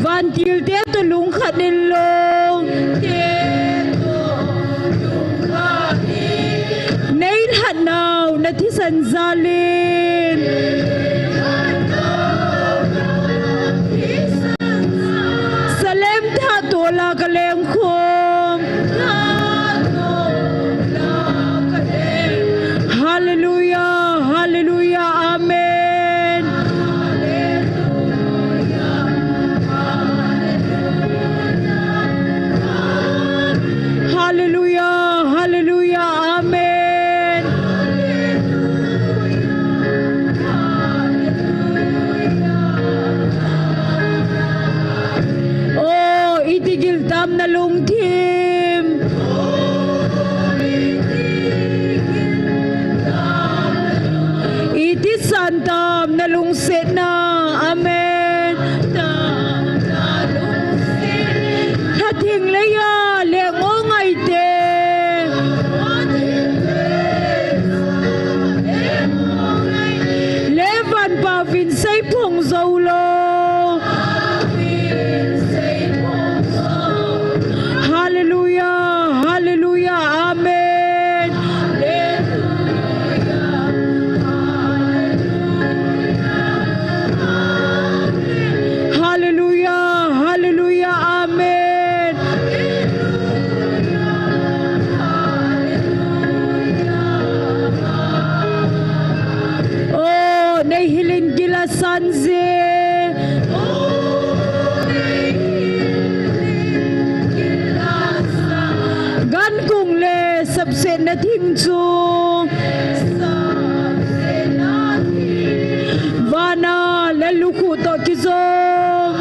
vantil te toh lungkhat in lou. Nei lhatnau na thisan jal in. Salem thah toh la ka lengkhom. Hallelujah, hallelujah, amen. Hallelujah, hallelujah, amen. Oh, iti gil tam na lungthim. Iti san tam na lungsetna. Amen. Lhathing leiya leng o ngaite. Le vanpa vin seiphong jou lou. Hallelujah, hallelujah, amen. Hallelujah, hallelujah, amen. Oh, nei hilin gil asan jing. Gankung le sapsetna thing chu. Vana le lukhuh toh kijong.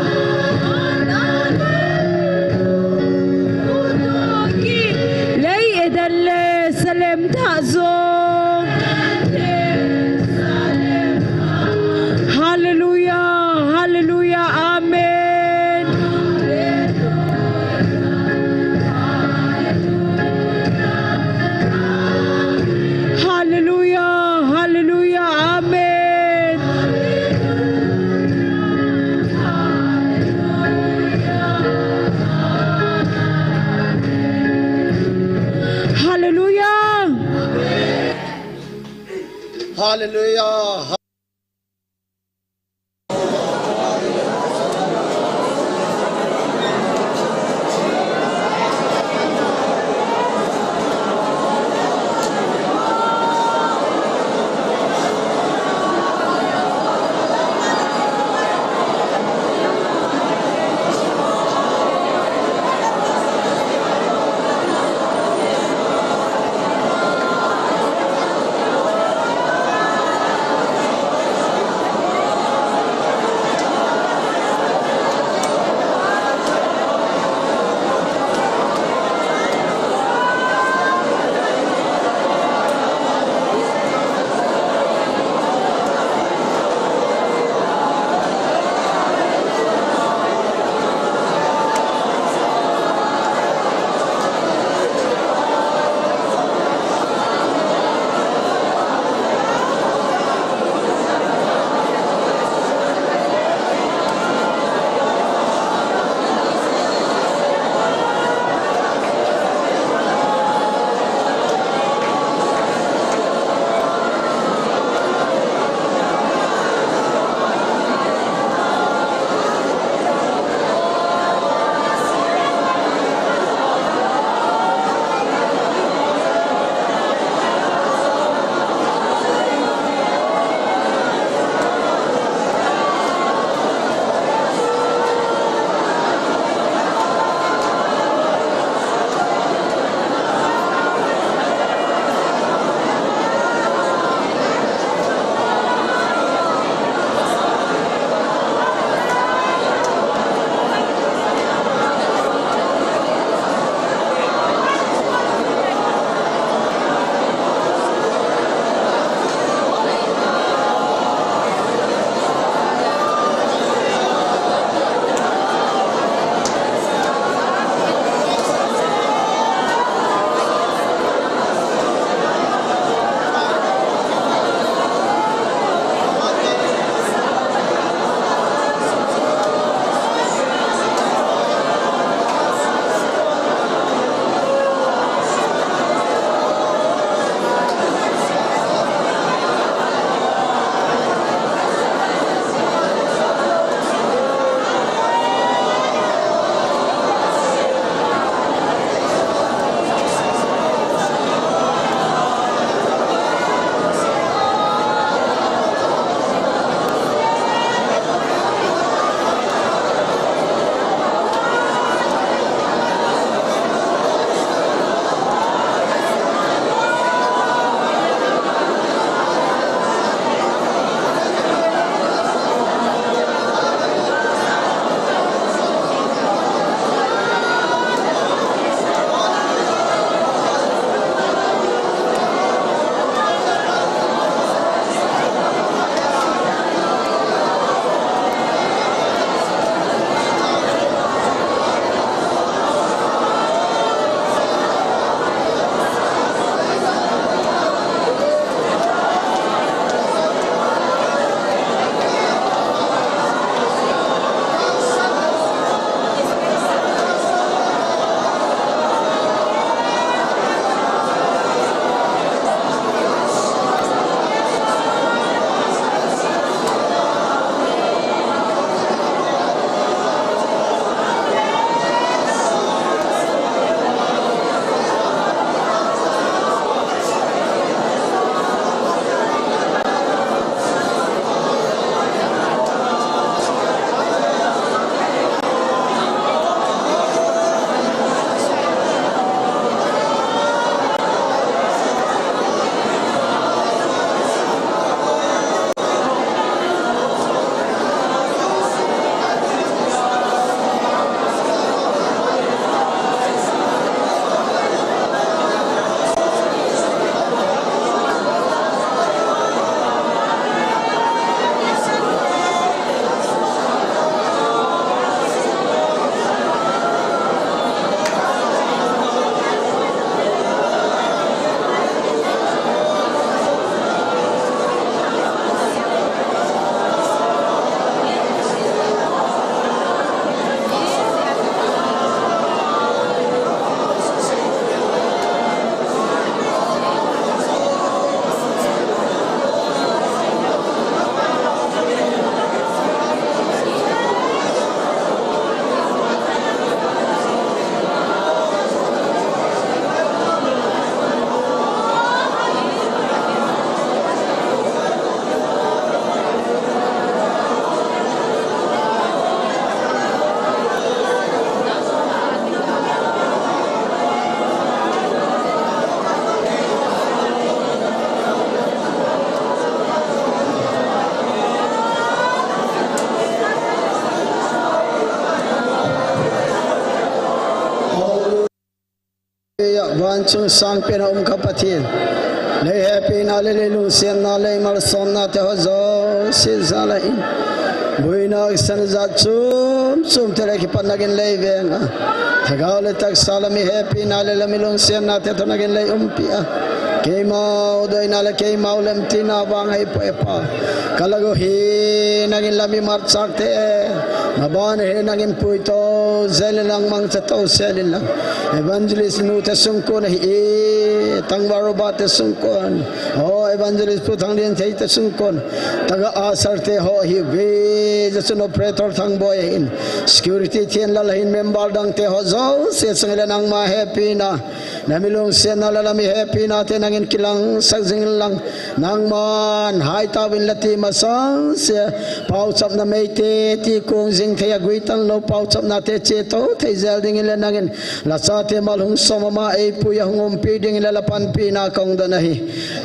Lei Eden le Salem thah jong. Hallelujah, hallelujah, amen. Hallelujah, hallelujah, amen. Hallelujah. Hallelujah. Chungsang pena um ka Pathen, lei hepina le lei lungsetna lei malsomna te ho jouse jal a hin, boina kisan jat chom chom te le kipatna gin lei veng a, thagau le tahsa le mi hepina le le mi lungsetna te toh nagin lei umpi a, keima u doina le keima u lemtina vang hei poi Pa. Ka lhagao hi nangin la mi marchah te, maban hi nangin puito jel in lang, mangcha to jel in lang. Evangelist nu te sungkon ahi, Tangval Robert te sungkon, o Evangelist Pu Thanglienthei te sungkon, taga usher te ho ahiuve, Jason operator Thangboi ahin, security Thienlal ahin, member dang te ho jouse sung le nangma hepina, na mi lungsetna le la mi hepina te nangin kilang sak jing in lang. Nangman hai tauvin la ti masang se, pauchapna mei te ti kong jing thei a guitan lou, pauchapna te che to thei jel dingin le nangin la chate mal hung som a ma eipui a hung umpi dingin le la panpina kong don ahi.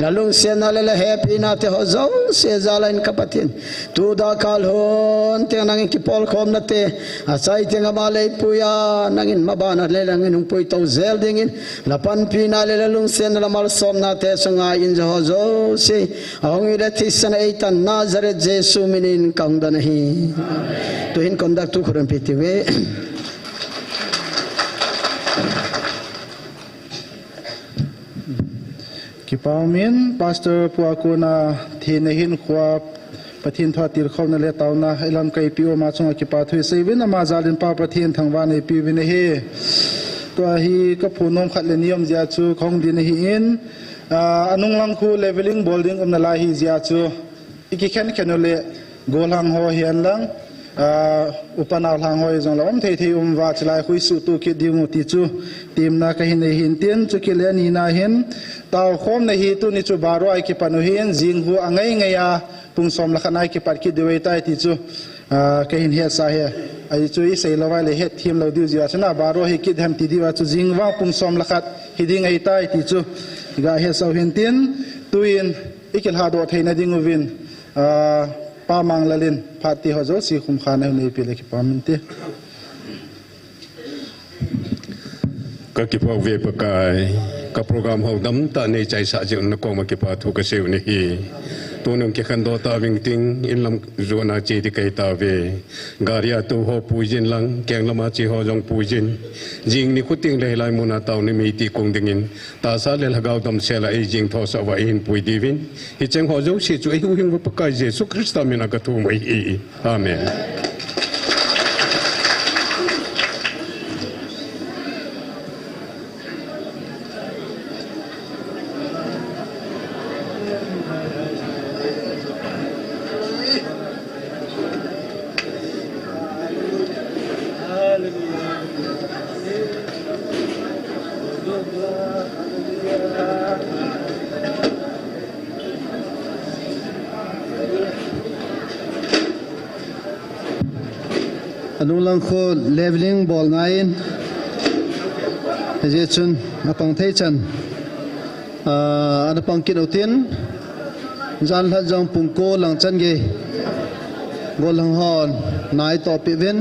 La lungsetna le la hepina te ho jouse jal a hin ka Pathen, tu da kal hon te nangin kipolkhomna te, achai te nga ma lei pui a nangin maban a le nangin hung puito jel dingin, la panpina le la lungsetna la malsomna te sunga in ja ho jouse, ahung i le thisan ei tan Nazareth Jesu minin kong don ahi. Tu hin conduct tu khurun pi ti ve. Kipa umin, Pastor Pu Akuna thina hin khua Pathen thu a tilkhouna le tauna ilam kaipi u ama chunga kipa thu isei uvin, ama jal in Pa Pathen thangvah neipi uvin ahi. Tua hi ka phun nom khat le ni um jeh a chu kahung din ahi in, ah, anung lang khu leveling bol ding umna lai ahi jeh a chu, i kikhen khen u le, golhang ho hihen lang, ah, upa nao lhang ho hi jong la um thei thei um uva, chulai khu i suhtup kit ding u ti chu, temna kahin nei hin tin, chukit le anina hin, taokhomna hi tuni chu baro a i kipan u hin, jing khu angai ngai a, pung som le khat na i kipat kit diu ahitai ti chu, ah, kahin hetsah e. Ahi chu i sei lou vai le hetthem lou diu jeh a chu na baro hi kit ham ti diu a chu jing vang pung som le khat hi ding ahitai ti chu, i ga hetsah u hin tin, tuin, i kilhadoh theina ding uvin, ah, Pa Manglal in phat ti ho jouse khum khan a hin neipi le kipa umin ti. Ka kipa uve Pakai, ka program ho dam tah nei chaisah jeh un na koma kipa thu ka sei u ahi. Tun nang kikhandoh tauving tin, in lam jona che ding kahi tauve. Gari a tou ho pui jin lang, keng lama che ho jong pui jin. Jing nikho teng le hilai mun a taona mei ti kong dingin, tahsa le lhagao damsel a ei jing thosah uva ei hin pui diuvin, hicheng ho jouse chu ei huhhing uva Pakai Jesu Christa min a ka thum u ahi. Amen. Anung lang khu leveling bol ngai in, hijeh chun apang thei chan, ah, ana pang kit u tin, jan lhat jong pung ko lang chan gei, golhang hon nai toh peh uvin.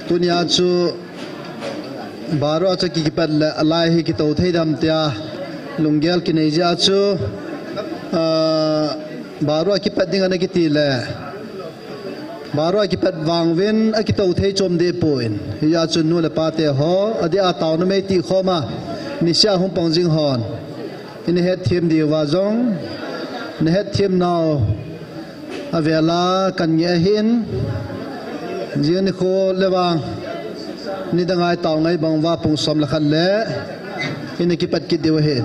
Tunia chu baro a chu kikipat le alai hi kito thei dem tia lunggel kinei jeh a chu, ah, baro a kipat ding ana kiti le, baro a kipat vang uvin akito thei chom deh poi. Hijeh a chu nu le pa te ho, adeh a taona mei ti khom a, niseh a hung pang jing hon, ina hetthem diu va jong, na hetthem nau avel a kan ngeh ahin, jing nikho le vang, nidang a i tao ngai bang uva pung som le khat le ina kipat kit diu ahi.